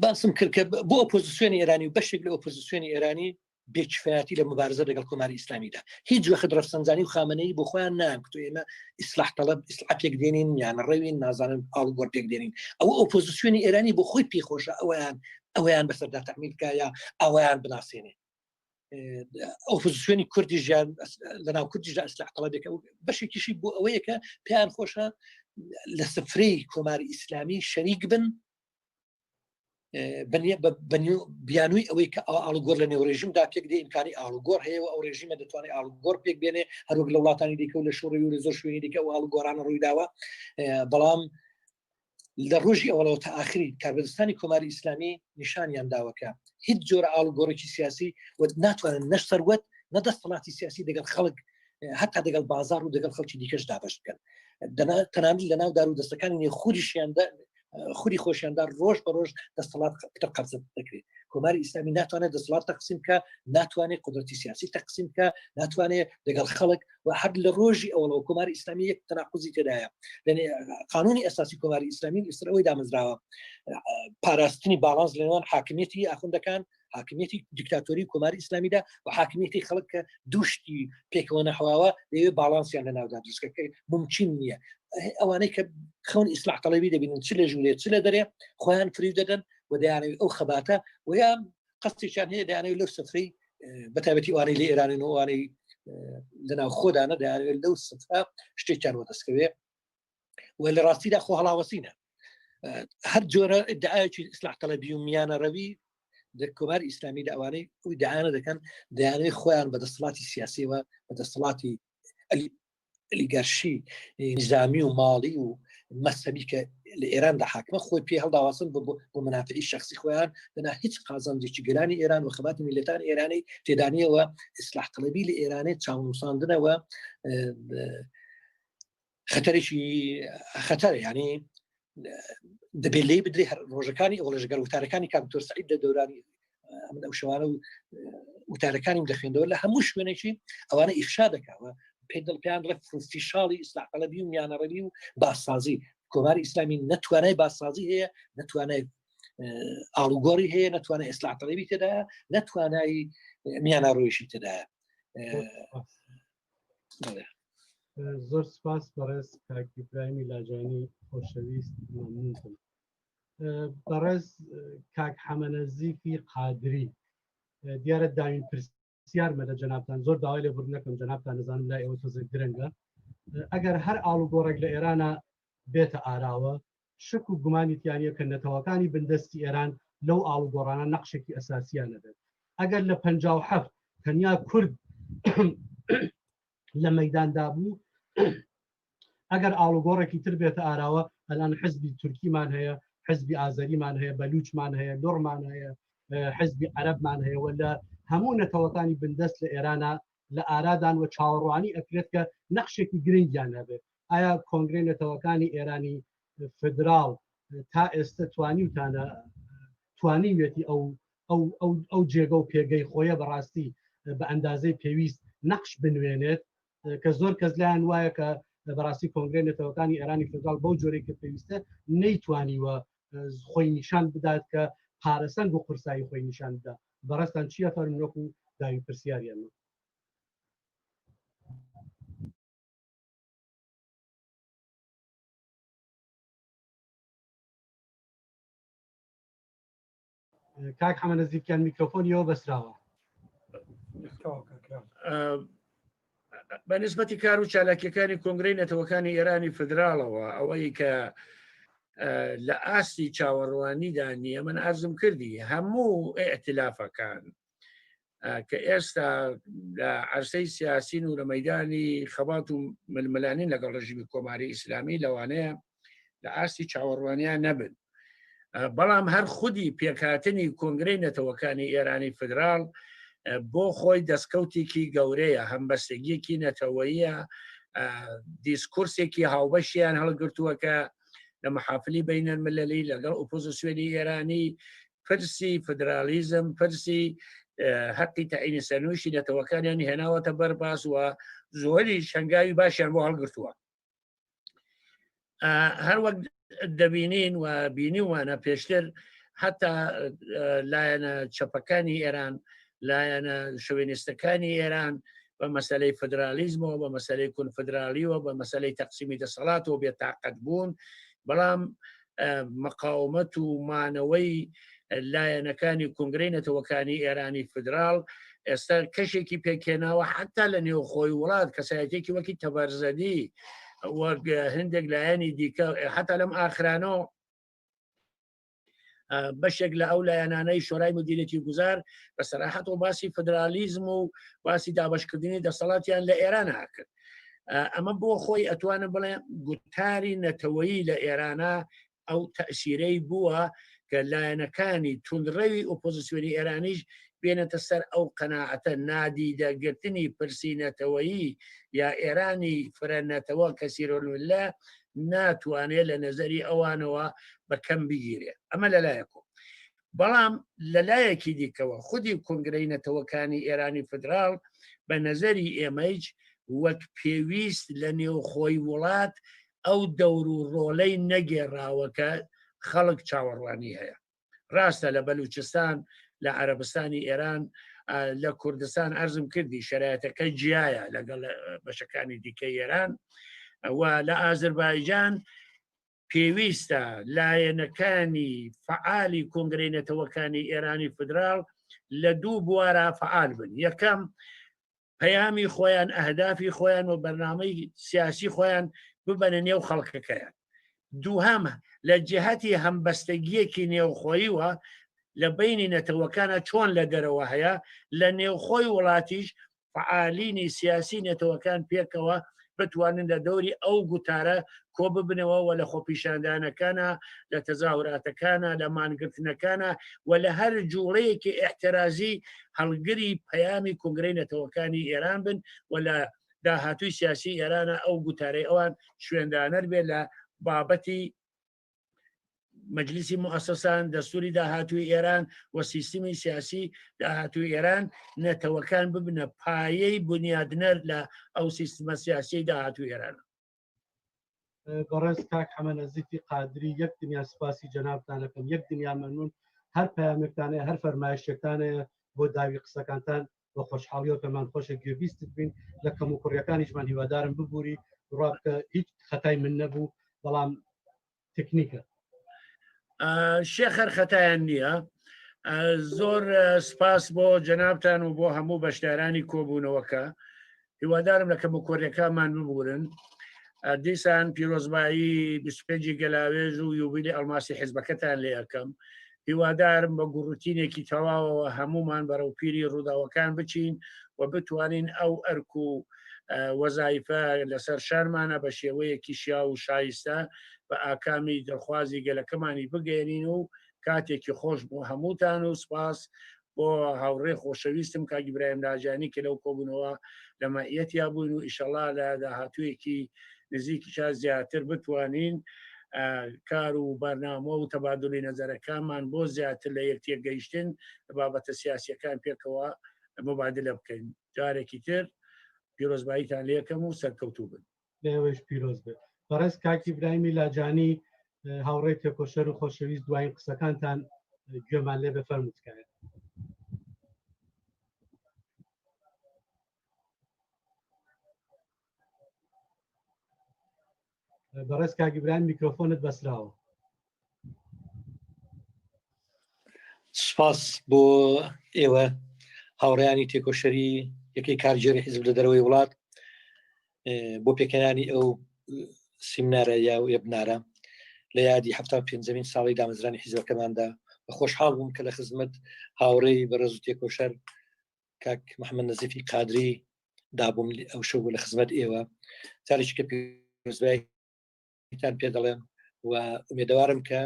باسم کرد کە بۆ ئۆپۆزیسیۆنی ئێرانی و بەشێک لە ئۆپۆزیسیۆنی ئێرانی بێکفایەتی لە مبارزە لەگەڵ کۆماری ئیسلامیدا. هیچ وەخت ڕەفسەنجانی و خامنەیی بۆ خۆیان نایان کوتو ئێمە ئیسلاح تەڵەب ئیسلاح پێک دێنین یان ڕەوین نازانن ئاڵوگۆڕ پێک دێنین. ئەوە ئۆپۆزیسیۆنی ئێرانی بۆ خۆی پێخۆشە ئەویان ئەویان بەسەردا تەعمیل بکا یا ئەویان بناسێنێ. ئۆپۆزیسیۆنی کوردی ژیان لە ناو کوردیشدا ئیسلاح تەڵەبێکە و بەشێکیشی بۆ ئەوەیە کە پێیان خۆشە لە سفرەی کۆماری ئیسلامی شەریک بن، بیانووی ئەوەی کە ئاڵوگۆڕ لە نێو ڕێژیمدا پێک دێ، ئیمکانی ئاڵوگۆڕ هەیە و ئەو ڕێژیمە دەتوانێت ئاڵوگۆڕ پێک بێنێ، هەروەک لە وڵاتانی دیکە و لە شوڕی و لە زۆر شوێنی دیکە ئەو ئاڵوگۆڕانە ڕوویداوە. بەڵام لە ڕۆژی ئەوەڵەوە تا ئاخری کاربەدەستانی کۆماری ئیسلامی نیشانیان داوە کە هیچ جۆرە ئاڵوگۆڕێکی سیاسی و ناتوانن نە سەروەت نە دەستەڵاتی سیاسی دەگەڵ خەڵک هەتا دەگەڵ بازار و دەگەڵ خەڵکی دیکەش دابەش بکەن. تەنانەت لە ناو دار و دەستەکانی نێو خوریشیاندا خوری خۆشیاندا ڕۆژ بە ڕۆژ دەستەڵات پتر قەبزە دەکرێت. کۆماری ئیسلامی ناتوانێت دەسەڵات تەقسیم بکە، ناتوانێت قودرەتی سیاسی تەقسیم بکە، ناتوانێت دەگەڵ خەڵک و هەر لە ڕۆژی ئەوەڵەوە کۆماری ئیسلامی یەک تەناقوزی تێدایە. یعنی قانونی ئەساسی کۆماری ئیسلامی لەسەر ئەوەی دامەزراوە پاراستنی باڵانس لە نێوان حاکمیەتی ئاخوندەکان، حاکمیەتی دیکتاتۆری کۆماری ئیسلامیدا و حاکمیەتی خەڵک کە دووشتی پێکەوە نەحواوە دەیەوێت باڵانسیان لە ناودا دروستکە کە ممکن نییە. ئەوانەی کە خەون ئیسلاح تەڵەبی دەبینن چ لە ژوورێ چ لە دەرێ خۆیان فریو دەدەن و دەیانەوێت ئەو خەباتە و یا قەستێکیان هەیە دەیانەوێت لەو سفرەی بەتایبەتی ئەوانەی لە ئێرانن و ئەوانەی لە ناو خۆدانە دەیانەوێت لەو سفرە شتێکیان وەدەستکەوێ و لە ڕاستیدا خۆ هەڵاوەسینە. هەر جۆرە ئیدعایەکی ئیسلاح تەڵەبی و میانە ڕەوی لە کۆماری ئیسلامی لە ئەوانەی ئەو ئیدعایانە دەکەن دەیانەوێت خۆیان بە دەسەڵاتی سیاسیەوە بە دەسەڵاتی ئەلیگارشی نیزامی و ماڵی و مەسەبی کە لە ئێراندا حاکمە خۆی پێ هەڵداواسن بۆ منافعی شخصی خۆیان، دەنا هیچ قازانجێکی گەلانی ئێران و خەباتی میللەتان ئێرانی تێدانیەوە. ئیسلاح تەڵەبی لە ئێرانێ چاونووساندنەوە خەتەرێکی خەتەر، یعنی دەبێت لێی بدرێ. هەر ڕۆژەکانی ئەوڵە ژگەر وتارەکانی کاک دکتۆر سعید لە دەورانی من ئەو شەوانە و وتارەکانیم دەخوێندەوە لە هەموو شوێنێکی ئەوانە ئیفشا دەکاوە پێ دڵ پێیان دڵێ فیشاڵی ئیسلاح تەڵەبی و میانەڕەوی و باسازی. کۆماری ئیسلامی نەتوانای باسازی هەیە، نەتوانای ئاڵوگۆڕی هەیە، نەتوانای ئیسلاح تەڵەبی تێدایە، نەتوانای میانەڕەویشی تێدایە. زۆر سپاس بەڕێز کاک ئیبراهیمی لاجانی خۆشەویست، مەمنونتم. بەڕێز کاک حەمەنەزیفی قادری، دیارە داوین پرس پرسیارمە لە جەنابتان زۆر داوای لێ بوردن نەکەم جەنابتان دەزانم لای ئێوە تۆزێک درەنگە ئەگەر هەر ئاڵوگۆڕێک لە ئێرانە بێتە ئاراوە شک و گومانی تیانە کە نەتەوەکانی بندەستی ئێران لەو ئاڵوگۆڕانە نەقشێکی ئەساسیان نەبێت ئەگەر لە 57 تەنیا کورد لە مەداندا بوو ئەگەر ئاڵوگۆڕێکی تر بێتە ئاراوە ئەلان حزبی تورکیمان هەیە حزبی ئازەریمان هەیە بەلوچمان هەیە لۆڕمان هەیە حزبی عەرەبمان هەیە و لە هەموو نەتەوەکانی بندەست لە ئێرانە لە ئارادان و چاوەڕوانی ئەکرێت کە نەخشێکی گرنگیان هەبێت ئایا کۆنگرەی نەتەوەکانی ئێرانی فدراڵ تا ئێستا توانیوتانە توانیویەتی ئەو ئەو ئەو ئەو جێگە و پێگەی خۆیە بەڕاستی بە ئەندازەی پێویست نەخش بنوێنێت کە زۆر کەس لایەن وایە کە بەڕاستی کۆنگرەی نەتەوەکانی ئێرانی فدراڵ بەو جۆرەی کە پێویستە نەیتوانیوە خۆی نیشان بدات کە پارەسەنگ و قورسایی خۆی نیشان بدا بەڕێزتان چییە فەرموون وەکو داوی پرسیاریان کاک حەمە نەزیفیان میکرۆفۆنیەوە بەسراوە. بە نسبەتی کار و چالاکیەکانی کۆنگرەی نەتەوەکانی ئێرانی فدراڵەوە ئەوەی کە لە ئاستی چاوەڕوانیدا نییە من ئازم کردی هەموو ئەتلافەکان کە ئێستا لە عرسەی سیاسین و لە مەدانی خەبات و ململانین لەگەڵ ڕژیمی کۆماری ئیسلامی لەوانەیە لە ئاستی چاوەڕوانیان نەبن بەڵام هەر خودی پێکهاتنی کۆنگرەی نەتەوەکانی ئێرانی فدراڵ بۆ خۆی دەستکەوتێکی گەورەیە هەمبەستگیەکی نەتەوەیە دیسکورسێکی هاوبەشیان هەڵگرتووە کە لە محافلی بینەن مللی لەگەڵ ئۆپۆزیسیۆنی ئێرانی پرسی فدرالیزم پرسی حەقی تەعینی سەرنووشی نەتەوەکانیان هێناوەتە بەرباس و زۆری شەنگاوی باشیان بۆ هەڵگرتووە هەر وەک دەبینین و بینیوانە پێشتر حتا لایەنە چەپەکانی ئێران لایەنە شوێنیستەکانی ئێران بە مەسلەی فدرالیزمەوە بە مەسلەی کونفدرالیەوە بە مەسلەی تەقسیمی دەسەڵاتەوە بێتاقەت بوون بەڵام مقاومەت و مانەوەی لایەنەکانی کۆنگرەی نەتەوەکانی ئێرانی فدراڵ ئێستا کەشێکی پێکهێناوە حتا لە نێوخۆی وڵات کەسایەتێکی وەکی تەبەرزەدی وەک هەندێک لایەنی دیکە حتا لەم ئاخرانەوە بەشێک لە ئەو لایەنانەی شۆرای مدیرەتی گوزار بە سەراحەت و باسی فدرالیزم و باسی دابشکردنی دەسەڵاتیان لە ئێران کرد ئەمە بۆ خۆی ئەتوانم بڵێ گوتاری نەتەوەیی لە ئێرانە ئەو تەسیرەی بووە کە لایەنەکانی توندڕەوی ئۆپۆزیسیۆنی ئێرانیش بێنێتە سەر ئەو قەناعەتە نادیدەگرتنی پرسی نەتەوەیی یا ئێرانی فرە نەتەوە کەسیرۆلملە ناتوانێت لە نەزەری ئەوانەوە بە کەم بگیرێ ئەمە لەلایەکۆ بەڵام لەلایەکی دیکەوە خودی کۆنگرەی نەتەوەکانی ئێرانی فدراڵ بە نەزەری ئێمەیج وەک پێویست لە نێوخۆی وڵات ئەو دەور و ڕۆلەی نەگێڕاوە کە خەڵک چاوەڕوانی هەیە ڕاستە لە بەلوچستان لە عەرەبستانی ئێران لە کوردستان ئەرزم کردی شرایەتەکە جیایە لەگەڵ بەشەکانی دیکە ئێران و لە ئازربایجان پێویستە لایەنەکانی فەعالی کۆنگرەی نەتەوەکانی ئێرانی فدراڵ لە دوو بوارە فەعال بن یەکەم پەیامی خۆیان ئەهدافی خۆیان و بەرنامەی سیاسی خۆیان ببەنە نێو خەڵکەکەیان دووهەم لە جهتی هەمبەستەگیەکی نێوخۆییوە لە بینی نەتەوەکانە چۆن لە دەرەوە هەیە لە نێوخۆی وڵاتیش فەعالینی سیاسی نەتەوەکان پێکەوە بتوانن لە دەوری ئەو گوتارە کۆ ببنەوە و لە خۆپیشاندانەکانە لە تەزاهوراتەکانە لە مانگرتنەکانە و لە هەر جوڵەیەکی ئیعترازی هەڵگری پەیامی کۆنگرەی نەتەوەکانی ئێران بن و لە داهاتووی سیاسی ئێرانە ئەو گوتارەی ئەوان شوێندانەر بێت لە بابەتی مەجلیسی موئەسەسان، دەستوری داهاتووی ئێران و سیستمی سیاسی داهاتووی ئێران نەتەوەکان ببنە پایەی بنیادنەر لە ئەو سیستمە سیاسی داهاتووی ئێران. بەڕێز کاک حەمە نەزیفی قادری یەک دنیا سپاسی جەنابتانەکەم یەک دنیا مەمنون هەر پەیامێکتانەیە هەر فەرمایشێکتانەیە بۆ داوی قسەکانتان بە خۆشحاڵیەوە پێمان خۆشە گوێبیستت بین لە کەم و کوڕیەکانیشمان هیوادارم ببووری بڕوا بکە هیچ خەتای من نەبوو بەڵام تکنیکە. شێخ هەر خەتایان نییە. زۆر سپاس بۆ جەنابتان و بۆ هەموو بەشدارانی کۆبوونەوەکە هیوادارم لە کەم و کۆریەکانمان ببورن دیسان پیرۆزبایی 25 گەلاوێژ و یوبیلی ئەڵماسی حزبەکەتان لێ ئەەکەم هیوادارم بە گوڕوتینێکی تەواوەوە هەمومان بەرەو پیری ڕووداوەکان بچین و بتوانین ئەو ئەرک و وەزایفە لەسەر شارمانە بە شێوەیەکی شیا و شایستە بە ئاکامی دڵخوازی گەلەکەمانی بگەێنین و کاتێکی خۆش بۆ هەمووتان و سپاس بۆ هاوڕێ خۆشەویستم کاک ئیبراهیم لاجانی کە لەو کۆبوونەوە لە مەعیەتیا بووین و ئیشەڵا لە داهاتوویەکی نزیکیشا زیاتر بتوانین کار و بەرنامە و تەبادلی نەزەرەکانمان بۆ زیاتر لە یەک تێگەیشتن لە بابەتە سیاسیەکان پێکەوە مبادلە بکەین جارێکی تر پیرۆزباییتان لێکەم و سەرکەوتوو بن. لە ئێوەش پیرۆز بێت بەڕێز کاک ئیبراهیمی لاجانی هاوڕێی تێکۆشەر و خۆشەویست دوایین قسەکانتان گوێمان لێ بێ فەرموو تکایە. بەڕێز کاک ئیبراهیم میکرۆفۆنت بەسراوە. سپاس بۆ ئێوە هاوڕیانی تێکۆشەری یەکەی کارگێڕی حیزب لە دەرەوەی وڵات بۆ پێکهێنانی ئەو سیمنارە یا وێبنارە لە یادی ه پێنجەمین ساڵی دامەزرانی حیزبەکەماندا بە خۆشحاڵ بووم کە لە خزمەت هاوڕێی بەڕێز و تێکۆشەر کاک محەممەد نەزیفی قادری دابووم ئەو شەو لە خزمەت ئێوە جارێکی کە پیرۆزبایی تان پێ دەڵێم و ئومێدەوارم کە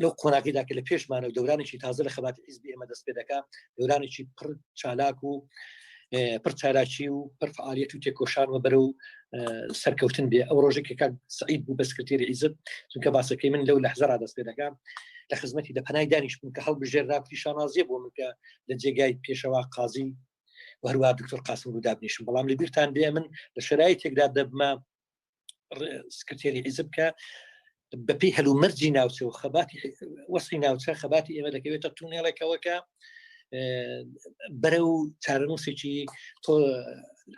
لەو قۆناغیدا کە لە پێشمانە و دەورانێکی تازە لە خەباتی حیزبی ئێمە دەست پێ دەکا دەورانێکی پڕ چالاک و پڕ چالاکی و پڕ فعالیت و تێکۆشان و بەرەو سەرکەوتن بێ ئەو ڕۆژێک کە کاک سعید بوو بە سکرتێری حیزب چونکە باسەکەی من لەو لەحزەرا دەست پێ دەکا لە خزمەتی لە پەنای دانیش بووم کە هەڵبژێررا شانازیە بۆ من کە لە جێگای پێشەوا قازی و هەروە دکتۆر قاسم ڕوو دابنیشم بەڵام لە بیرتان بێ من لە شرایتێکدا دەبمە سکرتێری حیزب کە بەپی هەلومەرجی ناوچە و خەباتی وەسی ناوچە خەباتی ئێمە دەکەوێتە تونێڵێکەوە کە بەرە و چارەنووسێکی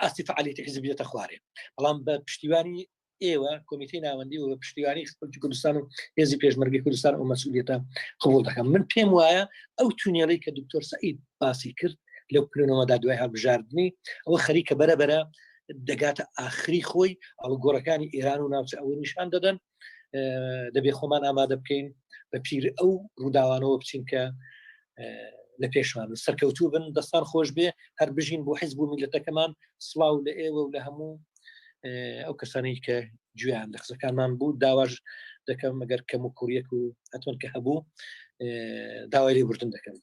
ئاستی فعالیتی حیزب دێتە خوارێ بەڵام بە پشتیوانی ئێوە کۆمیتەی ناوەندی و پشتیوانی خەڵکی کوردستان و هێزی پێشمەرگی کوردستان ئەو مەسئولیەتە قبوڵ دەکەم من پێم وایە ئەو تونێڵی کە دکتۆر سعید باسی کرد لەو پلنەوەدا دوای هەڵبژاردننی ئەوە خەریکە بەرە بەرە دەگاتە ئاخری خۆی ئاڵوگۆڕەکانی ئێران و ناوچە ئەوە نیشان دەدەن دەبێ خۆمان ئامادە بکەین بە پیر ئەو ڕووداوانەوە بچین کە لە پێشمان سەرکەوتوو بن دەستان خۆش بێ هەر بژین بۆ حیزب و میلەتەکەمان سڵاو لە ئێوە و لە هەموو ئەو کەسانەی کە گوێیان لە قسەکانمان بوو داواش دەکەم مەگەر کەم و کوڕیەک و ئەتۆن کە هەبوو داوای لێبوردن دەکەم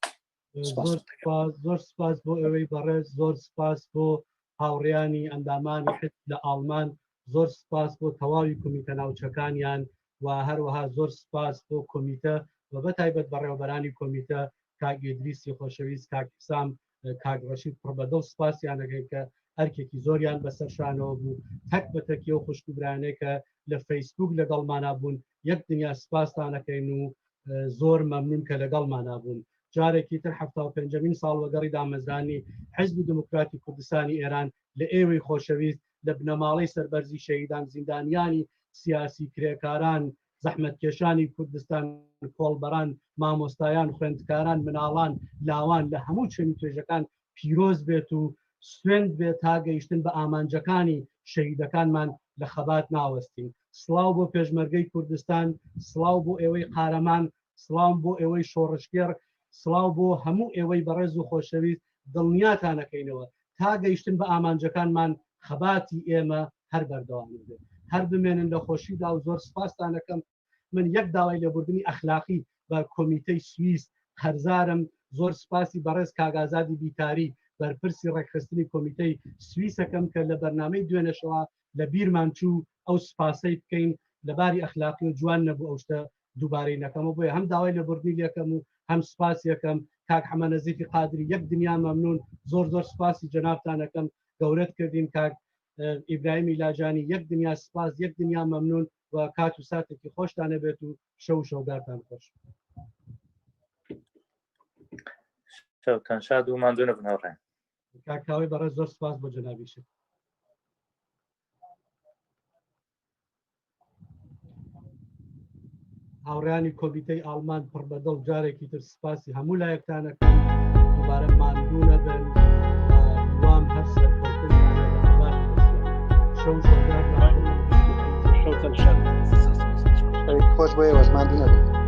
زۆر سپاس بۆ ئەوەی بەڕێز زۆر سپاس بۆ هاوڕیانی ئەندامانی حزب لە ئاڵمان زۆر سپاس بۆ تەواوی کۆمیتە ناوچەکانیان و هەروەها زۆر سپاس بۆ کۆمیتە و بە تایبەت بەڕێوەبەرانی کۆمیتە کاک ئیدریسی خۆشەویست کاک حسام کاک ڕەشید پڕ بەدڵ سپاسیان دەکەین کە ئەرکێکی زۆریان بەسەر شانەوە بوو تەک بە تەکی و خوشک و برایانەی کە لە فەیسبوک لەگەڵمانا بوون یەک دنیا سپاستانەکەین و زۆر مەمنون کە لەگەڵمانا بوون جارێکی تر 75مین ساڵوەگەڕی دامەزرانی حزبی دموکراتی کوردستانی ئێران لە ئێوەی خۆشەویست لە بنەماڵەی سەربەرزی شەهیدان زیندانیانی سیاسی کرێکاران زەحمەتکێشانی کوردستان کۆڵبەران مامۆستایان خوێندکاران مناڵان لاوان لە هەموو چین و توێژەکان پیرۆز بێت و سوێند بێت تا گەیشتن بە ئامانجەکانی شەهیدەکانمان لە خەبات ناوەستین. سڵاو بۆ پێشمەرگەی کوردستان، سڵاو بۆ ئێوەی قارەمان، سڵاوم بۆ ئێوەی شۆڕشگێڕ، سڵاو بۆ هەموو ئێوەی بەڕێز و خۆشەویست، دڵنیاتانەکەینەوە تا گەیشتن بە ئامانجەکانمان خەباتی ئێمە هەر بەردەوام دەبێت. هەر بمێنن لە خۆشیدا و زۆر سپاستانەکەم. من یەک داوای لێبوردنی ئەخلاقی بە کۆمیتەی سویس قەرزارم، زۆر سپاسی بەڕێز کاک ئازادی بیتاری بەرپرسی ڕێکخستنی کۆمیتەی سویسەکەم کە لە بەرنامەی دوێنێشەوە لە بیرمان چوو ئەو سپاسەی بکەین لە باری ئەخلاقی و جوان نەبوو ئەو شتە دووبارەی نەکەمەوە بۆیە هەم داوای لێبوردنی لێکەم و هەم سپاس یەکەم کاک حەمە نەزیفی قادری یەک دنیا مەمنون زۆر زۆر سپاسی جەنابتانەکەم گەورەت کردین کاک ئیبراهیمی لاجانی یەک دنیا سپاس یەک دنیا مەمنون و کات و ساتێکی خۆشتان هەبێت و شەو و شەوگارتان خۆش. شەوتان شاد و ماندوو نەبن هاوڕێیان. کاک کاوەی بەڕێز زۆر سپاس بۆ جەنابیشت. هاوڕیانی کۆمیتەی ئاڵمان پڕ بەدڵ جارێکی تر سپاسی هەموو لایەکتانەکەم دووبارە ماندوو نەبن وام هەر سەرکەوتن شەو شەوتان خۆش بۆ ئێوەش ماندوو نەبن.